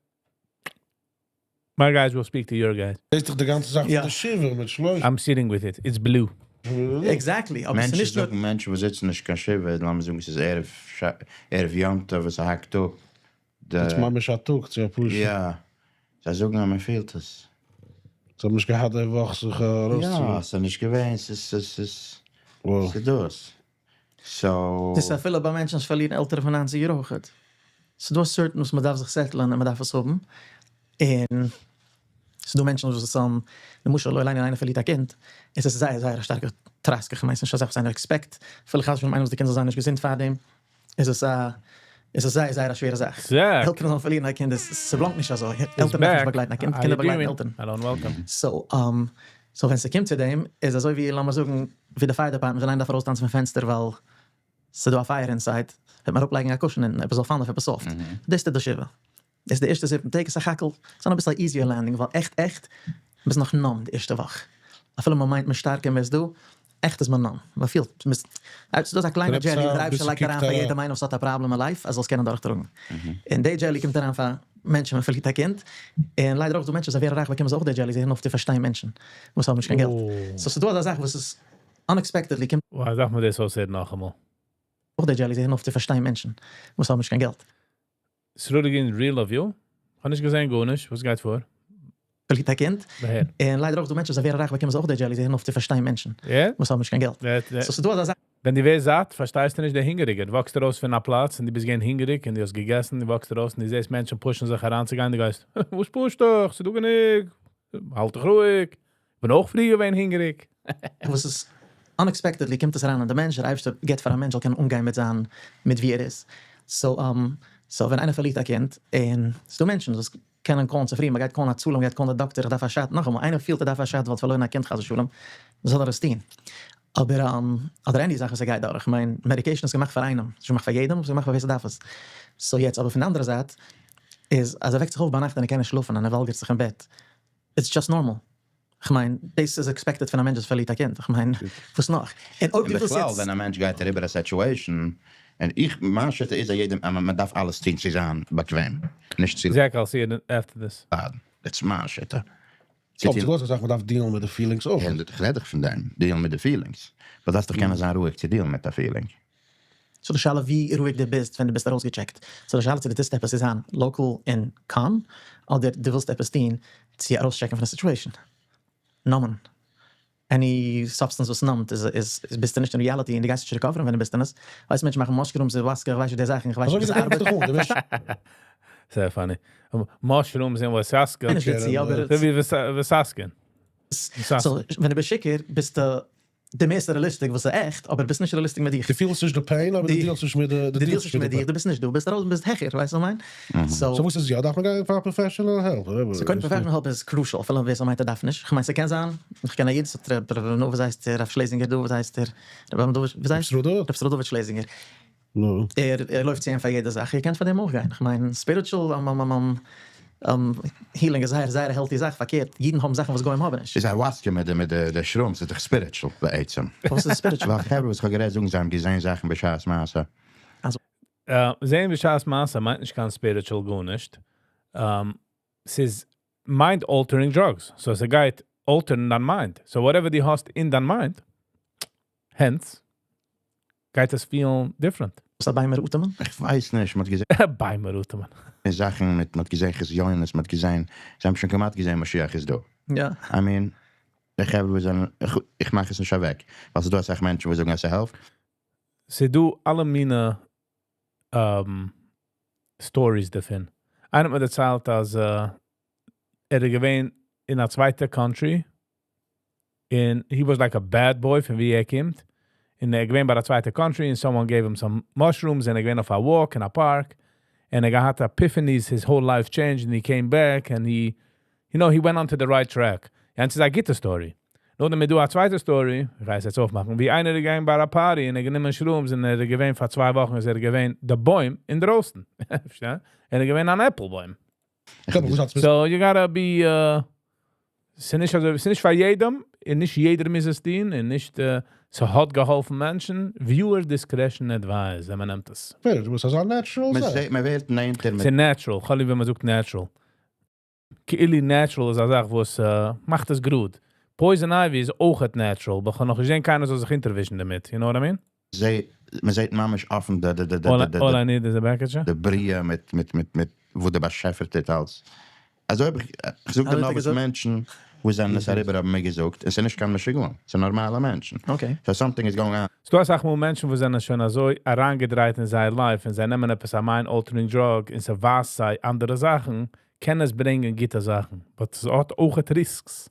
my guys will speak to your guys. דאס איז דאך די גאנצע זאך יא. פון די שבעה מיט שלוש. I'm sitting with it. It's blue. Exactly. אבער ס'איז מענטשן נישט נאר זאגן, מענטשן, וואס זיצן נישט קיין שבעה, לאמיר זאגן, ס'איז ערב יום טוב, וואס האקט אפ. די, דאס ממש א טאג, צו פשוט. יא. זיי זאגן, אז מען פילט עס. זיי האבן נישט געהאט די וואך זיך ארויסצו. יא, ס'איז נישט געווען, ס'איז ס'איז דאס. So דאס איז אפילו ביי מענטשן, וואס פארלירן עלטערע פון 90 יאר אויך. ס'איז דא certain וואס מען דארף זיך settle ן און מען דארף עס האבן. און ס'איז דא מענטשן, וואס למשל, לא עלינו איינער פארלירט א קינד, עס איז זייער, זייער א שטארקע טראסק. איך מיין, ס'איז נישט א זאך וואס איינער expect. פילייכט האט שוין איינער וואס די קינד זאל זיין נישט געזונט פאר דעם. עס איז זייער, זייער א שווערע זאך. זייער. עלטערן זאלן פארלירן א קינד, עס באלאנגט נישט אזוי. עלטערן דארפן נישט באגלייטן א קינד, קינדער באגלייטן עלטערן. Hello and welcome. So ווען ס'קומט צו דעם, איז אזוי ווי, לאמיר זאגן, ווי די fire department, ווען איינער דארף ארויסטאנצן פון פענסטער, ווייל ס'איז דא א fire inside, וועט מען אראפלייגן א cushion און עפעס זאל פאלן אויף עפעס soft. דאס איז די שבעה. דאס איז די ערשטע 7 טעג, סך הכל, ס'איז א ביסל easier landing, ווייל עכט, עכט, ביסט נאך numb די ערשטע וואך. אפילו מען מיינט מען שטארק און מען איז דא, עכט איז מען numb. מען פילט, ס'איז דא אזא קליינע jelly, דער אייבערשטער לייגט אריין פאר יעדעם איינעם וואס האט א problem אין life, ער זאל עס קענען דורכטראגן. און די jelly קומט אריין פאר מענטשן, ווען פארלירט א קינד. און ליידער אויך דא מענטשן, זיי ווערן רייך, באקומען זיי אויך די jelly, זיי הערן אויף צו פארשטיין מענטשן, וואס האבן נישט קיין געלט. So ס'איז דא אזא זאך, וואס איז unexpectedly קומט Wow, זאג מיר דאס אויסזעט נאכאמאל. אויך די jelly, זיי הערן אויף צו פארשטיין מענטשן, וואס האבן נישט קיין געלט. ס'רודער real of you. האב נישט געזען גארנישט, וואס גייט פאר? פארלירט א קינד. באהער. און ליידער אויך דא מענטשן, זיי ווערן רייך, באקומען זיי אויך די jelly, זיי הערן אויף צו פארשטיין מענטשן, וואס האבן נישט קיין געלט. So ס'איז דא אזא זאך. ווען דו ווערסט זאט, פארשטייסטו נישט דער הונגעריגער. דו וואקסט ארויס פון א פלאץ און דו ביסט געווען הונגעריג און דו האסט געגעסן, דו וואקסט ארויס און דו זעסט מענטשן push ן זיך אריינצוגיין, דו גייסט, וואס push סט דיך? ס'איז דא גענוג. האלט דיך רואיג. איך בין אויך פריער געווען הונגעריג. וואס איז unexpectedly קומט עס אריין אין דער מענטש, דער אייבערשטער גיט פאר א מענטש זאל קענען אומגיין מיט זיין, מיט ווי ער איז. So ווען איינער פארלירט א קינד, און ס'איז דא מענטשן, וואס קענען call ן צופרי, מ'גייט call ן הצלה, מ'גייט call ן די דאקטער, איך דארף א shot, נאכאמאל, איינער פילט ער דארף א shot ווייל האט פארלוירן א קינד חס ושלום, זאל ער עס טון. אבער אדער any זאך וואס ער גייט דורך, כ'מיין medication איז געמאכט פאר איינעם, ס'נישט געמאכט פאר יעדעם, ס'איז געמאכט פאר ווער ס'דארף עס. So יעצט אבער פון די אנדערע זייט, איז אז ער וועקט זיך אויף ביינאכט און ער קען נישט שלאפן און ער וואלגערט זיך אין בעט, it's just normal. כ'מיין, דאס איז expected פון א מענטש וואס פארלירט א קינד, כ'מיין, וואס נאך? און אויב דו ווילסט בכלל, יעצט. ווען א מענטש גייט אריבער א situation, און איך, מיין שיטה איז, אז יעדער, מען דארף אלעס טון צו זיין באקוועם, נישט צו Zach, I'll see you after this. ליידן. דאס איז מיין שיטה. צו אויף טון די גרויסע זאך, מען דארף deal ן מיט די feelings אויך. Ja, איך רעד דאך פון דעם, deal ן מיט די feelings. ווייל דארפסט דאך קענען זיין רואיג צו deal ן מיט א feeling. So די שאלה ווי רואיג דו ביסט ווען דו ביסט ארויסגע check ט. So די שאלה צו דו טוסט עפעס צו זיין local און calm, אדער דו ווילסט עפעס טון צו ארויסטשעקן פון די situation. Numb ען. Any substance וואס numb ט איז איז ביסטו נישט אין reality און דו גייסט נישט recover ן ווען דו ביסט אין עס. ווייסט מענטשן מאכן mushrooms, ayahuasca, איך ווייס נישט די זאכן, איך ווייס נישט ווי עס ארבעט. זייער funny. Mushrooms און ayahuasca. נישט וויצי, אבער ווי ayahuasca. So, ווען דו ביסט שיכור, ביסטו די מערסטע realistic וואס איז עכט, אבער ביסט נישט realistic מיט דיך. דו פילסט נישט די pain, אבער דו deal סט נישט מיט די דו deal סט נישט מיט דיך, דו ביסט נישט דא, ביסט ארויס, ביסט העכער, ווייסט וואס איך מיין? So וואס איז יא, דארף מען גיין פאר professional help, אדער? So קודם professional help איז crucial, אפילו ווער ס'מיינט ער דארף נישט. איך מיין ס'קען זיין, איך קען א איד, ס'האט ר', נו, וואס הייסט ער, רב שלעזינגער דא, וואס הייסט ער, ר' אברהם דוד, וואס הייסט? רב ישראל דוד? רב ישראל דוד שלעזינגער. נו. ער לויפט צו אים פאר יעדע זאך, איר קענט פאר דעם אויך גיין, איך מיין spiritual healing איז זייער זייער א healthy זאך, פארקערט, אידן האבן זאכן וואס גוים האבן נישט. איז ayahuasca מיט די מיט די shrooms איז דאך spiritual בעצם. וואס איז spiritual? ווייל חברה וואס איך האב גערעדט זאגן זיי האבן געזען זאכן בשעת מעשה. Also זען בשעת מעשה מיינט נישט קיין spiritual גארנישט. ס'איז mind altering drugs. So ס'גייט alter ן דיין mind. So whatever דו האסט אין דיין mind, hence, גייט עס feel different. וואס ביימער אטעמען? איך ווייס נישט, מ'האט געזען ביימער אטעמען. זאכן מיט, מ'האט געזען חזיונות, מ'האט געזען, זיי האבן שוין כמעט געזען משיח איז דא. יא. I mean, איך האב געזען, איך מאך עס נישט אוועק. ווייל ס'דא אסאך מענטשן וואס זאגן אז ס'העלפט. ס'דא אלע מיני stories דערפון. איינער האט מיר דערציילט אז ער איז געווען אין א צווייטע country און he was like a bad boy פון ווי ער קומט. און ער איז געווען ביי א צווייטע country and someone gave him some mushrooms און ער איז געווען אויף א walk אין א park און ער געהאט epiphanies, his whole life changed and he came back and he went onto the right track. און ס'איז א גוטע story. נאכדעם איז דא א צווייטע story, איך ווייס יעצט אויפמאכן, ווי איינער איז געגאנגען ביי א party און ער גענומען shrooms און ער איז געווען פאר 2 וואכן איז ער געווען דער בוים אין דרויסן. פארשטייסט? ער איז געווען אן apple בוים. איך האב געזאגט, So you gotta be ס'איז נישט אזוי, ס'איז נישט פאר יעדעם, און נישט יעדער מוז עס טון, און נישט ס'האט געהאלפן מענטשן, viewer discretion advised, ווען מען נעמט עס. דו ביסט אזא natural מען זאך. זעט, מען ווערט נענטער מיט ס'איז natural, חלילה ווען מען זאגט natural. כאילו natural איז א זאך וואס מאכט עס גוט. Poison ivy איז אויך natural, אבער איך האב נאך געזען קיינער זאל זיך אונטערווישן דערמיט, you know what I mean? זעט, מען זעט ממש אפן די All I need is a package. די בריאה מיט וואו דער באשעפער טוט אלץ. אזוי האב איך, איך זאג דיר האט נאר ער וואס געזאגט? מענטשן, וואס זענען עס אריבער האבן מיר געזאגט, עס איז נישט קיין משוגעים, עס זענען נארמאלע מענטשן. Okay. So something is going on. ס'דא אסאך מאל מענטשן, וואס זענען שוין אזוי אריינגעדרייט אין זייער life, און זיי נעמען עפעס א mind altering drug, און ס'ווייזט זיי אנדערע זאכן, קען עס ברענגען גוטע זאכן. But עס האט אויך risks.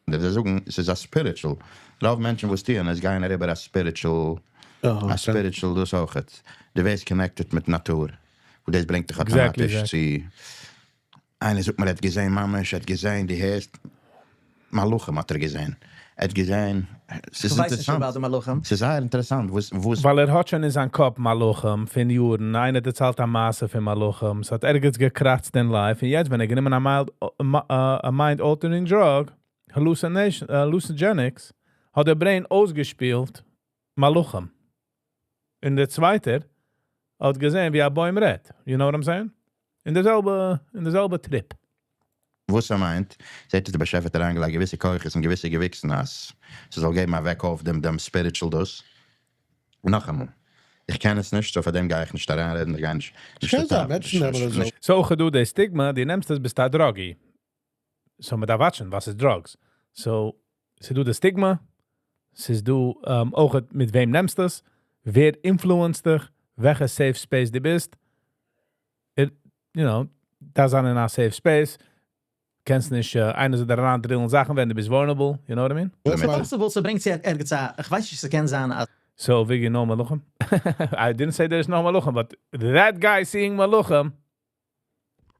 זיי זאגן, עס איז א spiritual. רוב מענטשן וואס טוען, עס גייען אריבער א spiritual, א spiritual דאס אויך. דו ווערסט connected מיט נאטור. וואס דאס ברענגט דיך אויטאמאטיש צו איינער זאגט מיר, ער האט געזען ממש, ער האט געזען, דו הערסט, מלאכים האט ער געזען. ער האט געזען, עס איז איך ווייס נישט אינטערעסאנט. about די מלאכים. עס איז זייער אינטערעסאנט, וואס ווייל ער האט שוין אין זיין קאפ מלאכים פון יארן, איינער דערציילט א מעשה פון מלאכים, עס האט ערגעץ געקראצט אין life, און יעצט ווען ער גענומען א mind altering drug, hallucination, hallucinogenics, האט דער brain אויסגעשפילט מלאכים. און דער צווייטער האט געזען, ווי א בוים רעדט. You know what I'm saying? אין דער זעלבע trip. וואס ער מיינט, זעט דער באשעפער האט אריינגעלייגט געוויסע כוחות און געוויסע געוויקסן, אז ס'זאל געבן א וועק אויף דעם spiritual דאס. און נאכאמאל, איך קען עס נישט, so פאר דעם גיי איך נישט אריינרעדן, איך גיי נישט קען זיין, מענטשן נעמען עס נישט So, אויך דא די stigma, דו נעמסט עס, ביסט א druggie. So, מען דארף watch ן, וואס איז drugs? So, ס'איז דא די stigma, ס'איז דא אויך מיט וועם נעמסט עס, ווער influence דיך, וועלכע safe space דו ביסט. דא זיין אין א safe space, קענסט נישט איינער זאל דיר אריין drill ן זאכן, ווען דו ביסט vulnerable, you know what I mean? ס'איז possible, ס'ברענגט זיך ערגעץ איך ווייס נישט, ס'קען זיין, אז So, וועגן no מלאכים? I didn't say there's no מלאכים, but that guy seeing מלאכים,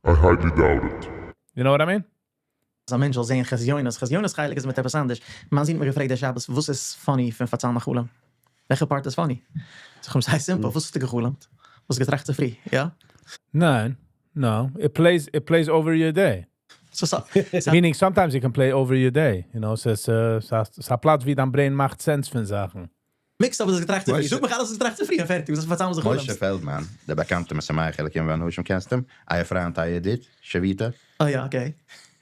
I highly doubt it. You know what I mean? אז א מענטש זאל זען חזיונות, חזיונות חלק איז מיט עפעס אנדערש. מיין זון האט מיר געפרעגט די שבת, וואס איז funny פון פארציילן א חלום? וועלכע part איז funny? זאג איך אים, ס'איז simple, וואס האסטו גע'חלומ'ט? וואס געטראכט צופרי, יא? ניין, no, it plays, it plays over your day. Meaning sometimes it can play over your day, you know, ס'איז א פלאץ ווי דיין brain מאכט sense פון זאכן. mixed up וואס געטראכט צופרי, זאג מיך אלעס וואס געטראכט צופרי און פערטיג, וואס פארציילן וואס דו משה חלומ'סט? פעלדמאן, דער באקאנטער משמח אלקים ואנשים, קענסט אים? אייער פריינט, אייער ידיד, שביתה. אה יא, okay.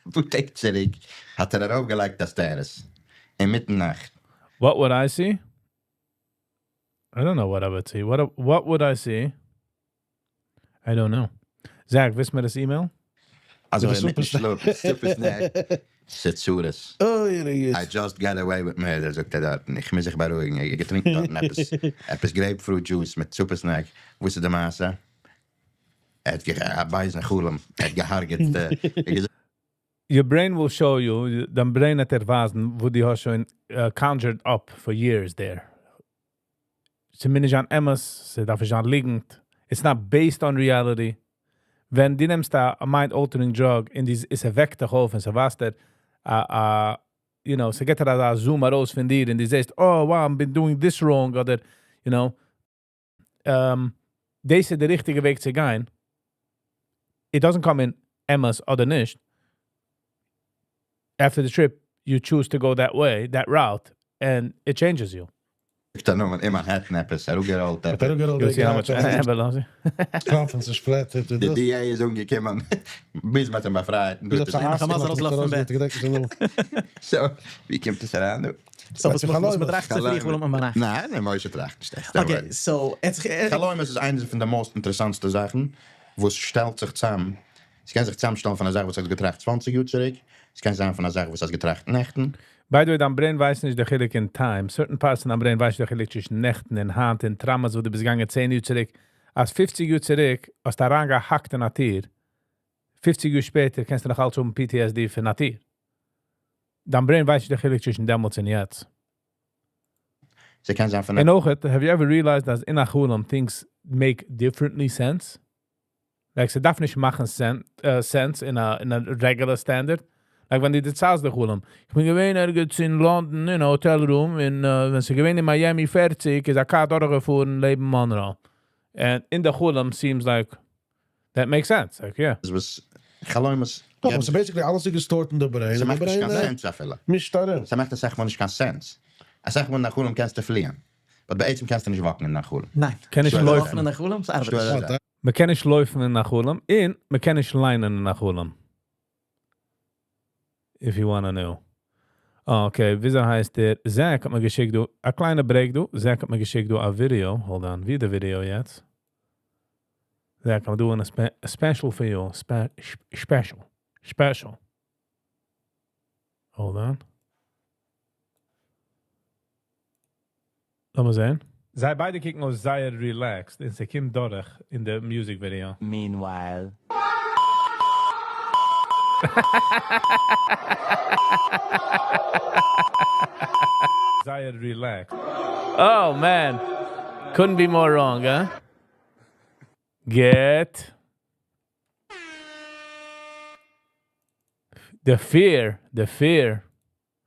וואו טעג צוריק האט ער ארויפגעלייגט א status אינמיטן נאכט. What would I see? I don't know what I would see. What would I see? I don't know. זאג, ווייסט מיר דאס email? אזוי מיט די אינמיטן super שלאף, super snack. ס'איז צרות. אוי, ער איז. I just got away with murder, זאגט ער דארטן. איך מוז זיך בארואיגן. איך געטרינקט דארטן עפעס grapefruit juice מיט super snack. וואס איז די מעשה? ער האט א בייזן חלום. ער האט געהארגעט. Your brain will show you, דיין brain וועט דיר ווייזן, וואו דו האסט שוין conjured up for years there. ס'מוז נישט זיין אמת, ס'דארף נישט זיין ליגנט. It's not based on reality. ווען דו נעמסט א mind-altering drug און די, עס וועקט דיך אויף און ס'ווייזט דיר, ס'געט דיר א zoom ארויס פון דיר און דו זעסט, oh wow, I've been doing this wrong, אדער, דאס איז דער ריכטיגער וועג צו גיין. It doesn't come in אמת אדער נישט. After the trip, you choose to go that way, that route, and it changes you. איך דא נאר אין מאנהעטן עפעס, אראפגעראלט האט אראפגעראלט. You see how much I have, Conference איז flat. די DA איז אנגעקומען, ביז מ'האט אים באפרייט. חמאס ארויסגעלאפן פון בעט. So, ווי קומט עס אריין, דו? So, וואס מ'טראכט צופרי, חלומ'ט מען ביינאכט? ניין, משה טראכט נישט עכט. Okay, so, יעצט חלומות איז איינס פון די most אינטערעסאנטסטע זאכן, וואס שטעלט זיך צוזאם. עס קען זיך צוזאמשטעלן פון א זאך, וואס האסט געטראכט 20 יאר צוריק. עס קען זיין פון א זאך, וואס האסט געטראכט נעכטן. By the way, דיין brain ווייסט נישט די חילוק אין time. Certain parts אין דיין brain ווייסט די חילוק צווישן נעכטן און היינט און traumas, וואו דו ביסט געגאנגען 10 יאר צוריק. אז 50 יאר צוריק, האסטו אריינגעהאקט אין א טיר. 50 יאר שפעטער קענסטו נאך אלץ האבן PTSD פון א טיר. דיין brain ווייסט נישט די חילוק צווישן דעמאלטס און יעצט. עס קען זיין פון און אויך, have you ever realized אז אין א חלום things make differently sense? Like, ס'דארף נישט מאכן sense in a regular standard. Like, ווען דו דערציילסט די חלום. איך בין געווען ערגעץ אין לאנדאן, אין א hotel room, אין, ווען ס'איז געווען אין מיאמי 40, איז א car דורכגעפארן, לעבן Monroe. And אין די חלום seems like that makes sense. Like, yeah. עס וואס חלומות דאך, so basically אלעס איז געstored אין די brain. עס און מאכט די נישט brain, קיין sense אפילו. מישט ארום. עס מאכט אסאך מאל נישט קיין sense. אסאך מאל אין א חלום קענסטו פליען. But בעצם קענסטו נישט walkן אין א חלום. ניין. קען נישט So, לויפן. לויפן אין א חלום? ס'ארבעט שטויער נישט. אזא. מען קען נישט לויפן אין א חלום, און מען קען נישט ליינען אין א חלום. If you wanna know. Oh, okay, וויאזוי הייסט דער? Zach האט מיר געשיקט דא, א קליינע break דא. Zach האט מיר געשיקט דא א video. Hold on, ווי די video יעצט? Zach, I'm doing a special for you. Special. Special. Hold on. לאמיר זען. זיי ביידע קוקן אויס זייער relaxed און ס'קומט דורך אין די music video. Meanwhile. זייער relaxed. Oh man. Couldn't be more wrong, huh? Get the fear, the fear.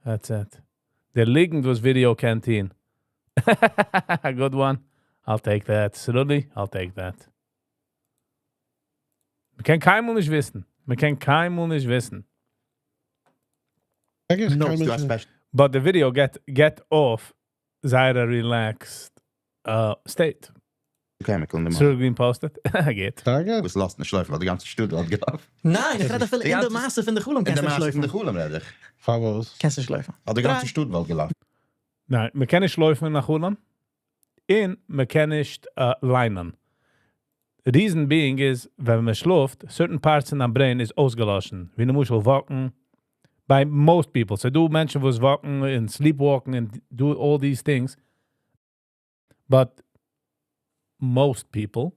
That's it. The ליגנט וואס video canteen. A good one. I'll take that. Slowly, I'll take that. מ'קען קיינמאל נישט וויסן. מ'קען קיינמאל נישט וויסן. I guess No, קיין דו מענטש- האסט special But the video get off זייער א relaxed state. chemical אין די Cyril Green posted. גייט. טאקע? וואס לאזט נישט לויפן, ווייל די גאנצע שטאט האט געלאפן. ניין, איך רעד אפילו די אין די גאנצע- מעשה פון די חלום אין קענסט די נישט מעשה פון לויפן. די חלום רעד איך. פארוואס? קענסט נישט לויפן. ווייל די גאנצע שטאט וואלט געלאפן. ניין, מ'קען נישט לויפן אין א חלום. און מ'קען נישט ליינען. Reason being is, ווען מען שלאפט, certain parts אין די brain איז אויסגעלאשן. ווי למשל walken, by most people. So דא מענטשן וואס walkן and sleepwalking and do all these things. But most people,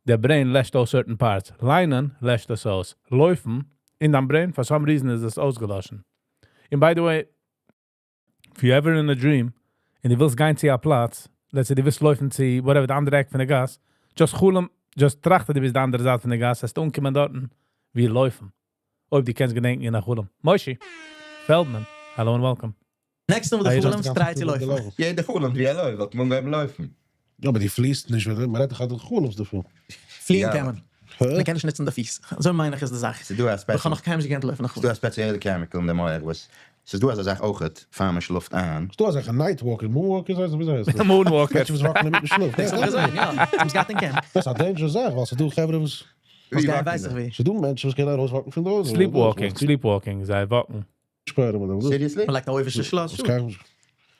the brain לעשט אויס certain parts. ליינען לעשט דאס אויס. לויפן אין דיין brain, for some reason איז דאס אויסגעלאשן. And by the way, if you ever in a dream, און דו ווילסט גיין צו א פלאץ, let's say דו ווילסט לויפן צו whatever, די אנדערע עק פון די גאס, just חלום, just טראכט, דו ביסט די אנדערע זייט פון די גאס, וועסטו אנקומען דארטן, ווי לויפן. אויב דו קענסט געדענקען אין א חלום. מושי פעלדמאן, hello and welcome. Next time די חלומסט try צו לויפן. יעדער חלומט ווי ער לויפט, וואלט מען אנגעהויבן לויפן. יא אבער דו פליסט נישט, מען רעדט דאך אז דו חלומסט דערפון. פליען קען מען. מען קען נישט נוצן די פיס. אזוי מיין איך איז די זאך. ס'איז דא א איך האב נאך קיינמאל נישט געקענט לויפן א חלום. ס'איז דא א ספעציעלע chemical אין די מח וואס, ס'איז דא אזא זאך אויכעט פאר מען שלאפט איין. ס'איז דא אזעלכע night walker, moon walkers הייסט עס? וויאזוי הייסט עס? Moon walkers. מענטשן וואס walk ן אינמיטן שלאף. דאס האב איך געזען, יא. האבן עס געהאט אין camp. דאס איז א dangerous זאך ווייל ס'איז דא חברה וואס. וואס גייען ווייס איך ווי. ס'איז דא מענטשן וואס קענען ארויסוואקן פון די הויזן. Sleepwalking, sleepwalking, זיי walk ן. שפערן מיט דעם. Seriously? מ'לייגט א אויבערשטע שלאס.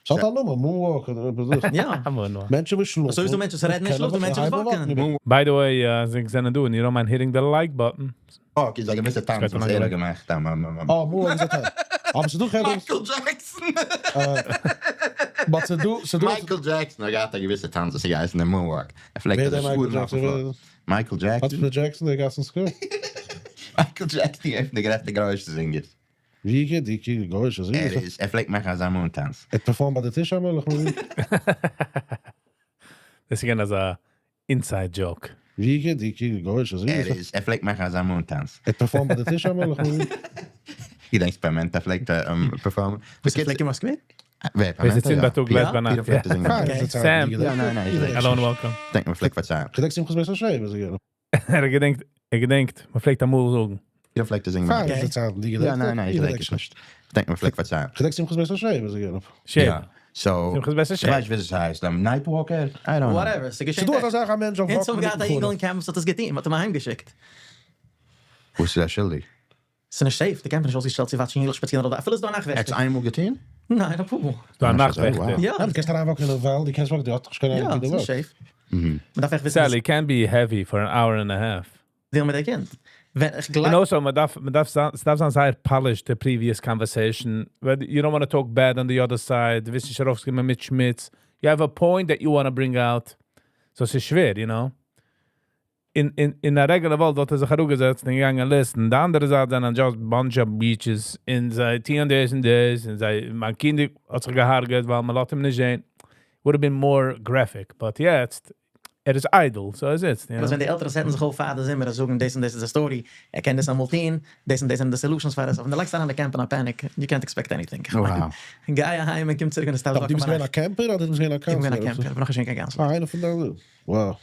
ס'האט א נאמען, moon walk אדער עפעס דאס. יא. מענטשן וואס שלאפן. אזוי איז דא מענטשן וואס רעדן אין שלאף, דא מענטשן וואס walk ן. By the way, זיי זענען דא, and you don't mind hitting the like button. Walk איז א געוויסע טאנץ וואס ער האט געמאכט. אה, moonwalk איז א טאנץ. אבער ס'איז דא חברה וואס. Michael Jackson! But ס'איז דא, ס'איז דא. Michael Jackson האט געהאט א געוויסע טאנץ וואס איז געהייסן דער moonwalk. ער פלעגט ווער אזוי דער Michael שפארן אויפן Jackson? Floor. Michael האט Jackson? מיט Jackson דער גאסן square? Michael Jackson איז פון די גרעסטע גוי'אישע זינגערס. ווי גייט די קינד גוי'אישע זינגערס? ער איז, ער פלעגט מאכן אזא moon טאנץ. ער האט performed ביי די טיש אמאל? איך מיין. דאס איז געווען אזא inside joke. ווי גייט די קינד גוי'אישע זינגערס? ער איז, ער פלעגט מאכן אזא moon טאנץ. ער האט performed ביי די טיש אמאל? איך מיין. געדענקסט פאמענטא פלעגט perform ען? וואס ער פלעגט קומען אויף סקווער? ווער? ווער פאמענטא? זיצט יא. ביי טאג גלייך יא? ביינאכט. פיטער פלעגט זינגען. פיין, איז די צייט Sam. ווי געדענקסט. יא, ניין, ניין, איך געדענק Hello and נישט. welcome. איך דענק מען פלעגט פארציילן. געדענקסט שמחת בית השואבה איז ער געווען. ער געדענקט, ער געדענקט, מען פלעגט אמאל זאגן. פיטער פלעגט זינגען. פיין, איז די צייט ווי יא, געדענקסט. ניין, ניין, איך געדענק עס נישט. איך דענק מען פלעגט פארציילן. געדענקסט שמחת בית השואבה איז ער געווען. שיין. יא. So, שמחת בית איך השואבה. ווייס ווי עס הייסט, night walker? I don't know. Whatever, ס'איז געשען. ס'דא אזא זאך א מענטש זאל אונז walk ן האבן געהאט א אינגל אין camp וואס האט עס געטון, מ'האט אים אהיימגעשיקט. וואס איז ער שולדיג? ס'איז נישט safe, די camp איז נישט אויסגעשטעלט צו watch ן יונגלעך שפאצירן אדער אפילו איז דא א נאכט-וועכטער. ער האט עס איינמאל געטון? ניין, אפאר מאל. דא א יא. נאכט-וועכטער. יא. דו קענסט אריינוואקן אין א וואלד, דו קענסט walk ן, דו האסט דאך נישט קיין יא, אהנונג ווי דו ס'איז נישט walk סט. Safe. מ'דארף עכט וויסן Sally, can be heavy for an hour and a half. Deal מיט די קינד. ווען איך גלייב. And also, מען דארף, מען דארף זיין, ס'דארף זיין זייער polished, the previous conversation. But you don't want to talk bad on the other side. דו ווילסט נישט ארויסקומען מיט שמוץ. You have a point that you want to bring out. So ס'איז שווער, you know. אין א regular וואלד וואלט ער זיך אראפגעזעצט און געגאנגען listen. די אנדערע זייט זענען just bunch of bitches. און זיי טוען דאס און דאס. און זיי, מיין קינד האט זיך געהארגעט, ווייל מען לאזט אים נישט זען. Would have been more graphic. But יעצט, ער איז איידל, so ער זיצט, you know. ווען די עלטערן זעצן זיך אויף פאר די זומער און זאגן, דאס און דאס איז די story, ער קען דאס אמאל טון, דאס און דאס זענען די solutions פאר עס. אבער ווען דו לייגסט אריין די camp אין א panic, you can't expect anything. Wow. גיי אהיים און קום צוריק און עס דו ביסט געווען א camper אדער דו ביסט געווען א איך בין געווען א counselor? Camper, איך בין נאך נישט געווען קיין counselor. אה, איינער פון דיינע. Wow.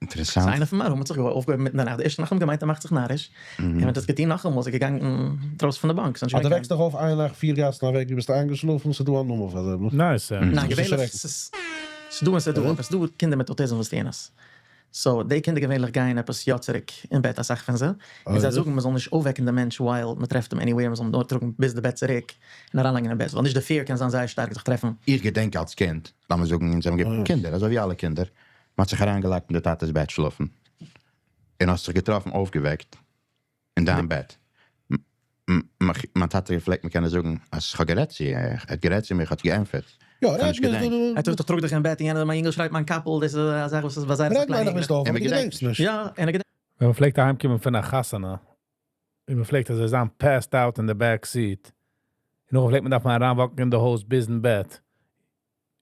אינטערעסאנט. איינער פון מיין room האט זיך אויפגעהויבן מיטן די נאכט. די ערשטע נאכט האט מען געמיינט ער מאכט זיך נאריש. און מען האט עס געטון נאכאמאל, איז ער געגאנגען דרויסן פון די bunk. אבער דו וועקסט דיך אויף איין נאכט פיר גאסן אוועק, דו ביסט איינגעשלאפן, ס'איז דא א נאמען פאר דעם. Nice. ניין, געווענליך, ס'איז דא און ס'איז דא, אבער ס'איז דא קינדער מיט autism וואס טוען עס. So, די קינדער געווענליך גייען עפעס יא צוריק אין בעט, אסאך פון זיי. און זיי זאגן, מען זאל נישט אויפוועקן דעם מענטש while מען טרעפט אים anywhere, מען זאל אים נאר טראגן ביז די בעט צוריק און אריינלייגן אין בעט, ווייל נישט די fear קען זיין זייער שטארק זיך טרעפן. איך געדענק אלס קינד, לאמיר זאגן, אונז האבן געווען קינדער, אזוי ווי אלע קינדער, מען האט זיך אריינגעלייגט אין די טאטע'ס בעט שלאפן, און האסט זיך געטראפן אויפגעוועקט אין דיין בעט. מיין טאטע פלעגט מיר קענען זאגן אז איך האב גערעדט צו איר, ער האט גערעדט צו מיר, איך האב געענטפערט. יא, איך האב רעד נישט מיר געדענקט. ער טראגט טראגט דיך אין בעט און יענער, מיין יונגל שרייט מיין קאפל, דאס איז א זאך וואס איז ביי זיי רעד מיין איך ביסט אויף, אבער דו געדענקסט נישט. יא, און ער געדענקט. ווען מען פלעגט אהיימקומען פון א חתונה, און מען פלעגט אזוי זיין passed out in the back seat, און נאכדעם פלעגט מען דארפן אריינוואקן אין די הויז ביזן בעט.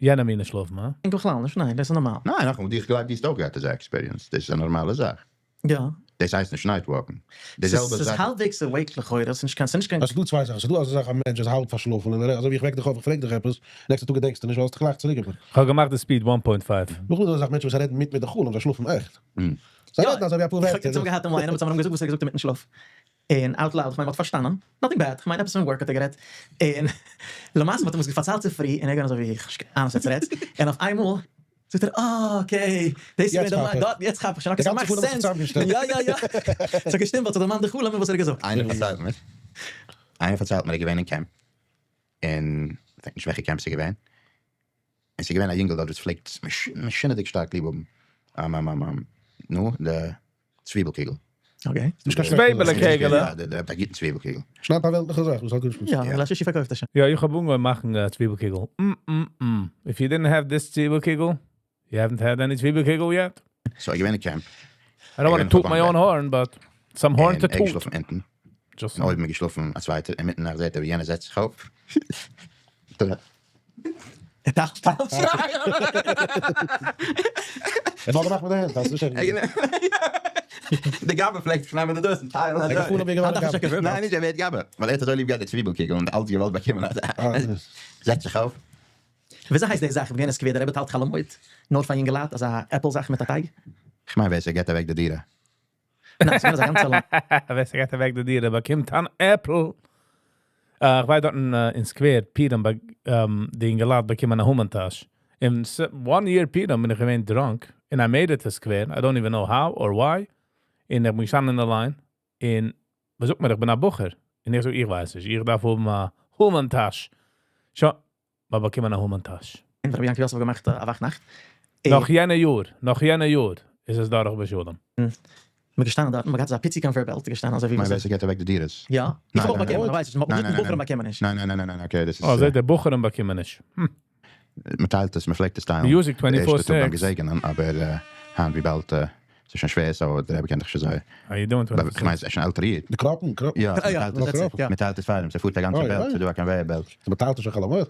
יענע מינע שלאפן, הא? בכלל נישט, ניין, דאס איז נארמאל. ניין, נאכאמאל, איך גלייב דו האסט אויך געהאט אזא experience, דאס איז א נארמאלע זאך. יא. דאס הייסט נישט night walking. די זעלבע ס'איז זאך. האלבוועגס awake לכאורה, ס'איז נישט קיין, ס'איז נישט קיין. עס איז דא צוויי זאכן, ס'איז דא אזא זאך א מענטש איז האלב פארשלאפן און ער, אזוי ווי איך וועק דיך אויף, איך פרעג דיך עפעס, נעקסטע טאג געדענקסטו נישט ווייל האסט דיך גלייך צוריקגעבעט. איך האב געמאכט די speed 1.5. נאכדעם איז דא אזא זאך מענטשן וואס רעדן מיט מיט די חלום, זיי שלאפן עכט. זיי רעדן אזוי ווי אפאר ווערטער. איך האב געהאט אמאל איינעם וואס האט מיר געזאגט וואס ער האט געזאגט אינמיטן שלאף. און out loud, איך מיין מ'האט פארשטאנען, nothing bad, איך מיין עפעס פון work האט ער גערעדט, און למעשה מ'האט אים עס פארציילט צופרי, און ער געווען אזוי ווי איך האב נישט קיין אהנונג וואס ער רעדט, און אויף איינמאל זאגט ער אה okay, דאס איז געווען די דארט, יעצט כאפ איך שוין, okay ס'מאכט sense, יא יא יא, ס'האט געשטימט ווייל ס'האט דערמאנט די חלום און וואס ער האט געזאגט. איינער פארציילט מיר, איינער פארציילט מיר ער איז געווען אין camp, און כ'דענק נישט וועלכע camp ס'איז געווען, און ס'איז געווען א יונגעל דארט וואס פלעגט משונה'דיג שטארק ליב האבן, נו, די צוויבל קוגל. Okay. נישט קיין שלעכטע צוויבעלע זאך. קעגעלע. יא, דער האט א גוטן צוויבל קוגל. שניידט א וועלטליכע זאך וואס האט גארנישט מיט. יא, ליל שישי פארקויפט ער שוין. יא, איך האב אנגעהויבן מאכן צוויבל קוגל. מ מ מ. If you didn't have this צוויבל קוגל, you haven't had any צוויבל קוגל yet. So, איך געווען אין camp. I don't want to toot my own horn, but some horn to און ער toot. געשלאפן אונטן. Just און אויבן איז געשלאפן א צווייטער, אינמיטן נאכט זעט ער ווי יענער זעצט זיך אויף. ער דארף באלד שרייען. ער האט געמאכט מיט די הענט, האסט נישט עכט געזען. דער גבאי פלעגט זיך נעמען די דאס און טיילן ער אזוי. געפארן אויף וועגן האט דאך נישט קיין ניין נישט ער ווערט גבאי, ווייל ער האט אזוי ליב געהאט די צוויבל קוגל און אלץ געוואלט באקומען אזא. זעצט זיך אויף. וויאזוי הייסט די זאך? כ'בין געווען אין סקווער, דער רבי טיילט חול המועד נאר פאר יונגעלייט, אזא עפל זאך מיט א טייג. כ'מיין ווער ס'געט אוועק די דירה. ניין, ס'געווען אזא גאנצע ליין. ווער ס'געט אוועק די דירה באקומט אן עפל. איך ווייס דארטן אין סקווער, פורים ביי די אינגעלייט באקומען א המן טאש. אין one year פורים בין איך געווען drunk and I made it to Square, I don't even know how or why. און איך בין געשטאנען אין די line און מ'זאגט מיר איך בין א בחור. און איך זאג איך ווייס נישט, איך דארף האבן א המן טאש. שוין, מ'האט באקומען א המן טאש. און רבי יעקב יוסף האט געמאכט א וואך נאכט. נאך יענע יאר, נאך יענע יאר איז עס דורך בשלום. מ'איז געשטאנען דארטן, מ'האט געהאט אזא פיצי conveyor belt, געשטאנען אזוי ווי מיין ווער ס'געט אוועק די דירות. יא, איך האב אויך באקומען, כ'ווייס נישט, מ'האט געזאגט בחורים באקומען נישט. ניין ניין ניין ניין okay דאס איז. אה, זעט די בחורים באקומען נישט. מ'טיילט עס, מ'פלעגט עס טיילן. Music די 24 ערשטע טאג ביים 6. געזעגענען, אבער היינט וויבאלד ס'איז שוין שווער so דער רבי קען דאך שוין אזוי. How you doing כ'מיין ס'איז שוין עלטער איד. די קראפן, קראפן. יא, יא, מ'טיילט עס פאר אים, ס'פארט א גאנצע belt, ס'איז דא א conveyor belt. מ'טיילט עס שוין חול המועד?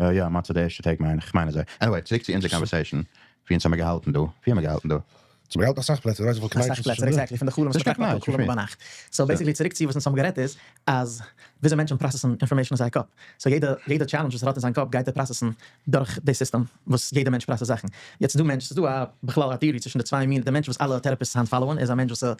יא, מצה די ערשטע טעג מיין איך, כ'מיין אזוי. Anyway, צוריק צו אונזער conversation, ווי אונז האמיר געהאלטן דא, ווי האמיר געהאלטן דא? אונז האמיר געהאלטן אסאך פלעצער, ווייסט וויפיל אסאך פלעצער, exactly, פון די חלום וואס מ'טראכט ביי טאג, חלום ביינאכט. So basically צוריק צו וואס אונז האבן גערעדט איז, אז וויאזוי מענטשן process ן information אין זייער קאפ. So יעדע יעדע challenge וואס ער האט אין זיין קאפ גייט ער process ן דורך די סיסטעם וואס יעדע מענטש process ט זאכן. יעצט איז דא מענטש, ס'איז דא א בכלל א theory צווישן די צוויי מיני, די מענטש וואס אלע therapists היינט follow ען איז א מענטש וואס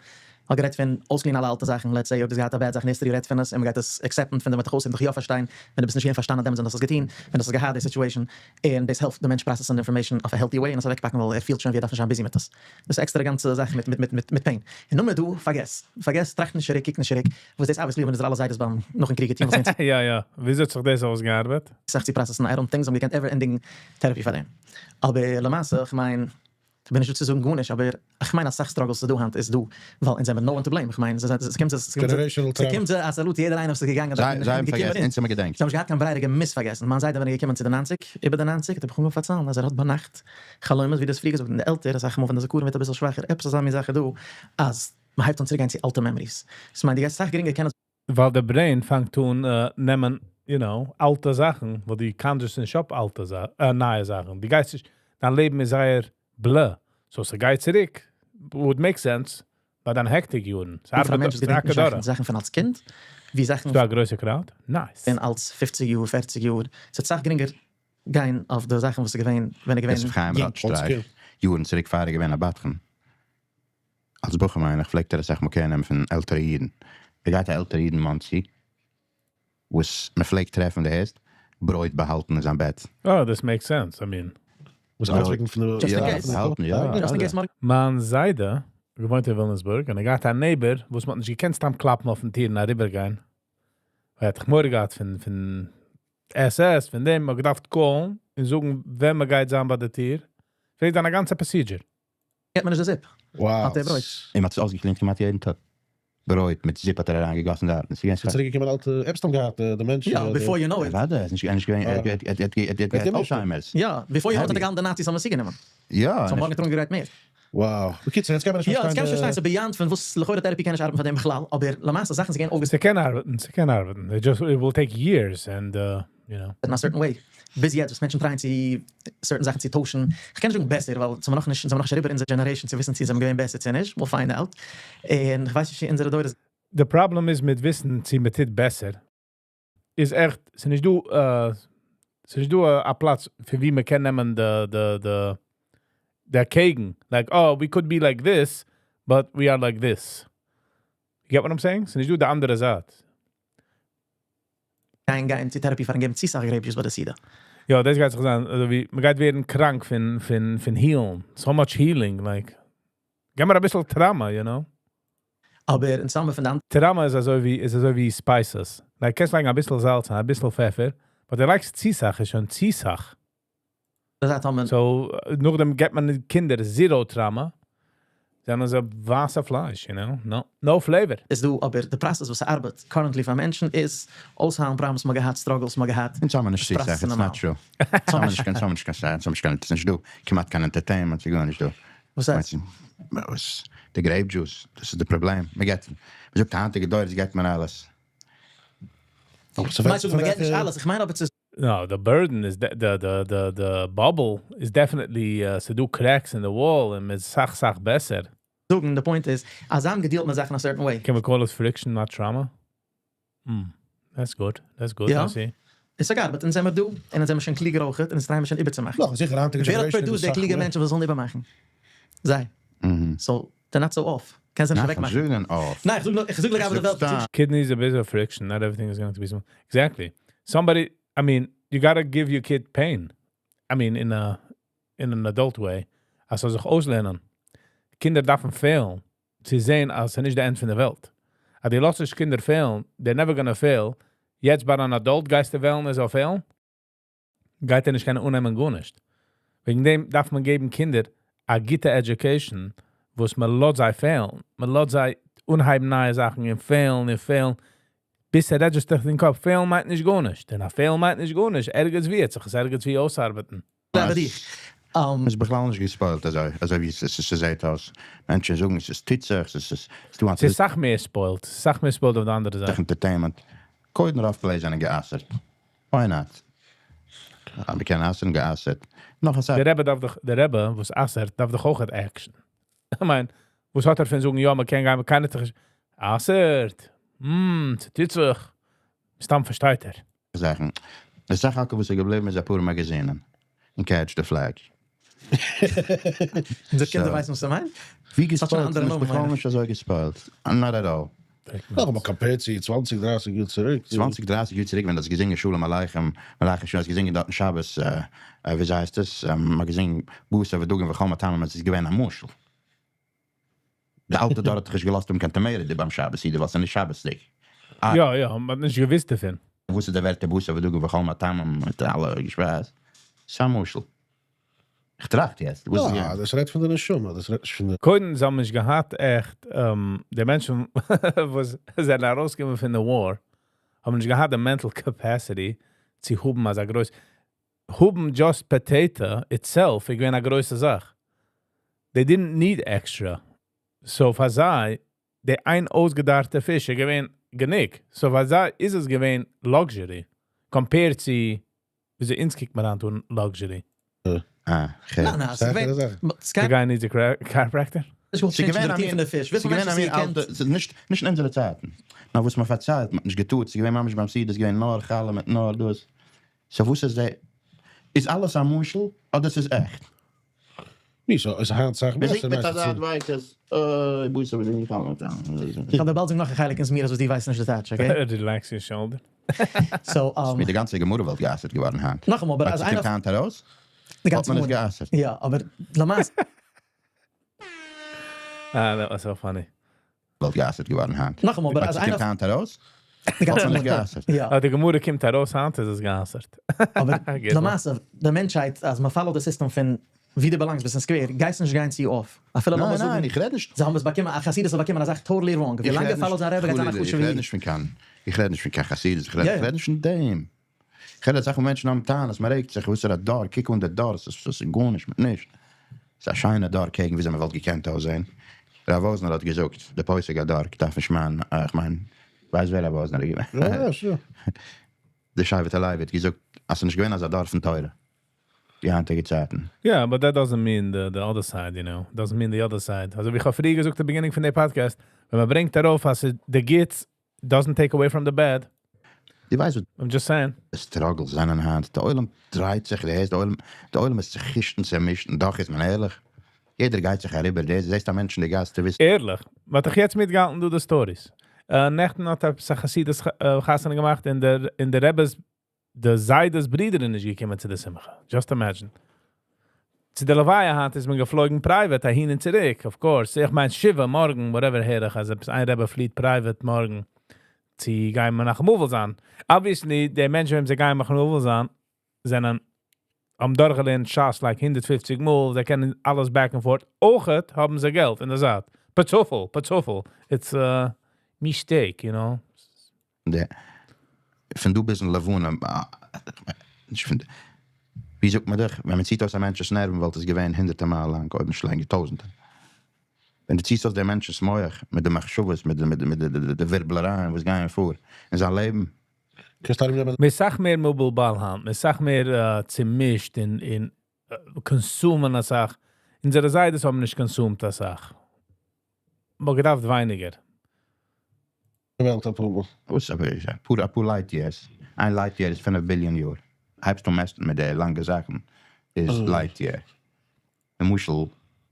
האט גערעדט פון אויס clean ען אלע אלטע זאכן, let's say אויב דו האסט געהאט א bad זאך אין history רעד פון עס און מ'גייט עס accept ן פון דעם וועט דיך אויסהערן דיך יא פארשטיין ווען דו ביסט נישט געווען פארשטאנען דעמאלטס ווען דו האסט עס געטון, ווען דו האסט געהאט די situation, און דאס העלפט די מענטש process ן די information אויף א healthy way און עס אוועקפאקן ווייל ער פילט שוין ווי ער דארף נישט זיין busy מיט עס. דאס איז עקסטערע גאנצע זאך מיט מיט מיט מיט pain. און נאכמער דא, פארגעס. פארגעס, טראכט נישט צוריק, קוק נישט צוריק, וואס דאס obviously האבן אונזערע אלע זיידעס ביים נאכן קריג געטון וואס יא יא, וויאזוי האט זיך דאס אויסגעארבעט? סאך צו process ן, I don't think זיי האבן געקענט ever ענדיגן therapy פאר דעם. אבער למעשה, כ'מיין, כ'בין נישט דא צו זאגן גארנישט, אבער כ'מיין אסאך struggles וואס איז דא היינט איז דא ווייל אונז זעמיר no one to blame, כ'מיין ס'קומט ס'קומט זיי א salute יעדער איינער וואס איז געגאנגען דארט זיי האבן פארגעסן, אונז האמיר געדענקט. זיי האבן נישט געהאט קיין ברירה געמוזט פארגעסן, מיין זיידע ווען ער איז געקומען צו די ניינציג, איבער די ניינציג, האט ער מיך אנגעהויבן פארציילן אז ער האט ביינאכט חלומות ווי דו האסט פריער געזאגט אין די עלטער, אסאך מאל ווען די זכרון ווערט אביסל שוואכער, עפעס אזא מין זאך איז דא אז מ'הייבט אן צוריק גיין צו אלטע memories, ס'מיינט דו גייסט אסאך גרינגער קענען. ווייל די brain פאנגט אן נעמען, you know, אלטע זאכן, ווייל דו קאנסט נישט אפ אלטע זאכן, נייע זאכן. דו גייסט נישט, דיין לעבן איז זייער blur. So ס'גייט צוריק, would make sense, ביי דיין hectic יארן. פאר א מענטש וואס געדענקט נישט זאכן, זאכן פון אלס קינד, ווי זאכן. ס'דא א גרויסע crowd? Nice. פון אלס פופציג יאר, פערציג יאר, ס'איז אסאך גרינגער גיין אויף די זאכן וואס איז געווען ווען ער יוסף געווען חיים יונג. ראטשטרייך, יארן צוריק פאר ער איז געווען א בדחן, אלס בחור מיין איך, פלעגט ער אסאך מאל care נעמען פון עלטערע אידן. ער געהאט א עלטערע איד אין מאנסי, וואס מען פלעגט טרעפן די הערסט, ברויט באהאלטן אין זיין בעט. אה, דאס makes sense, I mean. וואס אלץ וועגן פון די. Just in case. באהאלטן, יא. Just in case מארגן. מיין זיידע געוואוינט אין וויליאמסבורג און ער געהאט א neighbor וואס מ'האט נישט געקענט סתם קלאפן אויפן טיר און אריבערגיין. ער האט מורא געהאט פון פון SS, פון דעם, מ'האט געדארפט call ן און זאגן ווען מ'גייט זיין ביי די טיר. פלעגט זיין א גאנצע procedure. געט מען נישט די זופ. Wow. האט ער ברויט. און מ'האט עס אויסגע clean ט כמעט יעדן טאג. ברויט מיט זופ האט ער אריינגעגאסן דארט. ס'איז געווען ס'איז צוריקגעקומען אלטע עפעס האבן געהאט די מענטשן. יא, before you know it. אוודאי, ער איז נישט געווען, ער האט געהאט Alzheimer's. יא, before you know it האט ער געהאלטן די נאציס האבן עס צוגענומען. יא. זיי האבן מארגן געטראגן געגרייט מער. Wow. בקיצור, יעצט קען מען נישט יא, יעצט פארשטיין קען מען נישט פארשטיין, ס'איז beyond פון וואס לכאורה therapy קען נישט ארבעטן פאר דעם בכלל, אבער למעשה זאכן זענען געווען ס'קען ארבעטן, ס'קען ארבעטן. It just, it will take years and you know. אין א certain way. ביז יעצט וואס מענטשן try ען צו certain זאכן צו טוישן, כ'קען נישט זאגן בעסער ווייל ס'איז נאכנישט, זעמיר נאכנישט אריבער אונזער generation צו וויסן צו זעמיר געווען בעסער צו נישט, we'll find out. און כ'ווייס נישט צו אונזערע דורות. די פראבלעם איז מיט וויסן צו מ'טוט בעסער, איז עכט, ס'נישט דא, ס'נישט דא א פלאץ פון ווי מ'קען נעמען די די די דערקעגן, like oh we could be like this but we are like this. You get what I'm saying? ס'נישט דא די אנדערע זייט. גיין גיין צו therapy פארן געבן צו סאך grape juice ביי די סעודה. יא דאס גייט זיך זיין אזוי ווי מ'גייט ווערן קראנק פון פון פון heal ן, so much healing like געב מיר אביסל trauma you know. אבער אין סאמע פון די אנ. Trauma איז אזוי ווי איז אזוי ווי spices, like קענסט לייגן אביסל זאלץ און אביסל פעפער, but די לייגסט צו סאך איז שוין צו סאך. זייט האט מען. So נאכדעם געבט מען די קינדער zero trauma, זענען זיי ווייסע פלייש, you know, no no flavor. איז דא אבער די process וואס ס'ארבעט currently פאר מענטשן איז אויסהיילן problems מ'האט געהאט, struggles מ'האט געהאט. אונז האמיר נישט צו סאך, it's not true. אונז האמיר נישט קיין, אונז האמיר נישט קיין סאך, אונז האמיר נישט קיין, ס'נישט דא כמעט קיין entertainment, ס'איז גארנישט דא. וואס הייסט? וואס? די grape juice, דאס איז די פראבלעם, מ'געט, מ'זאגט היינטיגע דורות געט מען אלעס. מיינסט מ'געט נישט אלעס, איך מיין אבער צו. No, the burden is the the the the bubble is definitely ס'דא cracks in the wall און מ'איז סאך סאך בעסער. זאגן, די point איז, אז זיי האבן געדילט מיט זאכן a certain way. Can we call it friction, not trauma? That's good, that's good, I see. עס האט געארבעט, אונז זעמיר דא, און אונז זעמיר שוין קלוגער אויכעט, און אונז טרייען מיר שוין איבערצומאכן. נאך זיכער היינטיגע ווער האט generation איז produced די אסאך קלוגע מער. מענטשן וואס זאלן איבערמאכן? זיי. So, they're not so off. קענסט זיי נישט ניין, אוועקמאכן. זיי זענען off. ניין, איך זאג נאר, איך זאג לגבי די וועלט. Kidneys a bit of friction, not everything is going to be smooth. Exactly. Somebody, I mean, you gotta give your kid pain. I mean, in an adult way. אז זאל זיך אויסלערנען. קינדער דארפן fail ן, צו זען, אז עס איז נישט די end פון דער וועלט. אז דו לאזט נישט קינדער fail ן, they're never gonna fail. יעצט ביי אן adult גייסטו וועלן, ער זאל fail ן? גייט ער נישט קענען אננעמען גארנישט. וועגן דעם דארף מען געבן קינדער א גוטע education, וואס מען לאזט זיי fail ן. מען לאזט זיי אנהייבן נייע זאכן און fail ן און fail ן, ביז ער register ט אין קאפ, fail מיינט נישט גארנישט. דען א fail מיינט נישט גארנישט. ערגעץ וואו וועט זיך עס ערגעץ וואו אויסארבעטן. ביי דיך. איז בכלל נישט גע spoiled, אזוי ווי עס זעט אויס. מענטשן זאגן, עס איז טוט זיך, עס איז דו עס איז אסאך מער spoiled. עס איז אסאך מער spoiled אויף די אנדערע זייט. Entertainment. קודם רוב plays זענען גע'אסר'ט. Why not? אבער מ'קען אסר'ן גע'אסר'ט. נאך א זאך. דער רבי דארף דאך, דער רבי, וואס אסר'ט, דארף דאך אויך action. איך מיין, וואס האט ער פון זאגן, יא, מ'קען גיין, מ'קען נישט אסר'ט. ס'טוט זיך. סתם פארשטייט ער. זאכן. די זאך אלקא וואס איז געבליבן איז א פאר מאגאזינען. און Catch the Flag. אונזער קינדער ווייסן וואס ער מיינט? ווי ס'האט שוין גע spoiled, אנדערע מ'איז נאמען, בכלל מיין איך. נישט אזוי גע spoiled. Not at all. נאך אבער compared צו 20, 30 יאר צוריק. 20, 30 יאר צוריק, ווען דאס געזינגען שלום עליכם, מלאך השם, דאס געזינגען דארט אין שבת, ווי הייסט עס, מ'האט געזינגען בשר ודגים וכל מטעמים, עס איז געווען א משל. די אלטע דור האט זיך נישט געלאזט האבן קיין tomato dip ביים שבת, סעודה, ווייל עס איז נישט שבת'דיג. יא, יא, מ'האט נישט געוואוסט דערפון. וואס איז די ווערטער בשר ודגים וכל מטעמים מיט אלע געשפרעך? ס'איז א משל. איך טראכט יעצט. וואס איז יא, געווען? דאס רעדט פון די נשמה, דאס רעדט נישט פון די קודם זיי האבן נישט געהאט עכט, די מענטשן, וואס זענען ארויסגעקומען פון די war, האבן נישט געהאט די mental capacity צו האבן אזא גרויס, האבן just potato itself איז געווען א גרויסע זאך. They didn't need extra. So פאר זיי, די איין אויסגעדארטע פיש איז געווען גענוג. So פאר זיי איז עס געווען luxury. Compared צו, ווי אונז קוקט מען אן טון luxury. אה, okay. ניין, ניין, זאג, זאג. ס'איז The guy needs a chiropractor? איך וויל change די routine פון די פיש. וויפיל מענטשן זי קענט? ס'איז נישט אין אונזערע צייטן. נאר וואס מען פארציילט, מען האט נישט געטוט, ס'איז געווען ממש ביים סעודה, ס'איז געווען נאר חלה מיט נאר דאס. So וואס איז דער, איז אלעס א משל, אדער ס'איז עכט? נישט אזוי, איז היינט זאך מיר בעסער, זינגט מיט מיינסט אזא דו? advice, בוסע, מיר זינגען חלה מיט איך האב באלד נאך א חלק אין זמירות וואס דו ווייסט נישט די טייטש, okay? Relax your shoulder. So, מיט די גאנצע גמרא וואלט גע'אסר'ט געווארן היינט. נאכאמאל, אבער ווייל אז ס'קומט איינער היינט ארויס, די האט גאנצע מען עס גמרא. גע'אסר'ט. יא, אבער למעשה Ah, that was so funny. וואלט גע'אסר'ט געווארן היינט. נאכאמאל, אבער ווייל אז ס'קומט איינער היינט ארויס, די גאנצע האט מען עס גמרא. גע'אסר'ט. יא. אה, די גמרא קומט ארויס היינט, איז עס גע'אסר'ט. אבער גוט, למעשה, די מענטשהייט, אז מען follow די system פון ווי דו belongs ביסט אין סקווער, גייסט נישט גיין צו off. אפילו ניין, לאמיר ניין, זאגן, איך רעד נישט. זיי האבן עס באקומען, א חסידות האט באקומען א זאך totally wrong. ווי איך לאנג רעד ער follow נישט- זיין רבי, גייט זיין א חלילה, איך חשוב'ער רעד איד. נישט פון קיין, איך רעד נישט פון קיין חסידות, איך רעד, יא, איך יא. רעד נישט פון דעם. איך רעד אז מענטשן האבן טענות, מען רעגט זיך, וואס איז א דור, קוק אן דער דור, עס איז גארנישט מיט נישט. עס איז א שיינער דור קעגן, ווי מען וואלט געקענט אויסזען. רב וואזנער האט געזאגט, דער פוסק הדור, דארף נישט מיין, איך מיין, ווייסט ווער רב וואזנער איז געווען? יא, יא, sure. דער שבט הלוי האט געזאגט, אז עס איז נישט געווען אזא דור פון תורה. די היינטיגע צייטן. Yeah, but that doesn't mean the other side, you know. Doesn't mean the other side. אזוי ווי איך האב פריער געזאגט at the beginning פון דער podcast, ווען מען ברענגט ארויף, אז the גוטס doesn't take away from the bad. דו ווייסט, וואס I'm just saying. די struggles זענען היינט. דער עולם דרייט זיך, דער איז, דער עולם איז צעחישט און צעמישט, און דאך איז מען ערליך. יעדער גייט זיך אריבער, דער זעסט א מענטש אין די גאס, דו ווייסט. ערליך. וואס איך יעצט מיטגעהאלטן, דו די stories. נעכטן האט ער א חסידות חתונה געמאכט אין דער רבי'ס, דער זיידעס ברודער איז נישט געקומען צו דער שמחה. Just imagine. צו דער לוויה היינט איז מען געפלויגן private, אהין און צוריק, of course. איך מיין שבעה, מארגן, whatever, הער איך, אז איין רבי פליט private מארגן, צו גיין מנחם אבל זיין. Obviously, די מענטשן, ווען זיי גייען מנחם אבל זיין, זענען האבן דורכגעלערנט ש"ס like 150 מאל, זיי קענען אלעס back and forth. אויכעט האבן זיי געלט אין דער זייט. פערצופאל, פערצופאל. It's a mistake, you know. דער, פון דו ביסט אין לבנה, איך פינד, ווי זאגט מען דאך, ווען מען ציט אויס א מענטש'ס נערוון, וואלט עס געווען הונדערטער מאל לאנג, אויב נישט לענגער, טויזנטער. ווען דו ציסט אויס דער מענטש'ס מוח, מיט די מחשבות, מיט די ווירבלערייען, וואס גייען פאר, אין זיין לעבן. קענסט ארומנעמען. מ'איז אסאך מער מבולבל היינט, מ'איז אסאך מער צעמישט אין consume ען אסאך. אונזערע זיידעס האבן נישט consumed אסאך. מ'וואלט געדארפט ווייניגער. וועלט א פאר מאל. וואס אבער איז א פאר light years. איין light year איז 5 billion יאר. הייבסט אן מעסטן מיט די לאנגע זאכן איז light year. למשל,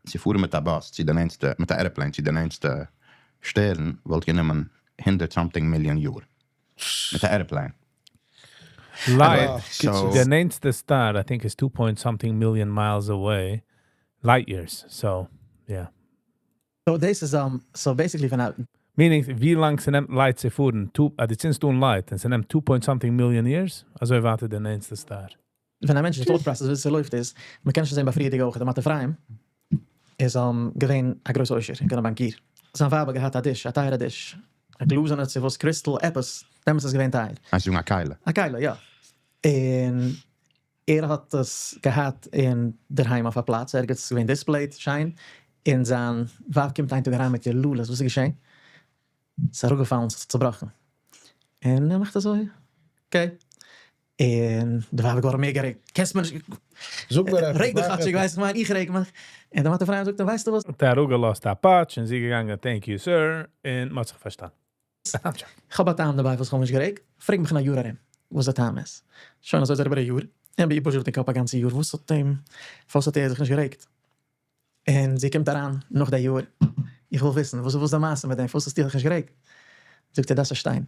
צו פארן מיט א bus צו די נענטסטע, מיט א airplane צו די נענטסטע שטערן, וואלט גענומען 100 something מיליאן יאר. מיט א airplane. Light. So, The נענטסטע star, I think, is 2 point something million miles away. Light years. So, yeah. So this is so basically ווען א Meaning, ווי לאנג ס'נעמט light צו פארן, דו צינדסט אן light, און ס'נעמט 2 point something million years, אזוי ווייט איז די נענטסטע star. ווען א מענטש thought process ווי ס'לויפט איז, מען קען שוין זען ביי פריערדיגע אויך, דער מטה אפרים איז געווען א גרויסער עושר, געווען א באנקיר. זיין ווייב האט געהאט א dish, א טייערע dish. א גלאזערנע, צו וואס, crystal, עפעס, דעמאלטס איז געווען טייער. א כלי. א כלי, יא. און ער האט עס געהאט אין דער היים אויף א פלאץ, ערגעץ געווען displayed, שיין. און זיין ווייב קומט איין טאג אריין מיט יללות, וואס איז געשען? עס איז אראפגעפאלן, עס איז צעבראכן. און ער מאכט אזוי, okay. און די ווייב איז געווארן מער גערעגט. קענסט מיר נישט זאג מיר עפעס, רעג דיך, מאך איך ווייס, איך מיין, איך רעג מיך. און דער מטה אפרים זאגט, ווייסטו וואס? האט ער אראפגעלאזט א פאטש און זי געגאנגען, "Thank you, sir", און מ'האט זיך פארשטאנען. איך האב א טעם דערביי, וואס איך האב נישט גערעגט. פרעג מיך אין א יאר ארום, וואס דער טעם איז. שוין אזוי איז אריבער א יאר. און ביי איר פשוט אין קאפ א גאנצע יאר, וואס האט אים, וואס האט ער זיך נישט גערעגט? און זי קומט אריין נאך דער יאר. איך וויל וויסן, וואס איז די מעשה מיט דעם? וואס האסטו זיך נישט גערעגט? זאגט ער, דאס פארשטיין.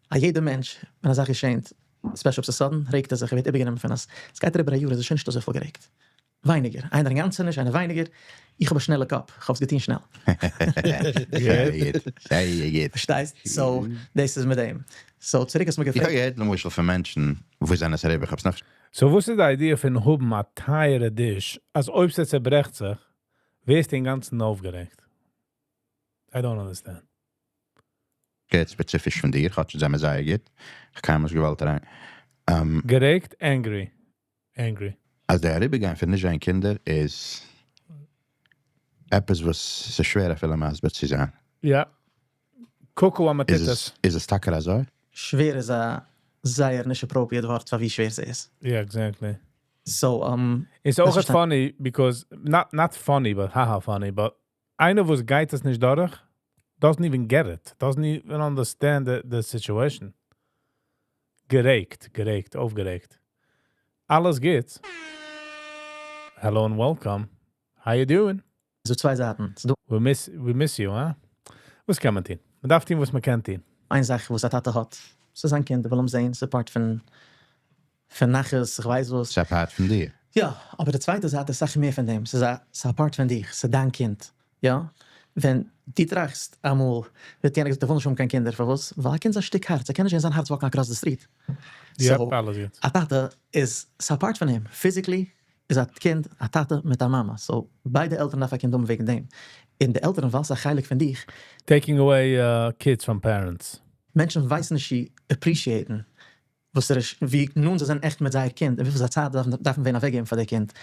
א יעדער מענטש, ווען א זאך געשעט, special אויב ס'איז sudden, רעגט ער זיך, ער ווערט איבערגענומען פון עס. עס גייט אריבער א יאר, איז ער שוין נישט אזוי פיל גערעגט. ווייניגער. איינער אינגאנצן נישט, איינער ווייניגער. איך האב א שנעלע קאפ. איך האב עס געטון שנעל. זייער גוט. זייער גוט. פארשטייסט? So, דאס איז מיט דעם. So, צוריק האסט מיר איך געפרעגט. האב געהערט למשל פון מענטשן, וואו זענען עס אריבער, איך האב'ס נאך So, וואס איז די idea פון האבן א טייערע dish, אז אויב עס צעברעכט זיך, ווערסטו אינגאנצן אויפגערעגט? I don't understand. געהערט ספעציפיש פון דיר, כאטש זיי מיר זייער גוט. איך קיינמאל נישט געוואלט אריין. גערעגט, angry. Angry. אז דער אריבערגיין פון נישט זיין קינדער איז עפעס וואס ס'איז שווער אפילו מסביר צו זיין. יא. קוק אן איז עס, איז עס טאקע אזוי? שווער איז א זייער נישט appropriate ווארט פאר ווי שווער ס'איז. Yeah, exactly. So, It's דאס אויך איז funny because not funny, but haha funny, but איינער וואס גייט עס נישט דורך doesn't even get it, doesn't even understand the situation. גערעגט, גערעגט, אויפגערעגט. אלעס גוט. Hello and welcome. How you doing? ס'דא צוויי זייטן. ס'דא We miss you, huh? וואס קען מען טון? מען דארף טון, וואס מען קען טון. איין זאך, וואס א טאטע האט. ס'איז זיין קינד, ער וויל אים זען, ס'איז part פון נחת, איך ווייס וואס. ס'איז א part פון דיר. יא, אבער די צווייטע זייט איז אסאך מער פון דעם. ס'איז א part פון דיך, ס'איז דיין קינד. יא? ווען דו טראכסט אמאל, ווערט יענער געזאגט, ער וויל נישט האבן קיין קינדער, פארוואס? ווייל א קינד איז א שטיק הארץ, ער קען נישט זען זיין הארץ walk across the street. So, אלעס גוט. א טאטע איז, ס'איז א part פון אים. Physically איז א קינד א טאטע מיט א מאמע. So, ביידע עלטערן דארף א קינד האבן וועגן דעם. און די עלטערן, ווייל ס'איז א חלק פון דיך. Taking away kids from parents. מענטשן ווייסן נישט צו appreciaten, וואס ער איז, ווי נאנט זיי זענען עכט מיט זייער קינד, און וויפיל צייט דארפן ווען אוועקגעבן פאר דער קינד.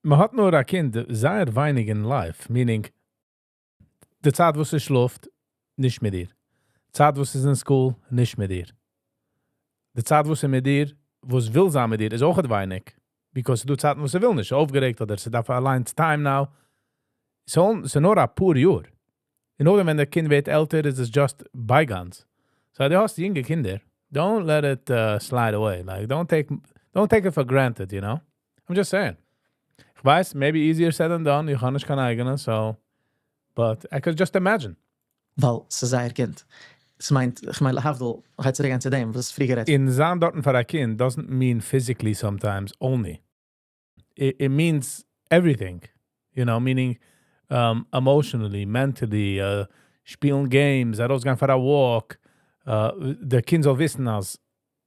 מען האט נאר א קינד זייער ווייניג אין life, meaning די צייט וואס ער שלאפט, נישט מיט דיר. צייט וואס איז אין school, נישט מיט דיר. די צייט וואס ער מיט דיר, וואס וויל זיין מיט דיר, איז אויך ווייניג. Because דו צייטן וואס ער וויל נישט, אויפגערעגט אדער ס'דארף אליין time now. ס'איז נאר א פאר יאר. און נאכדעם ווען דער קינד ווערט עלטער, איז עס just bygones. So דו האסט יונגע קינדער. Don't let it slide away. Like, don't take it for granted, you know? I'm just saying. איך ווייס, maybe easier said than done. איך האב נישט קיין אייגענע, so. But I could just imagine. ווייל ס'איז זייער קינד. עס מיינט, איך מיין, להבדיל, איך גיי צוריק צו דעם, וואס פריער גערעדט. אין זיין דארטן פאר א קינד doesn't mean physically sometimes only. It means everything. Meaning emotionally, mentally, שפילן games, ארויסגיין פאר א walk. דער קינד זאל וויסן, אז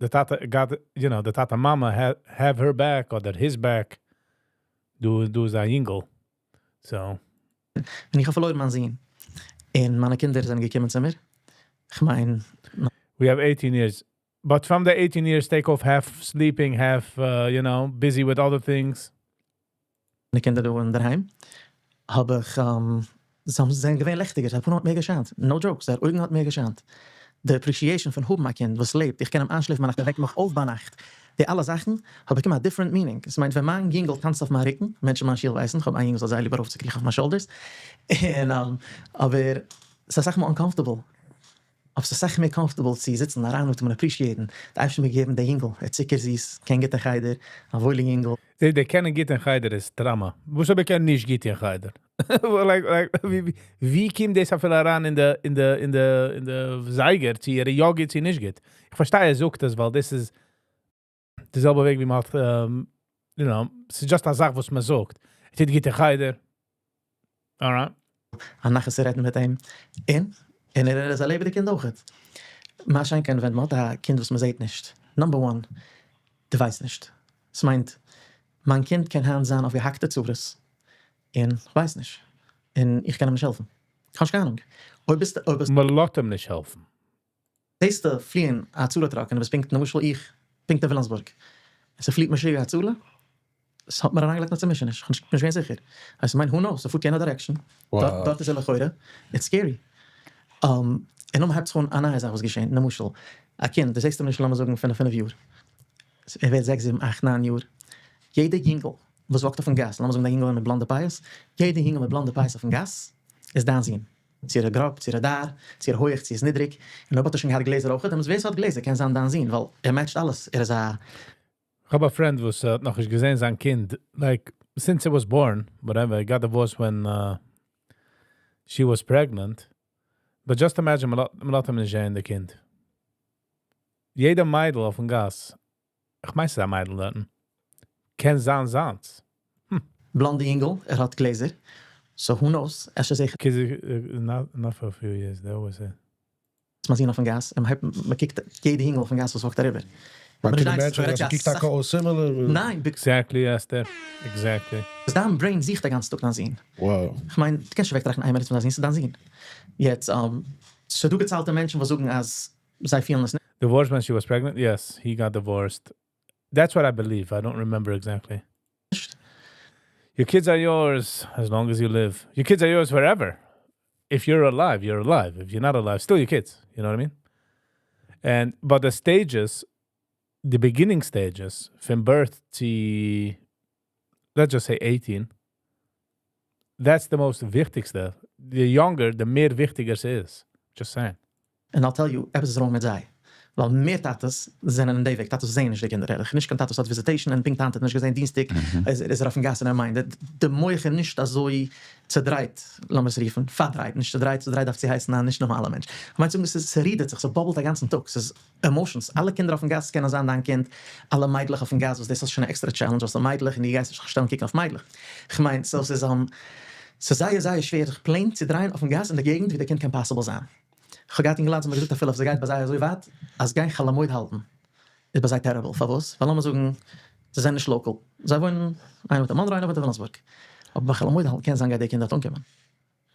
דער טאטע got, דער טאטע מאמע have her back אדער his back. דו איז א יונגל. So. ווען איך האב פארלוירן מיין זון, און מיינע קינדער זענען געקומען צו מיר, איך מיין, We have 18 years. But from the 18 years, take off half sleeping, half, busy with other things. מיינע קינדער דא אין דער היים, האב איך, זיי זענען געווען ליכטיגער, זייער פנים האט מער געשיינט. No jokes, זייער אויגן האט מער געשיינט. The appreciation פון האבן א קינד, וואס לעבט, איך קען אים איינשלעפן ביינאכט, ער וועקט מיך אויף ביינאכט. די אלע זאכן האט באקומען א different meaning. עס מיינט ווען מיין יונגל טאנצט אויף מיין רוקן, מענטשן אין מיין שול ווייסן, איך האב איין יונגל וואס האט זייער ליב ארויפצוקריכן אויף מיין shoulders, און אבער ס'איז אסאך מאל uncomfortable. אבער ס'איז אסאך מער comfortable צו זיצן און אריינאטעמען און appreciate ן, די אייבערשטער האט מיר געגעבן די יונגל, ער איז צוקער זיס, קען גוט אין חדר, א וואוילע יונגל. זיי די קענען גוט אין חדר איז trauma. וואס אויב ער קען נישט גוט אין חדר? Like, ווי קומט דאס אפילו אריין אין די זייגער, צו ער יא גוט, צו נישט גוט? איך פארשטיי, ער זאגט דאס, ווייל דאס איז די זעלבע וועג ווי מען האט, ס'איז just א זאך, וואס מען זאגט. ער טוט גוט אין חדר. Alright. א נחת צו רעדן מיט אים. און ער איז א לעבעדיג קינד אויך. מה שאין כן, ווען מען האט א קינד וואס מען זעט נישט. Number one, דו ווייסט נישט. עס מיינט, מיין קינד קען היינט זיין אויף געהאקטע צרות. און איך ווייס נישט. און איך קען אים נישט העלפן. איך האב נישט קיין אהנונג. אויב ביסט מען לאזט אים נישט העלפן. זעסטו פליען א הצלה truck און דו ביסט פונקט, למשל איך, פונקט אין וויליאמסבורג. עס פליט משוגע הצלה. עס האט מיר אריינגעלייגט אין א צומישעניש. איך בין נישט געווען זיכער. אז איך מיין, who knows, ס'פארט יענע direction. דארט איז ער לכאורה. It's scary. און נאכדעם הייבט זיך אן א נייע זאך וואס געשען. למשל, א קינד, דו זעסט אים נישט, לאמיר זאגן, פון 5 יאר. ער ווערט 6, 7, 8, 9 יאר. יעדער יונגל וואס walk ט אויפן גאס, לאמיר זאגן, א יונגל מיט בלאנדע פאות, יעדער יונגל מיט בלאנדע פאות אויפן גאס, איז דיין זון. צו ער איז גראב, צו ער איז דאר, צו ער הויך, צו ער איז נידריג. און אויב האט ער שוין געהאט גלעזער אויך, דאן ווער ס'האט גלעזער קען זיין דיין זון, ווייל ער match ט אלעס. ער איז א איך האב א friend וואס האט נאך נישט געזען זיין קינד, like, since it was born, whatever, he got divorced when she was pregnant. But just imagine, מען לאזט אים נישט זען, די קינד. יעדער מיידל אויפן גאס, איך מיין ס'איז א מיידל דארט, קען זיין זיינס. בלאנדע יונגל, ער האט גלעזער. So who knows, אפשר זע איך Kids, not for a few years, they always say. מיין זון אויפן גאס, און מען קוקט יעדע יונגל אויפן גאס וואס walk ט אריבער. Man can imagine, אז קוקט טאקע אויס similar. ניין, Exactly, Esther. Exactly. דיין brain זוכט א גאנצן טאג דיין זון. איך מיין, דו קענסט נישט וועקטראכטן איין מינוט פון דיין זון, ס'איז דיין זון. יעצט, ס'דא געציילטע מענטשן וואס זאגן אז זיי פילן עס נישט. Divorced when she was pregnant? Yes, he got divorced. That's what I believe. I don't remember exactly. Your kids are yours as long as you live. Your kids are yours forever. If you're alive, you're alive. If you're not alive, still your kids. You know what I mean? And but the stages, the beginning stages, from birth to let's just say 18, that's the most וויכטיגסטע. The younger, the מער וויכטיגער עס איז. Just saying. And I'll tell you, עפעס איז wrong מיט זיי. ווייל מער טאטעס זענען אין די וועג. טאטעס זעען נישט די קינדער, ערליך. נישט קיין טאטעס האט visitation און פונקט היינט האט נישט געזען דינסטאג, איז ער אויפן גאס און ער מיינט, די מוח איז נישט אזוי צעדרייט, לאמיר עס רופן, פארדרייט, נישט צעדרייט, צעדרייט דארף צו הייסן א נישט נארמאלער מענטש. איך מיין צו זאגן, עס איז, ס'רודערט זיך, ס' bubble ט א גאנצן טאג, ס'איז emotions. אלע קינדער אויפן גאס קענען זיין דיין קינד, אלע מיידלעך אויפן גאס, וואס דאס איז שוין אן extra challenge, וואס די מיידלעך און דו גייסט נישט שטעלן קוקן אויף מיידלעך. איך מיין, so ס'איז זייער זייער שווער זיך plain צו דרייען אויפן גאס אין די געגנט ווי די קינד קען possible זיין. איך האב געהאט אינגעלייט וואס האבן מיר געזאגט אפילו אויב ס'גייט ביי זיי אזוי ווייט, אז גיין חול המועד האלטן איז ביי זיי terrible. פארוואס? ווייל לאמיר זאגן, זיי זענען נישט local. זיי וואוינען, איינער וואוינט אין מאנרא, איינער וואוינט אין וויליאמסבורג. אבער ביי חול המועד האלטן קען זיין גייט די קינד דארט אנקומען.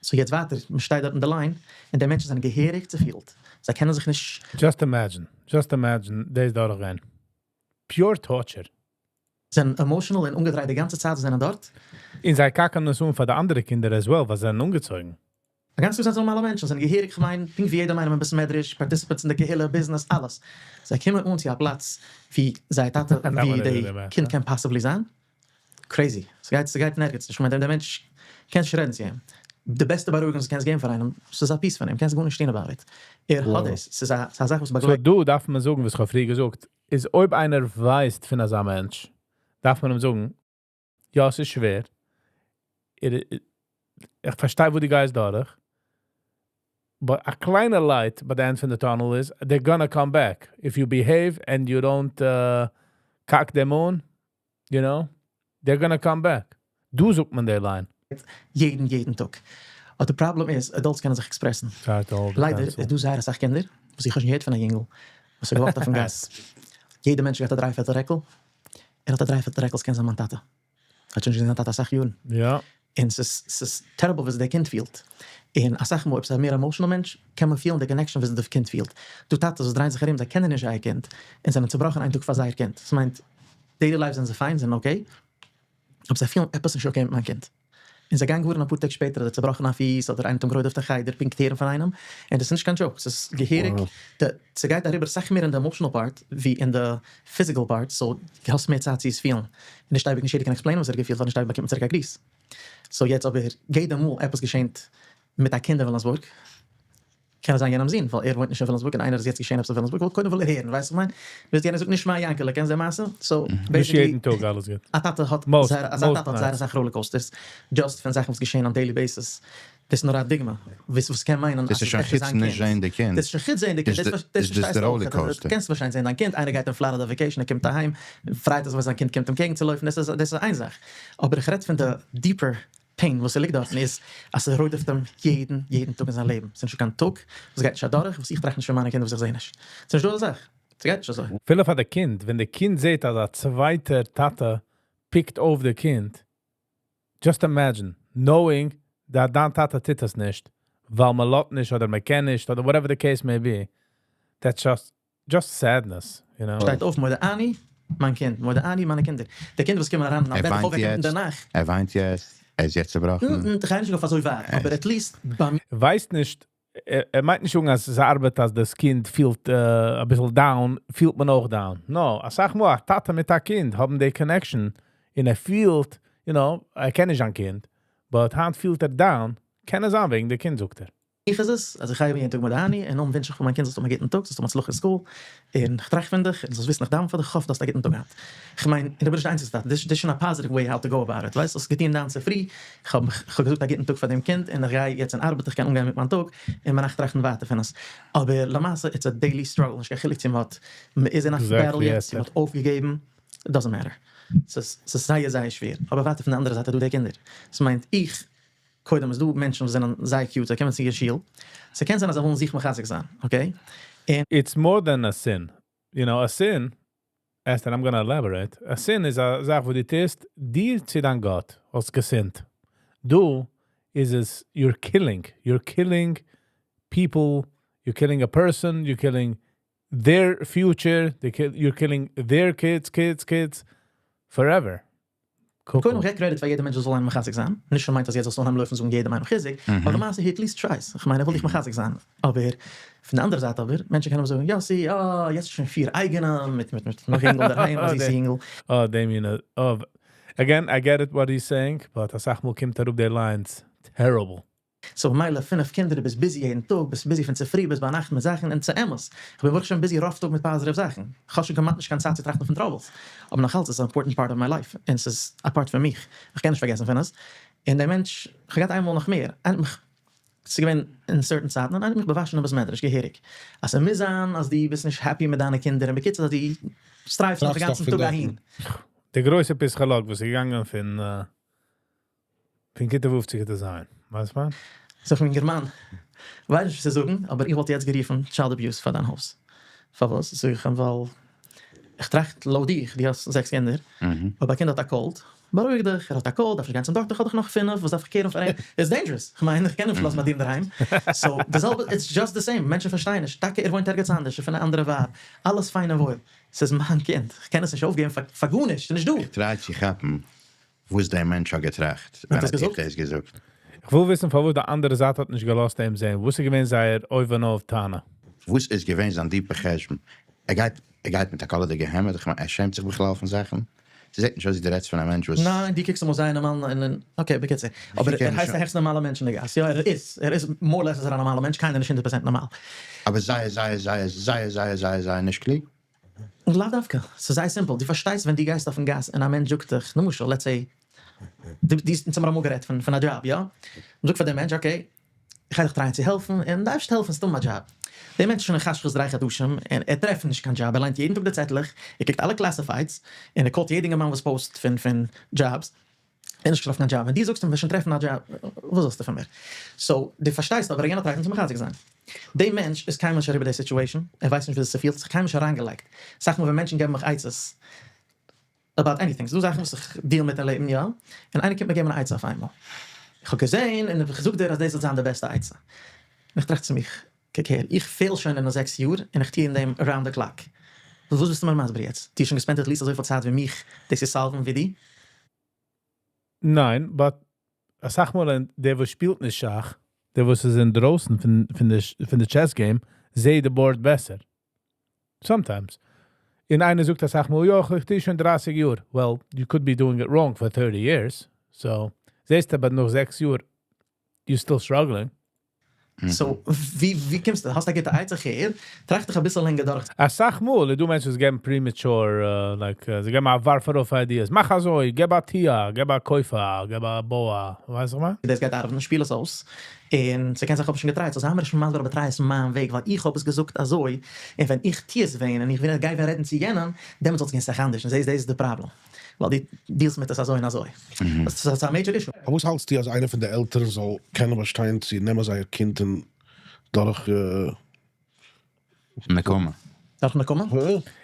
So יעצט ווייטער, מען שטייט דארט אין די line, און די מענטשן זענען געהעריג צופילט. זיי קענען זיך נישט Just imagine, just imagine, דאס דורכגיין. Pure torture. זענען emotional און אנגעדרייט די גאנצע צייט, זיי זענען דארט. און זיי קאקן עס אן פאר די אנדערע קינדער as well, וואס זענען אנגעצויגן. א גאנצע צייט זענען נארמאלע מענטשן, זענען געהעריג, איך מיין, פונקט ווי יעדער איינער, בית מדרש, participants אין די קהילה, business, אלעס. זיי קומען אן צו א פלאץ, ווי זייער טאטע, ווי די קינד קען possibly זיין. Crazy. ס'גייט נערגעץ נישט. איך מיין, דער מענטש קען נישט רעדן צו אים. די בעסטע בארואיגונג וואס דו קענסט געבן פאר איינעם, ס'איז א piece פון אים, קענסט גארנישט טון about it. ער האט דאס, ס'איז א זאך וואס באגלייט. So דא דארף מען זאגן, וואס איך האב פריער געזאגט, איז אויב איינער ווייסט פון אזא מענטש, דארף מען אים זאגן, יא, עס איז שווער. איך פארשטיי, וואו דו גייסט דורך. But a קליינע light by the end of the tunnel is, they're gonna come back. If you behave and you don't cock them on, they're gonna come back. דא זאגט מען די line. יעדן טאג. אבער די פראבלעם איז, adults קענען זיך express ן. Try to hold the ליידער, pencil. איז דא זייער אסאך קינדער, וואס איך האב שוין געהערט פון א יונגל, וואס האט גע walk ט אויפן גאס. יעדער מענטש האט א דרייפערטל רעקל. ער האט א דרייפערטל רעקל, עס קען זיין מיין טאטע. האט שוין נישט געזען זיין טאטע אסאך יארן. און ס'איז terrible וואס דער קינד פילט. און אסאך מאל, אויב ס'איז א מער emotional מענטש, קען מען פילן די connection וואס דער קינד פילט. דא טאטעס וואס דרייען זיך ארום, זיי קענען נישט זייער קינד, און זענען צעבראכן איין טאג פאר זייער קינד. דאס מיינט, daily life זענען זיי fine, זענען okay, אבער זיי פילן עפעס נישט okay מיט מיין קינד. און זיי גייען געווארן אפאר טעג שפעטער אדער צובראכן א פיס אדער איינער האט אים גערודפ'ט אין חדר פונקט הערן פון איינעם, און דאס איז נישט קיין joke, ס'איז געהעריג, די ס'גייט אריבער סאך מער אין די emotional part ווי אין די physical part, so דו האסט מער צייט צו עס פילן, און נישט אייביג נישט יעדער קען explain ען וואס ער האט געפילט ווייל נישט אייביג באקומט מען צוריק א גריס. So יעצט אבער יעדע מאל עפעס געשענט מיט א קינד אין וויליאמסבורג, קען עס זיין יענעמ'ס זון, ווייל ער וואוינט נישט אין וויליאמסבורג און איינער איז יעצט געשען עפעס אין וויליאמסבורג, וויל קודם וויל ער הערן, ווייסט וואס איך מיין? ביז יענער זאגט נישט מיין יענקעלע, קענסט די מעשה? So נישט basically יעדן טאג אלעס גוט. א טאטע האט Most, זייער אזא most טאטע האט זייער nights. אסאך roller coasters, just פון זאכן וואס געשען on daily basis, דאס איז נאר א דוגמא וואס וואס קען מיינען דאס אז איז שוין אפשר חוץ זיין נישט קינד. זען די קינד. דאס איז שוין חוץ זען די קינד, איז דאס די- דאס איז דאס די פארשטייסטו אויך, roller coaster. קענסט ווארשיינליך זען דיין קינד, איינער גייט אין פלארידע vacation, ער קומט אהיים, פרייט ער זיך ווען זיין קינד קומט אים קעגן צו לויפן, דאס איז דאס איז איין זאך. אבער איך רעד פון די deeper pain וואס ס'ליגט דארטן איז אז ס'רודפ'ט אים יעדן יעדן טאג אין זיין לעבן. ס'איז נישטא קיין טאג וואס גייט נישט אדורך וואס איך טראכט נישט פון מיינע קינדער וואס איך זע נישט. ס'איז נישטא אזא זאך. ס'גייט נישט אזוי. אפילו פאר די קינד, ווען די קינד זעט אז א צווייטער טאטע pick ט אויף די קינד, just imagine, knowing that דיין טאטע טוט עס נישט, ווייל מען לאזט נישט אדער מען קען נישט אדער whatever the case may be, that's just sadness. שטייט אויף, מודה אני, מיין קינד, מודה אני, מיינע קינדער. די קינדער וואס קומען אריין אין א ער בעט, וויינט אויפוועקן יעצט. דערנאך. ער וויינט יעצט, ער איז יעצט צעבראכן. איך גיי נישט אויף אזוי ווייט, אבער at least ביי מיר. ווייסט נישט, ער מיינט נישט אז עס ארבעט אז דאס קינד פילט א ביסל down, פילט מען אויך down. No, א סאך מאל, א טאטע מיט א קינד האבן די connection און ער פילט, ער קען נישט זיין קינד, but היינט פילט ער down, קען עס זיין וועגן די קינד, זאגט ער. איך איז עס, אז איך הייב יעדן טאג מודה אני, און נאכדעם ווינטש איך פאר מיין קינד זאלסט האבן א גוטן טאג, זאלסט האבן הצלחה אין school, און איך טראכט פון דיך, און זאלסט וויסן איך דאוון פאר דיך, איך האף דו האסט א גוטן טאג געהאט. איך מיין, און דו ביסט נישט די איינציגסטע טאטע, דאס איז שוין א positive way how to go about it, ווייסט, האסט געטון דיין צופרי, איך האב איך האב געזאגט א גוטן טאג פאר דעם קינד, און איך גיי יעצט אין ארבעט, איך קען אנגיין מיט מיין טאג, און ביינאכט טראכטן ווייטער פון עס. אבער למעשה, it's a daily struggle, נישט קיין חילוק צו מ'האט, מ'איז אין א battle יעצט, צו מ'האט אויפגעגעבן, it doesn't matter. ס'איז ס'איז זייער זייער שווער. אבער ווייטער פון די אנדערע זייט איז דא די קינדער. ס'מיינט איך, קודם איז דא מענטשן וואס זענען זייער cute, זיי קומען צו איר שול. ס'קען זיין אז זיי ווילן זיך מחזק זיין, okay? און It's more than a sin. A sin, Esther, I'm gonna elaborate. A sin איז א זאך וואס דו טוסט, דיר צו דיין גאט, האסט געזינדיגט. דא איז עס, you're killing. You're killing people, you're killing a person, you're killing their future, you're killing their kids, kids, kids, forever. קודם געב credit פאר יעדער מענטש וואס זאל איינעם מחזק זיין. נישט מיינט אז יעצט זאלסטו אנהייבן לויפן זאגן יעדעם איינעם חיזוק, אבער למעשה he at least tries. איך מיין, ער וויל דיך מחזק זיין. אבער פון דער אנדערע זייט אבער, מענטשן קענען זאגן, יאסי, אה, יעצט שוין פיר אייגענע, מיט נאך אינגל דערהיים, אז איז אינגל. Oh, Damien, oh, again, I get it what he's saying, but א סאך מאל קומט אראפ די lines. Terrible. So, מילא, פינף קינדער, ביסט busy יעדן טאג, ביסט busy פון צופרי ביז ביינאכט מיט זאכן, און צו אמת. איך בין ווירקליך שוין busy רוב טאג מיט positive זאכן. איך האב שוין כמעט נישט קיין צייט צו טראכטן פון troubles. אבער נאך אלץ איז עס an important part of my life. און עס איז א part פון מיך. איך קען נישט פארגעסן פון עס. און דער מענטש, איך האב געהאט איינמאל נאך מער. איינער האט מיך, ס'איז געווען אין certain צייטן, און איינער האט מיך באוואשן אין בית מדרש, געהעריג. אז ס'מוז זיין אז דו ביסט נישט happy מיט דיינע קינדער, און בקיצור, אז דו strive סט נאך דעם טראכסט גאנצן דאך פון טאג דארטן. אהין. דער גרויסער פסיכאלאג, וואס איז געגאנגען פון כיתה ו' צו כיתה ז'. ווייסט מען? זאג איך מיר, מאן, ווייס נישט וואס צו זאגן, אבער איך וואלט יעצט גערופן child abuse פאר דיין הויז. פארוואס? זאג איך אים, ווייל איך טראכט לויט דיך, דו האסט זעקס קינדער, אויב א קינד האט א cold, בארואיג דיך, ער האט א cold, דארף נישט גיין צום דאקטער, איך האב דאך נאך פינף, וואס דארף איך care ן פאר אים? It's dangerous. איך מיין, איך קען אים נישט לאזן ביי דיר אינדערהיים. So, די זעלבע, it's just the same, מענטשן פארשטייען נישט. טאקע ער וואוינט ערגעץ אנדערש, פון אן אנדערע ווייב. אלעס פיין און וואויל. ס'איז מיין קינד. איך קען עס נישט אויפגעבן פאר גארנישט, ס'איז נישט דא. איך try צו כאפן, וואס דער מענטש האט געטראכט, ווען האט עס ער האט געזאגט? דאס געזאגט. איך וויל וויסן, פארוואס די אנדערע זייט האט נישט געלאזט אים זען. וואס איז געווען זייער אויבן-אויף טענה? וואס איז געווען זיין deep ער חשבון? ער גייט מיט א קאלערדיגע העמד, איך מיין, ער שעמט זיך בכלל פון זאכן. ס'זעט נישט אויס ווי דו רעדסט פון א מענטש וואס ניין, דו קוקסט אמאל זייער נארמאל אין, okay, בקיצור. אבער קען ער הייסט שוין. דער העכסט נארמאלער מענטש אין די גאס. יא, ער איז more or less איז ער א נארמאלער מענטש, קיינער נישט 100% נארמאל. אבער זייער, זייער, זייער, זייער, זייער, זייער, זייער נישט קלוג. און לאו דווקא. ס'איז זייער simple. דו פארשטייסט, ווען דו גייסט אויפן גאס און א מענטש זאגט דיך, למשל, let's say, דו אונז האבן אמאל גערעדט פון א דזשאב, יא? מ'זאגט פאר דעם מענטש, okay, איך גיי דיך try ען צו העלפן, און דארפסט העלפן, ס'דא א דזשאב. דער מענטש איז שוין אין חשכות 3 חדשים, און ער טרעפט נישט קיין דזשאב. ער ליינט יעדן טאג די צעטלעך, ער קוקט אלע classifieds, און ער call ט יעדן יונגערמאן וואס post פון jobs. ער נישט געטראפן קיין דזשאב. ווען דו זאגסט אים, וועסט שוין טרעפן א דזשאב, וואס זאלסטו פון מיר? So, דו פארשטייסט אבער, יענער try ט צו מחזק זיין. דער מענטש איז קיינמאל נישט אריבער די situation, ער ווייסט נישט ווי עס פילט זיך, קיינמאל נישט אריינגעלייגט. זאג מיר, ווען מענטשן געבן מיך עצות about anything, ס'דא זאכן וואס איך deal מיט אין לעבן, יא, און איינער קומט מיר געבן אן עצה אויף איינמאל. איך האב געזען און איך זאג דיר אז דאס זאל זיין די בעסטע עצה. און איך טראכט צו מיך, קוק הער, איך fail שוין אין די 6 יאר און איך טוה אין דעם around the clock. וואס ביסטו מיר מסביר יעצט? דו האסט שוין גע spend ט at least אזויפיל צייט ווי מיך, דאס צו solve ן ווי דו? ניין, but אסאך מאל דער וואס שפילט נישט שאך, דער וואס איז אינדרויסן פון די chess game, זעט די board בעסער. Sometimes. און איינער זאגט אסאך מאל, יא, איך טו שוין 30 יאר. Well, you could be doing it wrong for 30 years. So, זעסטו, אבער נאך 6 יאר, you're still struggling. So, ווי קומסטו? האסט א גוטע עצה געהערט? טראכט דיך א ביסל לענגער דורך. אסאך מאל, דו מענטשן וואס געבן premature, like, זיי געבן א ווארף ארויף ideas. מאך אזוי, געב א טיה, געב א קויפער, געב א בואה. ווייסט דו וואס? דאס גייט ארבעטן, שפיל עס אויס. און זיי קענען זיך האב שוין גע try ט, so זיי האבן שוין מאל אבער try עס מיין וועג, ווייל איך האב עס געזאגט אזוי, און ווען איך טו עס ווען, און איך וויל גיין רעדן צו יענעם, דעמאלטס זאל עס גיין זיך אנדערש. און דאס איז די פראבלעם. ווייל די deal סט מיט דאס אזוי און אזוי. דאס איז א major issue. אבער וואס האלטסטו, אז איינער פון די עלטערן זאל קענען באשטיין צו נעמען זייער קינד און דורך נקמה. דארף מען קומען?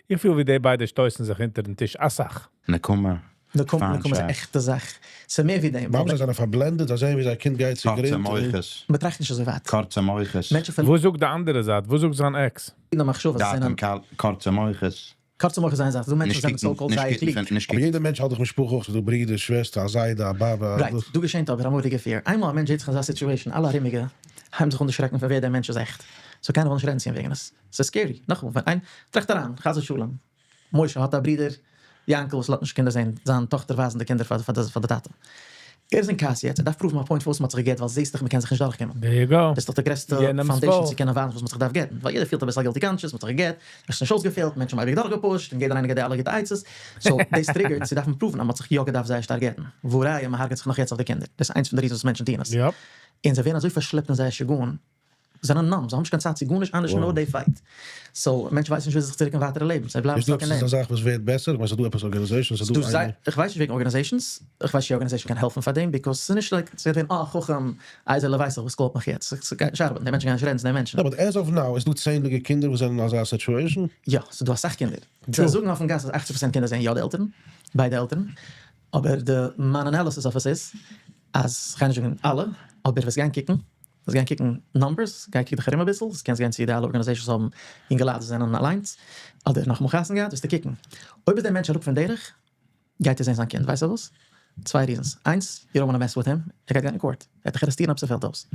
איך פיל ווי די ביידע שטויסן זיך אונטער דעם טיש. אסאך. נקמה. נקמה, נקמה איז א עכטע זאך. ס'איז מער ווי דעם. ווארום זיי זענען פארבלענדעט, זיי זעען ווי זיין קינד גייט צו קורצע גרונד. מוחות. מען טראכט נישט אזוי ווייט. קורצע מוחות. מענטשן וואו זאגט די אנדערע זייט? וואו זאגט זיין ex? פארלירן מחשבה. זיי זענען קורצע מוחות. קורצע מוחות זיין זאך. דו מענטשן זענען so-called זייער קלוג. נישט אבער יעדער מענטש האט דאך משפחה אויך, ס'דא ברידער, שוועסטער, א זיידע, א באבע. Right, דא געשעט אבער א מורא'דיגע fear. איינמאל א מענטש זעט זיך אין אזא situation, אלע ארומיגע הייבן זיך אן דערשרעקן פון ווער דער מענטש איז עכט. So קיינער וויל נישט רעדן צו אים וועגן עס. ס'איז scary. נאכאמאל, ווען איין טראכט אריין, חס ושלום. משה האט א ברודער, יענקל, וואס לאזט נישט קינדער זען, זיין טאכטער ווייזן די קינדער פאר די טאטע. ער איז אין כעס יעצט, ער דארף prove ן א point וואס מ'האט זיך געגט, ווייל זעסט דאך, מ'קען זיך נישט דורכקומען. There you go. דאס איז דאך די גרעסטע יענעמ'ס foundation fault. צו קענען ווייזן וואס מ'האט זיך דארף גט'ן. ווייל יעדער פילט א ביסל guilty conscience, מ'האט זיך געגט, עס איז נישט אויסגעפעלט, מענטשן האבן אייביג דורכגע push ט, און יעדער איינער געבט די אלע גוטע עצות. So, דאס trigger ט, זיי דארפן prove ן, אז מ'האט זיך יא געדארפט זייער שטארק גט'ן. והא ראיה, מ'הרג'עט זיך נאך יעצט אויף די קינדער. דאס איז איינס פון די reasons וואס מענטשן טוען עס. און זיי ווערן אזוי פארשלעפט אין זייער שגעון, זיי זענען numb, זיי האבן נישט קיין צייט צו גארנישט אנדערש נאר די fight. So, מענטשן ווייסן נישט ווי זיך צוריק אין ווייטערע לעבן, זיי בלייבן איז דא stuck אין עפעס דעם. א זאך וואס ווערט בעסער? איך מיין, ס'איז דא עפעס organizations, ס'איז דא דו זיי, איינער- איך ווייס נישט וועגן organizations, איך ווייס נישט organization קען העלפן פאר דעם, because ס'איז נישט like, ס'וועט ווערן, אה, חכם, אייזעלע ווייס איך וואס call ט מיך יעצט. ס'גייט נישט ארבעטן, די מענטשן גייען נישט רעדן צו די מענטשן. No, but as of now, איז דא צענדליגע קינדער וואס זענען אין אזא situation? יא, ס'איז דא אסאך קינדער. זיי זאגן אויפן גאס אז 80% קינדער זענען יא די עלטערן, ביידע עלטערן. אבער די מיין analysis אויף עס איז, אז, איך גיי נישט זאגן אלע, אבער וועסט גיין קוקן, וועסט גיין קוקן numbers, גיי קוק דיך ארום אביסל, קענסט גיין צו די אלע organizations האבן אינגעלייט וואס זענען אליינס, אדער נאך מאל חתונה געהאט, וועסטו קוקן. אויב איז דער מענטש אראפ פון דרך, גייט ער זען זיין קינד, ווייסט דו וואס? צוויי reasons. איינס, you don't want to mess with him, ער גייט גיין אין court. ער וועט דיך ארעסטירן אויב ס'פעלט אויס.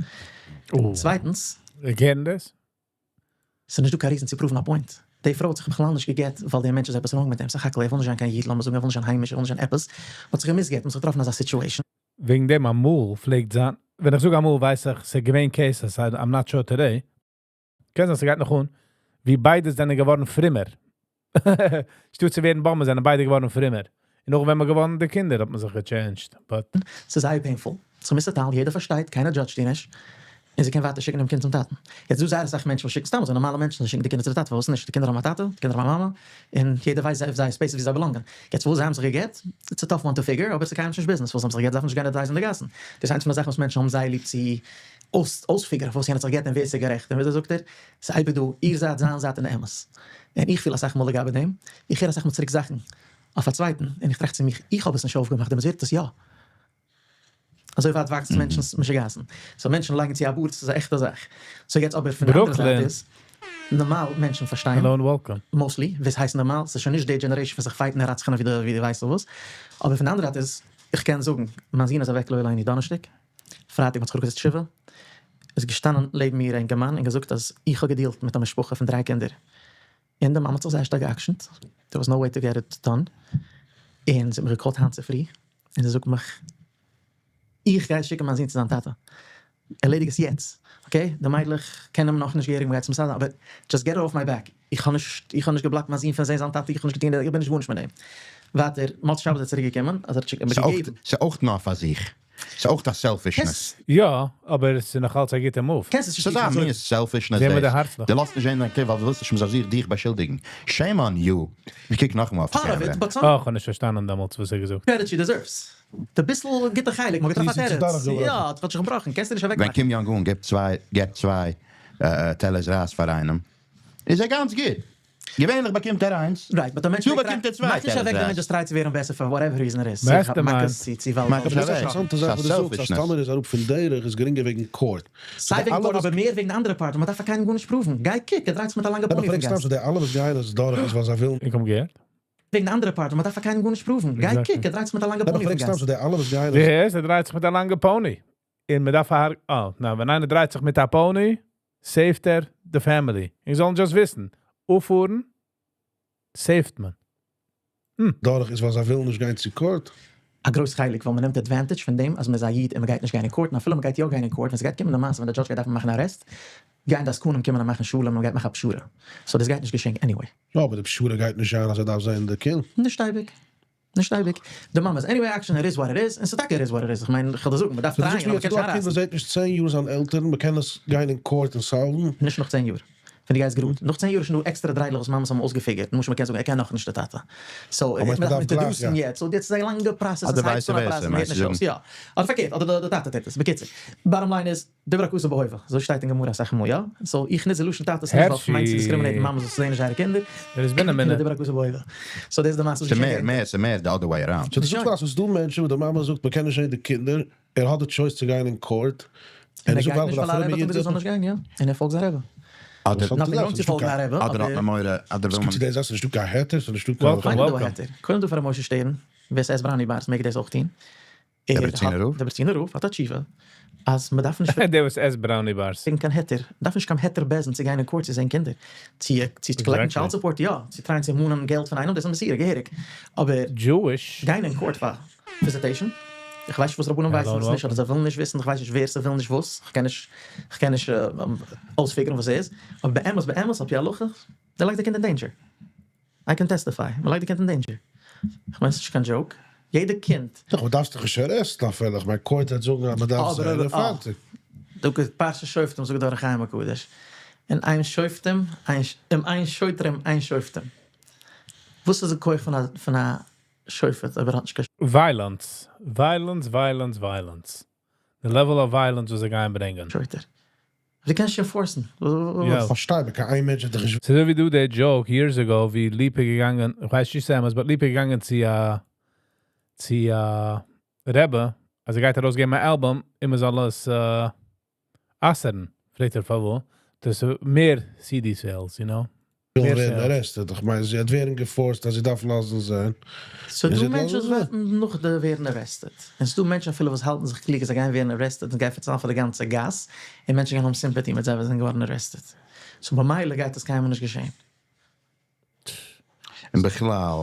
צווייטנס, Again this? ס'איז נישט דא קיין reason צו prove ן א point. די פרוי האט זיך בכלל נישט געגט, ווייל דער מענטש איז עפעס wrong מיט אים. סך הכל, ער וויל נישט זיין קיין איד, לאמיר זאגן, ער וויל נישט זיין היימיש, ער וויל נישט זיין עפעס. האט זיך געמוזט גט'ן, מ'האט זיך געטראפן אין אזא situation. וועגן דעם אמאל פלעגט זיין, ווען איך זאג אמאל, ווייס איך, ס'איז געווען cases, I'm not sure today. קען זיין, ס'גייט נאך אן, ווי ביידע זענען געווארן פרומער. שטאט צו ווערן באמעס, זענען ביידע געווארן פרומער. און נאך ווען מען געווארן די קינדער, האט מען זיך גע change ט. But ס'איז זייער painful. ס'איז מיטאל, יעדער פארשטייט, קיינער judge ט דיר נישט. און זיי קענען ווייטער שיקן דעם קינד צום טאטן. יעצט דא זייער אסאך מענטשן וואס שיקן סתם אזוי נארמאלע מענטשן, זיי שיקן די קינדער צו די טאטע, פארוואס נישט? די קינדער האבן א טאטע, די קינדער האבן א מאמע, און יעדער ווייסט זייער space ווי זיי belong ען. יעצט וואו זיי האבן זיך געגט, it's a tough one to figure, אבער ס'איז קיינעמס נישט business. וואס זיי האבן זיך געגט, דארף נישט גיין advise אין די גאסן. דאס איז איינס פון די זאכן וואס מענטשן האבן זייער ליב צו אויס figure ן, וואס יענער האט זיך געגט און ווער איז גערעכט. און וויאזוי זאגט ער? ס'איז אייביג דא, איר זייט, זיין זייט און די אמת. און איך פיל אסאך מאל לגבי דעם, איך הער אסאך מאל צוריק זאכן אויף א צווייטן, און איך טראכט צו מיך, איך האב עס נישט אויפגעמאכט, דעמאלטס ווערט עס יא. אזוי ווייט וואקסט מענטשנ'ס משוגעת'ן. So מענטשן לייגן צו א בארד, ס'איז א עכטע זאך. So יעצט אבער פון די אנדערע זייט Brooklyn. איז, נארמאל מענטשן פארשטיין. Hello and welcome. Mostly, וואס הייסט נארמאל, ס'איז שוין נישט די generation פון זיך fight ן און רצח'נען ווי די ווייסט וואס. אבער פון די אנדערע זייט איז, איך קען זאגן, מיין זון איז אוועק לא עלינו דאנערשטאג, פרייטאג האט זיך אראפגעזעצט שבעה, איז געשטאנען לעבן מיר א אינגערמאן און געזאגט אז איך האב גע deal ט מיט א משפחה פון דריי קינדער. און די מאמע האט זיך זייער שטארק גע'עקשנ'ט, there was no way to get it done. און זי האט מיך גע call ט היינט צופרי, און זי זאגט מיך, איך גיי שיקן מיין זון צו זיין טאטע. ערלעדיג עס יעצט. Okay, די מיידלעך קענען אים נאכנישט געהעריג, מ'גייט צום סדר, אבער just get it off my back. איך האב נישט גע block ט מיין זון פון זען זיין טאטע, איך האב נישט געטון, איך בין נישט גארנישט מיט דעם. ווייטער, מוצאי שבת איז צוריקגעקומען, אז ער האט אים געגעבן. ס'איז אויך נאר פאר זיך. ס'איז אויך דאס selfishness. יא, אבער עס איז נאך אלץ א גוטע move. קענסט עס נישט ס'איז א אזוי. מין selfishness. זעען מיר די דאס. הארץ נאך. דו לאזט נישט זען דיין קינד, ווייל דו ווילסט נישט מ'זאל זיך דיך באשולדיגן. Shame on you. איך קוק נאכאמאל אויף די Part of קעמערע. it, but some אה, איך האב נישט פארשטאנען דעמאלטס, וואס ער געזאגט. credit she deserves. די ביסל גוטע חלק, מ'האט געטראפן א זי איז תירוץ. דורכגעבראכן. יא, האט זיך געבראכן, קענסט דו נישט ווען אוועקמאכן. Kim Jong-un גיבט צוויי טעלערס רייז פאר איינעם, איז ער גאנץ גוט. געווענליך באקומט ער איינס. Right, but דער מענטש דו באקומט ער צוויי מאכט נישט טעלערס אוועק, דער רייז. מענטש try ט צו ווערן בעסער for whatever reason it is. Mastermind. מאך עס צו ווייל- מאך עס אבער דאס איז אוועק. א אינטערעסאנטע זאך וואס ס'איז דו זאגסט, אז selfishness. טאמער איז אראפ פון דרך, איז גרינגער וועגן court. סיי וועגן court, אבער מער וועגן די אנדערע part. מען דארף פאר קיינעם גארנישט prove ן. גיי קוק, ער דרייט זיך מיט א לאנגע אבער pony פרעגסט פון סתם, so די אלע וואס גייען עס דורך איז, ווייל זיי ווילן איך האב געהערט. וועגן די אנדערע part, מען דארף פאר קיינעם גארנישט prove ן. גיי קוק, ער דרייט זיך מיט א לאנגע pony אויפן גאס. ווער? ער דרייט זיך מיט א לאנגע pony. און מען דארף אה, נא, ווען איינער דרייט זיך מיט א pony, save ט ער the family. איך זאל just וויסן, אויפפארן, save ט מען. דורך איז ווייל זיי ווילן נישט גיין צו court. א גרויס חלק ווייל מען נעמט advantage פון דעם אז מען איז א איד און מען גייט נישט גיין אין court, און אפילו מען גייט יא גיין אין court, ווען ס'גייט קומען די מעשה ווען די judge גייט דארפן מאכן arrest, גייען די עסקנים קומען און מאכן שלום און מען גייט מאכן א פשרה. So דאס גייט נישט געשען anyway. יא, אבער די פשרה גייט נישט זיין אז ער דארף זען די קינד. נישט אייביג. נישט אייביג. די מאמע איז anyway action, it is what it is, און ס'איז טאקע it is what it is, איך מיין, איך וועל דיר זאגן, מען דארף try ען, אבער מען קען נישט איינרייסן. וואס זעט נישט 10 יאר זיין עלטערן, מען קען עס גיין אין court און solve ן? נישט נאך 10 יאר. ווען דו גייסט גראד. נאך 10 יאר איז שוין דא עקסטערע דריידלעך וואס מאמעס האבן אויסגע figure ט. למשל מען קען זאגן, ער קען נאכנישט די טאטע. So, מען דארף introduce ן יעצט. So, יעצט איז א לאנגע process, עס הייבט אן א process, מען הערט נישט אויס. יא. אדער פארקערט, אדער די טאטע טוט עס. בקיצור. Bottom line איז, דבר הכתוב בהווה. אזוי שטייט אין גמרא אסאך מאל, יא? So, איך נוץ די לשון טאטעס נישט ווייל כ'מיין צו discriminate ן מאמעס וואס זעען נישט זייערע קינדער. There has been a minute. דבר הכתוב בהווה. So, דאס איז די מעשה וואס געשעט. ס'מער, מער, ס'מער the other way around. So, דו זאגסט אז ס'איז דא מענטשן וואס די מאמע זאגט מען קען נישט זען די קינדער, ער האט די choice צו גיין אין court. און ער גייט נישט ווייל א רבי האט אים געזאגט זאל נישט גיין, יא. און ער פאלגט זיין רבי. אדער Nothing wrong צו פאלגן א רבי. אדער האט מען מורא, אדער וויל מען. צו דער זאך, ס'איז נישטא קיין היתר, ס'איז נישטא קיין. Welcome, welcome. קודם דא פאר ר' משה שטערן, ווער ס'עסט brownie bars מעג דאס אויך טון. דעברעצינער רב? דעברעצינער רב האט א תשובה אז מ'דארף נישט. דער וואס עסט brownie bars. וועגן קיין היתר, מ'דארף נישט קיין היתר בית דין צו גיין אין court צו זען קינדער. צו צו collect ן child support יא, צו try ען צו מאנען געלט פון איינעם דאס איז מסירה געהעריג. אבער Jewish. גיין אין court פאר visitation, איך ווייס נישט וואס רבנים ווייסן עס נישט אדער זיי ווילן נישט וויסן, איך ווייס נישט ווער ס'וויל נישט וואס, איך קען נישט איך קען נישט אויס figure ן וואס ס'איז, אבער באמת באמת על פי הלכה, די לייגסט די קינד אין danger. I can testify, מ'לייגט די קינד אין danger. איך מיין ס'נישט קיין joke. יעדע קינד. דאך, מ'דארף דאך נישט arrest ן אפילו, איך מיין court וועט זאגן אז מ'דארף זיין און פארטיג. דא קומט פרשת שופטים זאגט דער אור החיים הקדוש, אם אין שופטים, אם אין שוטרים אין שופטים. וואס איז די כח פון א שופט אויב ער האט נישט קיין. Violence, violence, violence, violence. The level of violence וואס זיי גייען ברענגען. שוטר. דו קענסט שוין force ן. יא. פארשטיי, מען קען איין מענטש האט דאך נישט. ס'איז אזוי ווי דא דער joke years ago ווי ליפא געגאנגען, איך ווייס נישט צו ס'אמת, but ליפא געגאנגען צו א רבי, אז ער גייט ארויסגעבן א album, און מען זאל עס אסר'ן. פרעגט ער פארוואס? דאס איז מער CD sales, you know? וויל ווערן arrested. איך מיין, זי האט ווערן גע forced אז זי דארף לאזן זיין. So דא מענטשן וואס ווארטן נאך די ווערן arrested. און ס'דא מענטשן אפילו וואס האלטן זיך קלוג אז זיי גייען ווערן arrested און גייען פארציילן פאר די גאנצע גאס, און מענטשן גייען האבן sympathy מיט זיי וואס זענען געווארן arrested. So במילא גייט עס קיינמאל נישט געשען. און בכלל,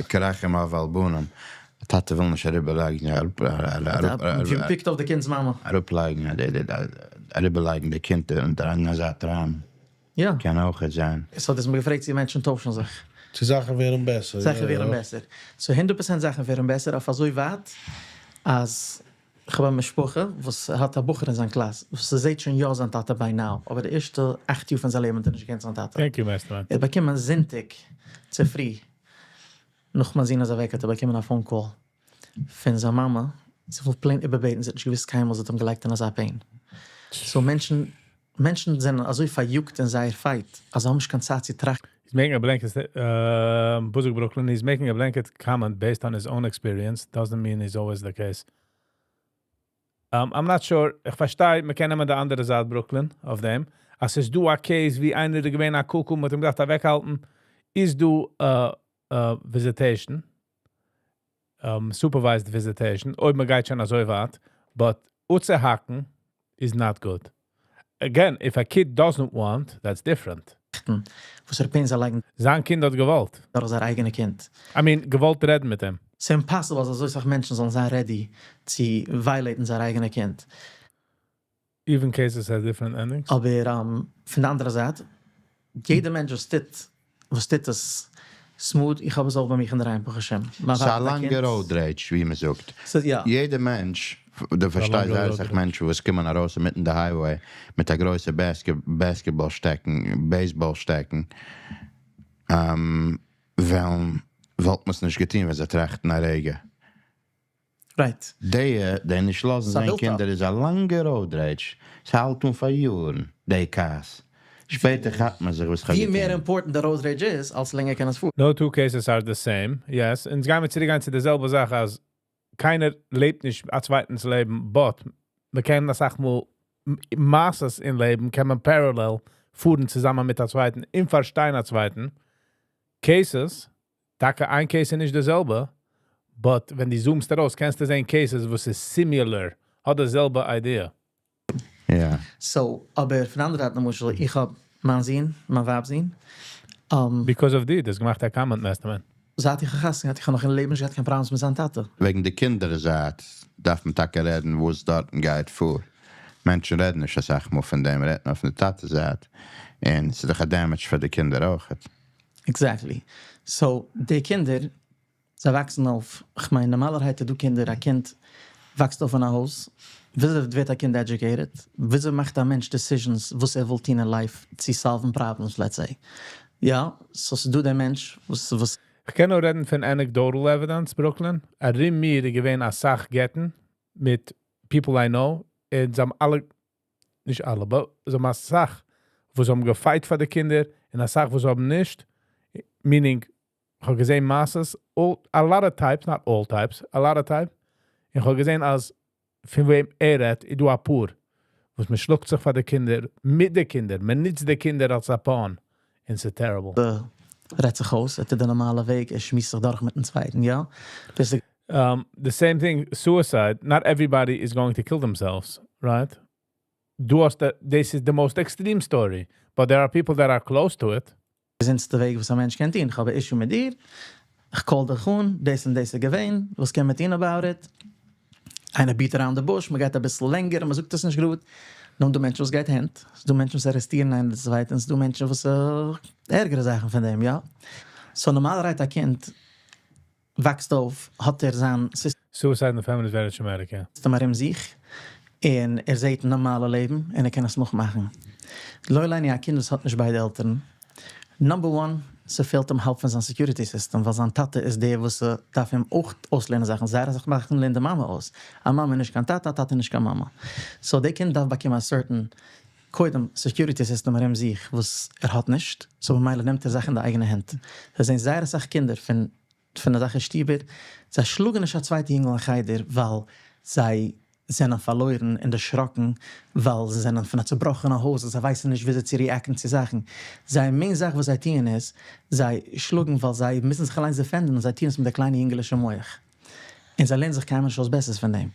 כרחם אב על בנים, טאטע וויל נישט אריבערלייגן, פיקט אויף די קינד'ס מאמע. אראפלייגן, אריבערלייגן די קינד אונטער אן אזא טראן. יא. קען אויך זיין. עס האט עס מיר געפרעגט צו מענטשן טוישן זיך. צו זאכן ווערן בעסער. זאכן ווערן בעסער. So 100% זאכן ווערן בעסער אויף אזוי ווייט, אז איך האב א משפחה וואס האט א בחור אין זיין class, וואס זעט שוין יא זיין טאטע by now, אבער די ערשטע 8 יאר פון זיין לעבן האט ער נישט געקענט זיין טאטע. Thank you, master man. ער האט באקומען זונטאג צופרי, נאך מיין זון איז אוועק, האט ער באקומען א phone call פון זיין מאמע, זי וויל plain איבערבעטן, זי האט נישט געוואוסט קיינמאל, זי האט אים געלייגט אין אזא pain. So מענטשן זענען אזוי פאריאגט אין זייער fight, אז זיי האבן נישט קיין צייט צו טראכטן. He's making a blanket, Buzuk Brooklyn, he's making a blanket comment based on his own experience. Doesn't mean he's always the case. I'm not sure. איך פארשטיי, מען קען נעמען די אנדערע זייט Brooklyn אויף דעם. אז ס'איז דא א case ווי איינער איז געווען א קוקו, מ'האט אים געדארפט אוועקהאלטן, איז דא visitation, supervised visitation, אויב מען גייט שוין אזוי ווייט, but אפצוהאקן is not good. Again, if a kid doesn't want, that's different. וואס ער pain זיי לייגן. זיין קינד האט געוואלט. דורך זיין אייגענע קינד. I mean, געוואלט רעדן מיט אים. ס'איז impossible אז אזוי סאך מענטשן זאלן זיין ready צו violate ן זייער אייגענע קינד. Even cases have different endings. אבער פון די אנדערע זייט, יעדער מענטש וואס טוט עס smooth, איך האב עס אויך ביי מיך אינדערהיים, ברוך השם. ס'איז א לאנגע road rage, ווי מען זאגט. יא. יעדער מענטש, דו פארשטייסט זייער אסאך מענטשן וואס קומען ארויס אינמיטן די highway מיט א גרויסע basketball שטעקן, baseball שטעקן, וועלן, וואלט מען עס נישט געטון ווען זיי טראכטן א רגע. די נישט לאזן זיין קינדער איז א לאנגע road rage. ס'האלט אן פאר יארן, די כעס. שפעטער כאפט מען זיך וואס כ'האב ווי געטון. מער important די road rage איז, אלס לענגער קען עס פארן. No two cases are the same, yes. און גייען מיר צוריק צו די זעלבע זאך, אז קיינער לעבט נישט א צווייטנס לעבן, but מיר קענען אסאך מאל מעשיות אין לעבן, קען מען parallel פארן צוזאמען מיט א צווייטן, און פארשטיין א צווייטן. Cases, טאקע איין case איז נישט די זעלבע, but ווען דו zoomסט ארויס, קענסטו זען cases וואס איז similar, האט די זעלבע idea. So, אבער פון אנדערע זייט, למשל, איך האב מיין זון, מיין ווייב'ס זון. Because of די, דאס געמאכט א comment, Masterman. זייט איך האב חתונה געהאט, איך האב נאך אין לעבן נישט געהאט קיין problems מיט זיין טאטע. וועגן די קינדער זייט דארף מען טאקע רעדן, וואס דארטן גייט פאר. מענטשן רעדן נישט א סאך מאל פון דעם, רעדן אויף די טאטע זייט. און ס'איז דאך א damage פאר די קינדער אויך. Exactly. So, די קינדער, זיי וואקסן אויף, איך מיין, נארמאלערהייט דא קינדער, א קינד וואקסט אויף אין א הויז, וויאזוי ווערט א קינד educated? וויאזוי מאכט א מענטש decisions וואס ער וויל טון אין life צו solve'ן problems, let's say? יא, so ס'דא דער מענטש, וואס איך קען נאר רעדן פון anecdotal evidence, Brooklyn. ארום מיר געווען א סאך גט'ן מיט people I know, און זיי האבן אלע, נישט אלע, but זיי האבן א סאך, וואס האבן געfight פאר די קינדער, און א סאך, וואס האבן נישט. Meaning, איך האב געזען מעשיות, all, a lot of types, not all types, a lot of types. איך האב געזען, אז פון וועם ער רעדט, איז דא א פאר, וואס מען שלאגט זיך פאר די קינדער, מיט די קינדער, מען נוצט די קינדער אלס א pawn. And it's terrible. רעדט זיך אויס, ער טוט די נארמאלע וועג, ער שמועסט זיך דורך מיטן צווייטן, יא? דאס איז The same thing, suicide, not everybody is going to kill themselves, right? דו האסט, this is the most extreme story, but there are people that are close to it. געזונטסטע וועג וואס א מענטש קען טון. איך האב א issue מיט דיר, איך call דיך אן, דאס און דאס איז געווען, וואס קען מען טון about it? איינער beat around the bush, מען גייט א ביסל לענגער, מען זאגט עס נישט גוט. נאר דא מענטשן וואס גייט הענט, ס'דא מענטשן וואס ארעסטירן איינער דער צווייטן, ס'דא מענטשן וואס ערגערע זאכן פון דעם, יא. So נארמאלערהייט א קינד וואקסט אויף, האט ער זיין Suicide in the family is very traumatic, yeah. system ארום זיך, און ער זעט נארמאלע לעבן, און ער קען עס נאכמאכן. לא עלינו א קינד וואס האט נישט ביידע עלטערן. Number one, ס'פעלט אים האלב פון זיין security system, ווייל זיין טאטע איז דער וואס דארף אים אויך אויסלערנען זאכן. זייער זאך מאכן לערנט די מאמע אויס. א מאמע נישט קיין טאטע, א טאטע נישט קיין מאמע. So דער קינד דארף באקומען א certain קודם security system ארום זיך, וואס ער האט נישט. So ממילא נעמט ער זאכן אין די אייגענע הענט. דאס זענען זייער סאך קינדער פון אזעלכע שטיבער, זיי שלאגן נישט א צווייטע יונגל אין חדר, ווייל זיי זענען פארלוירן און דערשראקן, ווייל זיי זענען פון א צעבראכענע הויז און זיי ווייסן נישט וויאזוי צו react'ן צו זאכן. זייער main זאך וואס זיי טוען איז, זיי שלאגן ווייל זיי מוזן זיך אליינס defend'ן און זיי טוען עס מיט די קליינע יונגעלישע מוח. און זיי לערנען זיך קיינמאל נישט אויס בעסערס פון דעם.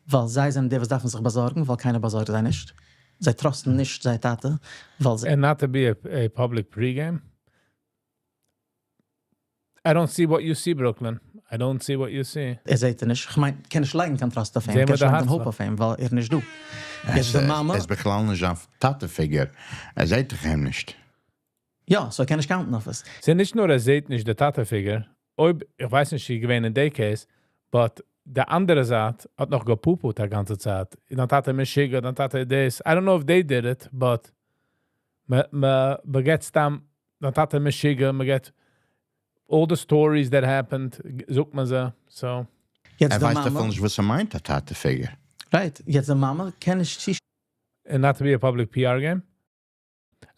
ווייל זיי זענען די וואס דארפן זיך באזארגן, ווייל קיינער באזארגט זיי נישט. זיי trust'ן נישט זייער טאטע, ווייל זיי And not to be a public pregame. I don't see what you see, Brooklyn. I don't see what you see. ער זעט ער נישט. איך מיין, קען נישט לייגן קיין trust אויף אים, זעען קען מיר נישט די לייגן קיין הארץ hope אויף אים, ווייל ער נישט דא. יעצט די מאמע ער איז בכלל נישט א טאטע figure. ער זעט דאך אים נישט. יא, so ער קען נישט count'ן אויף עס. ס'איז נישט נאר ער זעט נישט די טאטע figure. אויב, איך ווייס נישט, ווי געווען אין די case, but די אנדערע זייט האט נאך געפופוט די גאנצע צייט. דיין טאטע משוגע, דיין טאטע this. I don't know if they did it, but מ'געט סתם, דיין טאטע משוגע, מ'געט all the stories that happened, זאגט מען זיי, so. יעצט ער די ווייסט מאמע דערפון נישט, וואס ער מיינט, א טאטע figure. Right, יעצט די מאמע קען נישט צו And not to be a public PR game?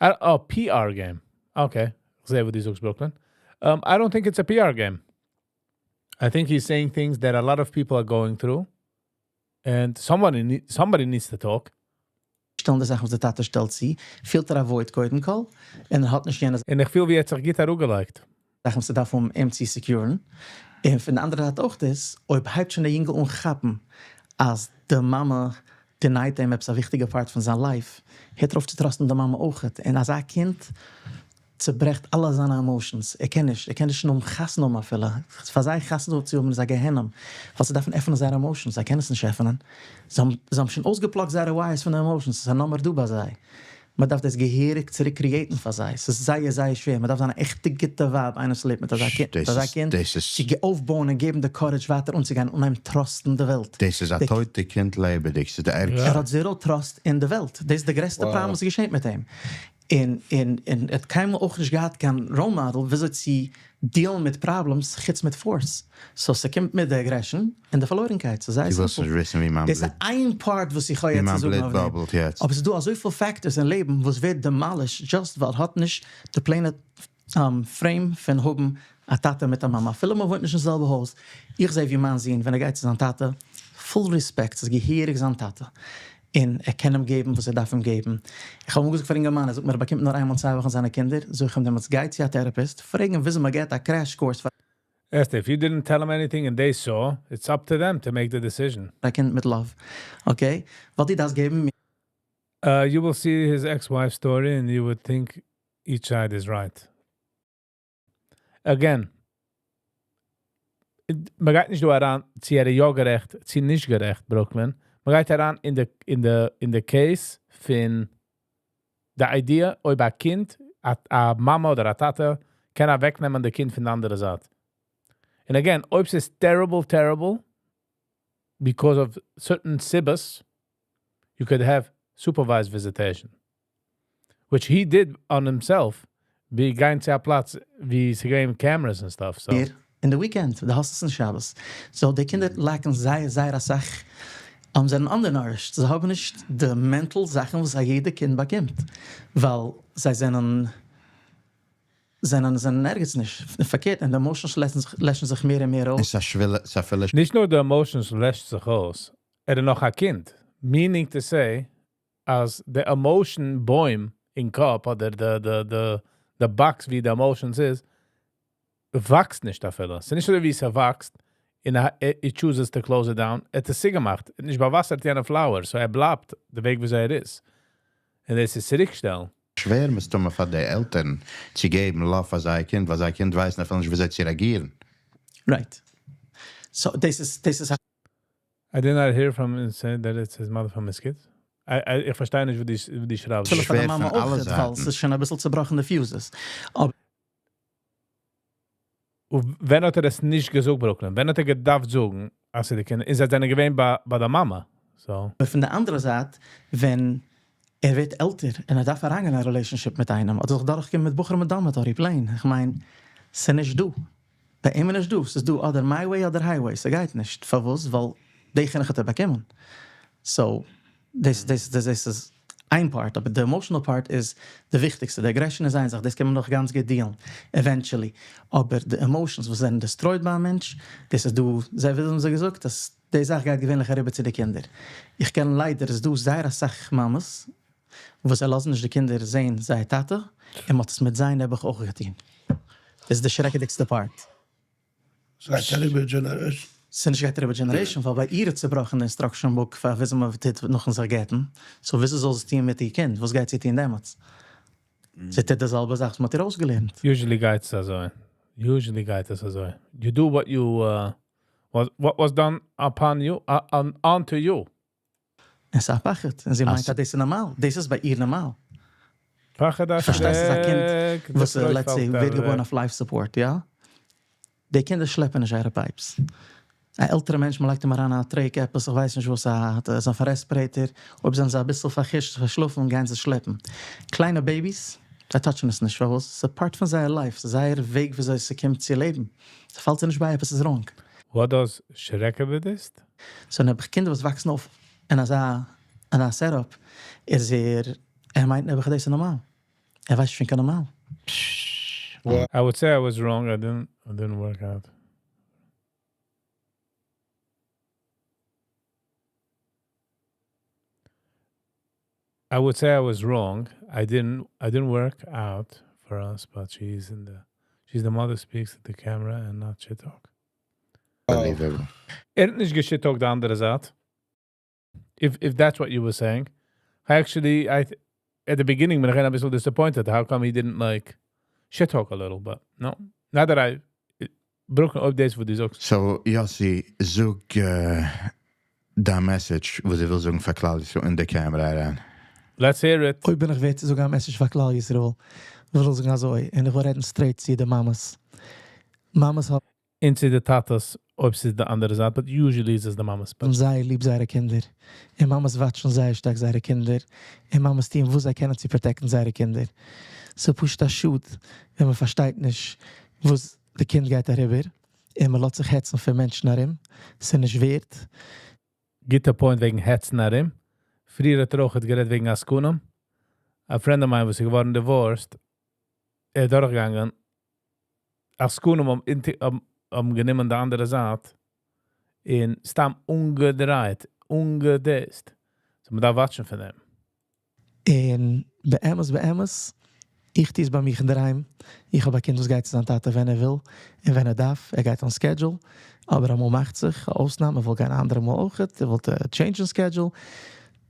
Oh, PR game. Okay. איך זע, וואס דו זאגסט, Brooklyn. I don't think it's a PR game. I think he's saying things that a lot of people are going through. And somebody needs to talk. שטעלן די זאכן, וואס דער טאטע שטעלט צו, פילט ער א void קודם כל, און ער האט נישט יענע און איך פיל, ווי ער האט זיך גוט אראפגעלייגט. זאכן, וואס ער דארף, אום אים צו secure'ן. און פון דער אנדערע זייט אויך דאס, אויב הייבט שוין דער יונגל אן כאפן, אז די מאמע deny'ט אים עפעס א וויכטיגע part פון זיין life, הערט ער אויף צו trust'ן די מאמע אויך. און אזא קינד צעברעכט אלע זיינע emotions. ער קען נישט נאר חתונה האבן אפילו. פאר זיי חתונה צו האבן איז א גיהנום. ווייל זיי דארפן עפענען זייערע emotions, זיי קענען עס נישט עפענען. זיי האבן שוין אויסגעplugged זייערע wires פון די emotions, עס איז א נומער דא ביי זיי. מען דארף דאס געהעריג צוריק create'ן פאר זיי. עס איז זייער, זייער שווער. מען דארף זיין א עכטע גוטע ווייב, איינער וואס לעבט מיט אזא קינד. דאס אזא איז קינד, דאס איז זיי אויפבויען און געבן די courage ווייטער אנצוגיין און אים trust'ן די וועלט. דאס איז א טויטע קינד לעבעדיג. ס'איז דער ערגסטע. ער האט zero trust אין די וועלט. דאס איז די גרעסטע פראבלעם, וואס געשעט מיט אים. און ער האט קיינמאל אויך נישט געהאט קיין role model, וויאזוי צו deal'ן מיט problems, חוץ מיט force. So, ס'קומט מיט די aggression און די פארלוירנקייט. So, זייער דו ווילסט simple. נישט וויסן, ווי מיין דאס איז בלוט איין part, וואס איך האב ווי יעצט מיין צו זאגן בלוט אויף דעם. bubble'ט יעצט. אבער עס איז דא אזויפיל factors אין לעבן, וואס ווערט demolished, just ווייל האט נישט די plain frame פון האבן א טאטע מיט א מאמע. אפילו מען וואוינט נישט אין זעלבע הויז. איך זע, ווי מיין זון, ווען ער גייט צו זיין טאטע, full respect, ס'איז געהעריג זיין טאטע. און ער קען אים געבן, וואס ער דארף אים געבן. איך האב אמאל געזאגט פאר יונגערמאן, ער זאגט מיר, ער באקומט נאר איינמאל 2 וואכן זיינע קינדער. זאג איך אים, דעמאלטס גיי צו א therapist, פרעג אים, וויאזוי מען געט א crash course פאר Esther, if you didn't tell them anything and they saw, it's up to them to make the decision. א קינד מיט love. Okay? ווייל דו דארפסט געבן You will see his ex-wife's story and you would think each side is right. Again, מען גייט נישט דא אריין, צו ער איז יא גערעכט, צו נישט גערעכט, Brooklyn. מען גייט אריין אין די case פון די idea, אויב א קינד, א מאמע אדער א טאטע, קען אוועקנעמען די קינד פון די אנדערע זייט. And again, אויב ס'איז terrible, terrible, because of certain סיבות, you could have supervised visitation. Which he did on himself, ווי גיין צו א פלאץ, ווי ס'איז געווען cameras and stuff. So. אין די weekend, דו האסט עס אין שבת. So, די קינדער lack ן זייער, זייער א סאך, זענען undernourished. זיי האבן נישט די mental זאכן, וואס יעדע קינד באקומט. ווייל זיי זענען נערגעץ נישט. פארקערט, און די emotions לעשן זיך מער און מער אויס. ס'איז א שווערע, ס'איז א פולע נישט נאר די emotions לעשט זיך אויס, ער איז נאך א קינד. Meaning to say, אז די emotion בוים אין קאפ, אדער די box ווי די emotions איז, וואקסט נישט אפילו. ס'איז נישט אזוי ווי עס וואקסט, און it chooses to close it down. ער האט עס צוגעמאכט. נישט באוואסערט יענע flower, so ער בלייבט די וועג ווי ער איז. און דאס איז צוריקשטעלן. שווער מסתמא פאר די עלטערן צו געבן love פאר זייער קינד, ווייל זייער קינד ווייסט אפילו נישט, ווי אזוי צו רעאגירן. Right. So, דאס איז I did not hear from him say that it's his mother from his kids. איך פארשטיי נישט, וואס דו שרייבסט. אפילו פאר די שווער מאמע פון אויך, אלע ווייל זייטן. עס איז שוין א ביסל צעבראכן די fuses. אבער און ווען האט ער עס נישט געזאגט, Brooklyn? ווען האט ער געדארפט זאגן, אז די קינדער, איז ער דאן געווען ביי דער מאמע? So. פון דער אנדערע זייט, ווען ער ווערט עלטער און ער דארף אריינגיין אין א relationship מיט איינעם, אדער זיך דורכגיין מיט בחורים מיט dormitory, plain. איך מיין, ס'איז נישט דא. ביי אים איז נישט דא. ס'איז דא אדער my way אדער highway. ס'גייט נישט. פארוואס? ווייל די חינוך האט ער באקומען. So, דאס איז איין part, אבער די emotional part איז די וויכטיגסטע. די aggression איז איין זאך, דאס קען מען נאך גאנץ גוט deal ן, eventually. אבער די emotions, וואס זענען destroyed ביי א מענטש, דאס איז דא, זיי האבן זיי געזאגט, אז די זאך גייט געווענליך אריבער צו די קינדער. איך קען ליידער, עס איז דא זייער א סאך מאמעס, וואס זיי לאזן נישט די קינדער זען זייער טאטע, און מ'האט עס מיט זיי נעבעך אויך געטון. דאס איז די שרעקעדיגסטע part. ס'גייט אריבער generation. ס'איז נישט גייט אריבער generation, ווייל ביי איר האט צעבראכן די instruction book פאר וויאזוי מען טוט נאכן זיך גט'ן. So וויאזוי זאל זי טון מיט איר קינד? וואס גייט זי טון דעמאלטס? זי טוט די זעלבע זאך, וואס מ'האט איר אויסגעלערנט. Usually גייט עס אזוי. Usually גייט עס אזוי. You do what was done upon you, onto you. עס איז א פחד. און זי מיינט, אז דאס איז נארמאל. דאס איז ביי איר נארמאל. פחד א פארשטייסט, א קינד, שרעק, וואס, דאס let's say, פאלט ווערט געבוירן אוועק. אויף life support, יא? די קינדער שלעפן נישט זייערע pipes. א עלטערע מענטש, מען לייגט אים אריין א trach עפעס, איך ווייס נישט וואס, אזא respirator. אויב זענען זיי א ביסל פארחושט, פארשלאפן, גייען זיי שלעפן. קליינע babies, זיי touch ן עס נישט, פארוואס? ס'איז part פון זייער life, ס'איז זייער וועג, וויאזוי ס'קומט צו לעבן. ס'פאלט זיי נישט ביי, עפעס איז wrong. What does שרעקעדיג? So, נעבעך קינדער, וואס וואקסן אויף אין אזא setup, איז ער מיינט נעבעך, דאס איז נארמאל. ער ווייסט שוין קיין נארמאל. I would say I was wrong. I didn't work out. I would say I was wrong. I didn't work out for us, but she's the mother speaks to the camera and not shit talk. Unbelievable. ער האט נישט גע shit talk די אנדערע זייט. If that's what you were saying. I actually I at the beginning בין איך א ביסל disappointed. How come he didn't like shit talk a little, but no. Not that I Brooklyn אויב דאס וואס דו זאגסט. So, Yossi, זאג דיין message, וואס דו ווילסט זאגן פאר כלל ישראל אין די camera אריין. Let's hear it. אויב בין איך ווערט צו זאגן א message פאר כלל ישראל. איך וויל זאגן אזוי, און איך וויל רעדן straight צו די מאמעס. מאמעס האבן און צו די טאטעס, אויב ס'איז די אנדערע זייט, but usually איז עס די מאמעס. But זייער ליב זייערע קינדער. און מאמעס watch ן זייער שטארק זייערע קינדער. און מאמעס טוען וואס זיי קענען צו protect ן זייערע קינדער. So פשוט א שאד, ווען מען פארשטייט נישט, וואס די קינד גייט אריבער. און מען לאזט זיך העצן פון מענטשן ארום. ס'איז נישט ווערט. גוטע point וועגן העצן ארום. פריער האט ער אויך גערעדט וועגן עסקנים. A friend of mine וואס איז געווארן divorced. ער איז דורכגעגאנגען. עסקנים האבן גענומען די אנדערע זייט. און סתם אנגעדרייט, אנגעדעסט. So מען דארף watch ן פון דעם. און באמת, באמת, איך טו עס ביי מיך אינדערהיים, איך האב א קינד וואס גייט צו זיין טאטע ווען ער וויל און ווען ער דארף, ער גייט אן schedule, אבער אמאל מאכט זיך א אויסנאם, ער וויל גיין א אנדערע מאל אויכעט, ער וויל change ן schedule,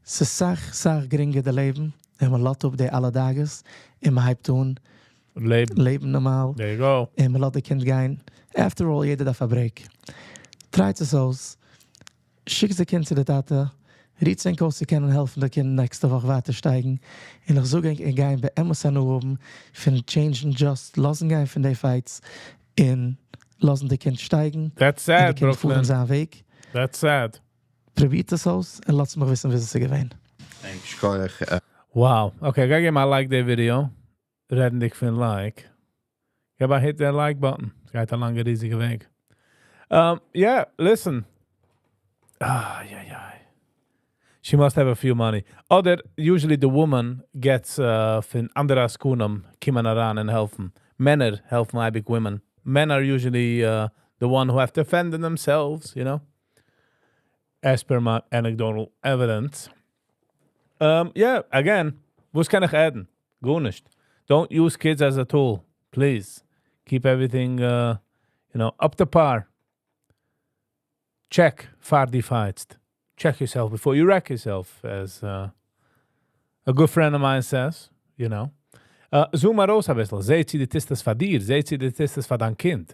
ס'איז סאך סאך גרינגער די לעבן ווען מען לאזט אפ די אלע דאגות און מען הייבט אן לעבן. לעבן נארמאל There you go. און מען לאזט די קינד גיין, after all יעדער דארף א break. טרייטס עס אויס, שיקטס די קינד צו די טאטע, ריטס ענק אויס צו קענען העלפן די קינד נעקסטע וואך ווייטער שטייגן, און איך זאג ענק ענק גייען באמת הנאה האבן פון change ן just לאזן גיין פון די fights און לאזן די קינד שטייגן That's און די sad, קינד פארן Brooklyn. זיין וועג. That's sad. פרובירט עס אויס און לאזטס מיך וויסן וויאזוי עס איז געווען. שכוח. Wow. Okay, גיי געב א like די video. רעדנדיג פון like. געב א hit the like button. עס גייט א לאנגע ריזיגע וועג. Yeah, listen. Ah, yeah, yeah. She must have a few money. אדער, usually the woman gets פון אנדערע עסקנים קומען אריין און העלפן. מענער העלפן אייביג women. Men are usually the one who have to fend themselves, you know? As per my anecdotal evidence. Yeah, again, וואס קען איך add ן? גארנישט. Don't use kids as a tool, please. Keep everything up to par. Check פאר דו fight סט. Check yourself before you wreck yourself, as a good friend of mine says, you know. Zoom ארויס א ביסל. זע צי דו טוסט עס פאר דיר, זע צי דו טוסט עס פאר דיין קינד.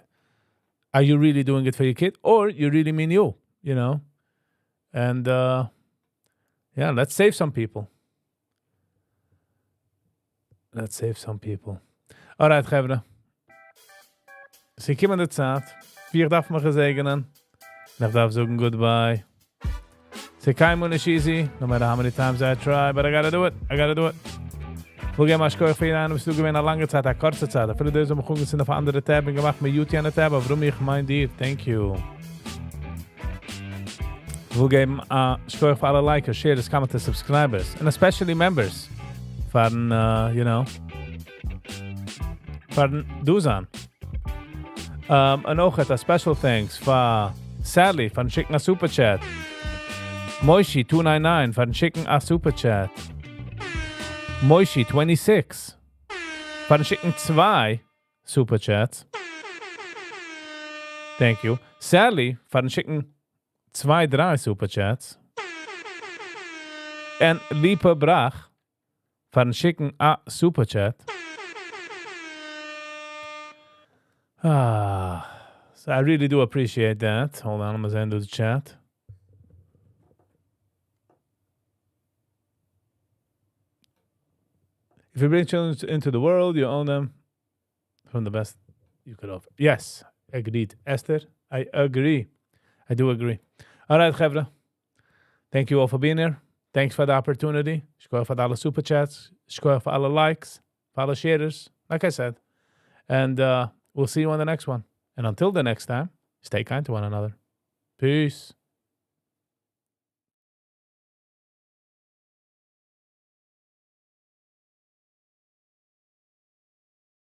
Are you really doing it for your kid or you really mean you, you know? And yeah, let's save some people. Let's save some people. Alright, חברה. ס'געקומען די צייט. איך דארף מיך געזעגענען. איך דארף זאגן goodbye. ס'איז קיינמאל נישט easy, no matter how many times I try, but I gotta do it. I gotta do it. כ'וויל געבן א שכוח פאר יעדן איינעם וואס איז דא געווען א לאנגע צייט, א קורצע צייט. אפילו די וואס האבן געקוקט אויף אנדערע tab און געמאכט mute יענע tab, אבער איך מיין דיר, thank you. כ'וויל געבן א שכוח פאר אלע likers, sharers, commenters, subscribers, and especially members. פארן, פארן דא זיין. און אויך א special thanks פאר Sally פארן שיקן א super chat. Moishi 299 פארן שיקן א super chat. Moishi 26 פארן שיקן צוויי super chats. Thank you. Sally פארן שיקן צוויי, דריי super chats. און Lipa Brach פארן שיקן א super chat. Ah, so I really do appreciate that. Hold on, I'm gonna send to the chat. If you bring children into the world, you own them from the best you could offer. Yes, agreed. Esther, I agree. I do agree. All right, חברה. Thank you all for being here. Thanks for the opportunity. שכוח פאר אלע super chats. שכוח פאר אלע likes. פאר אלע shares. Like I said. And we'll see you on the next one. And until the next time, stay kind to one another. Peace.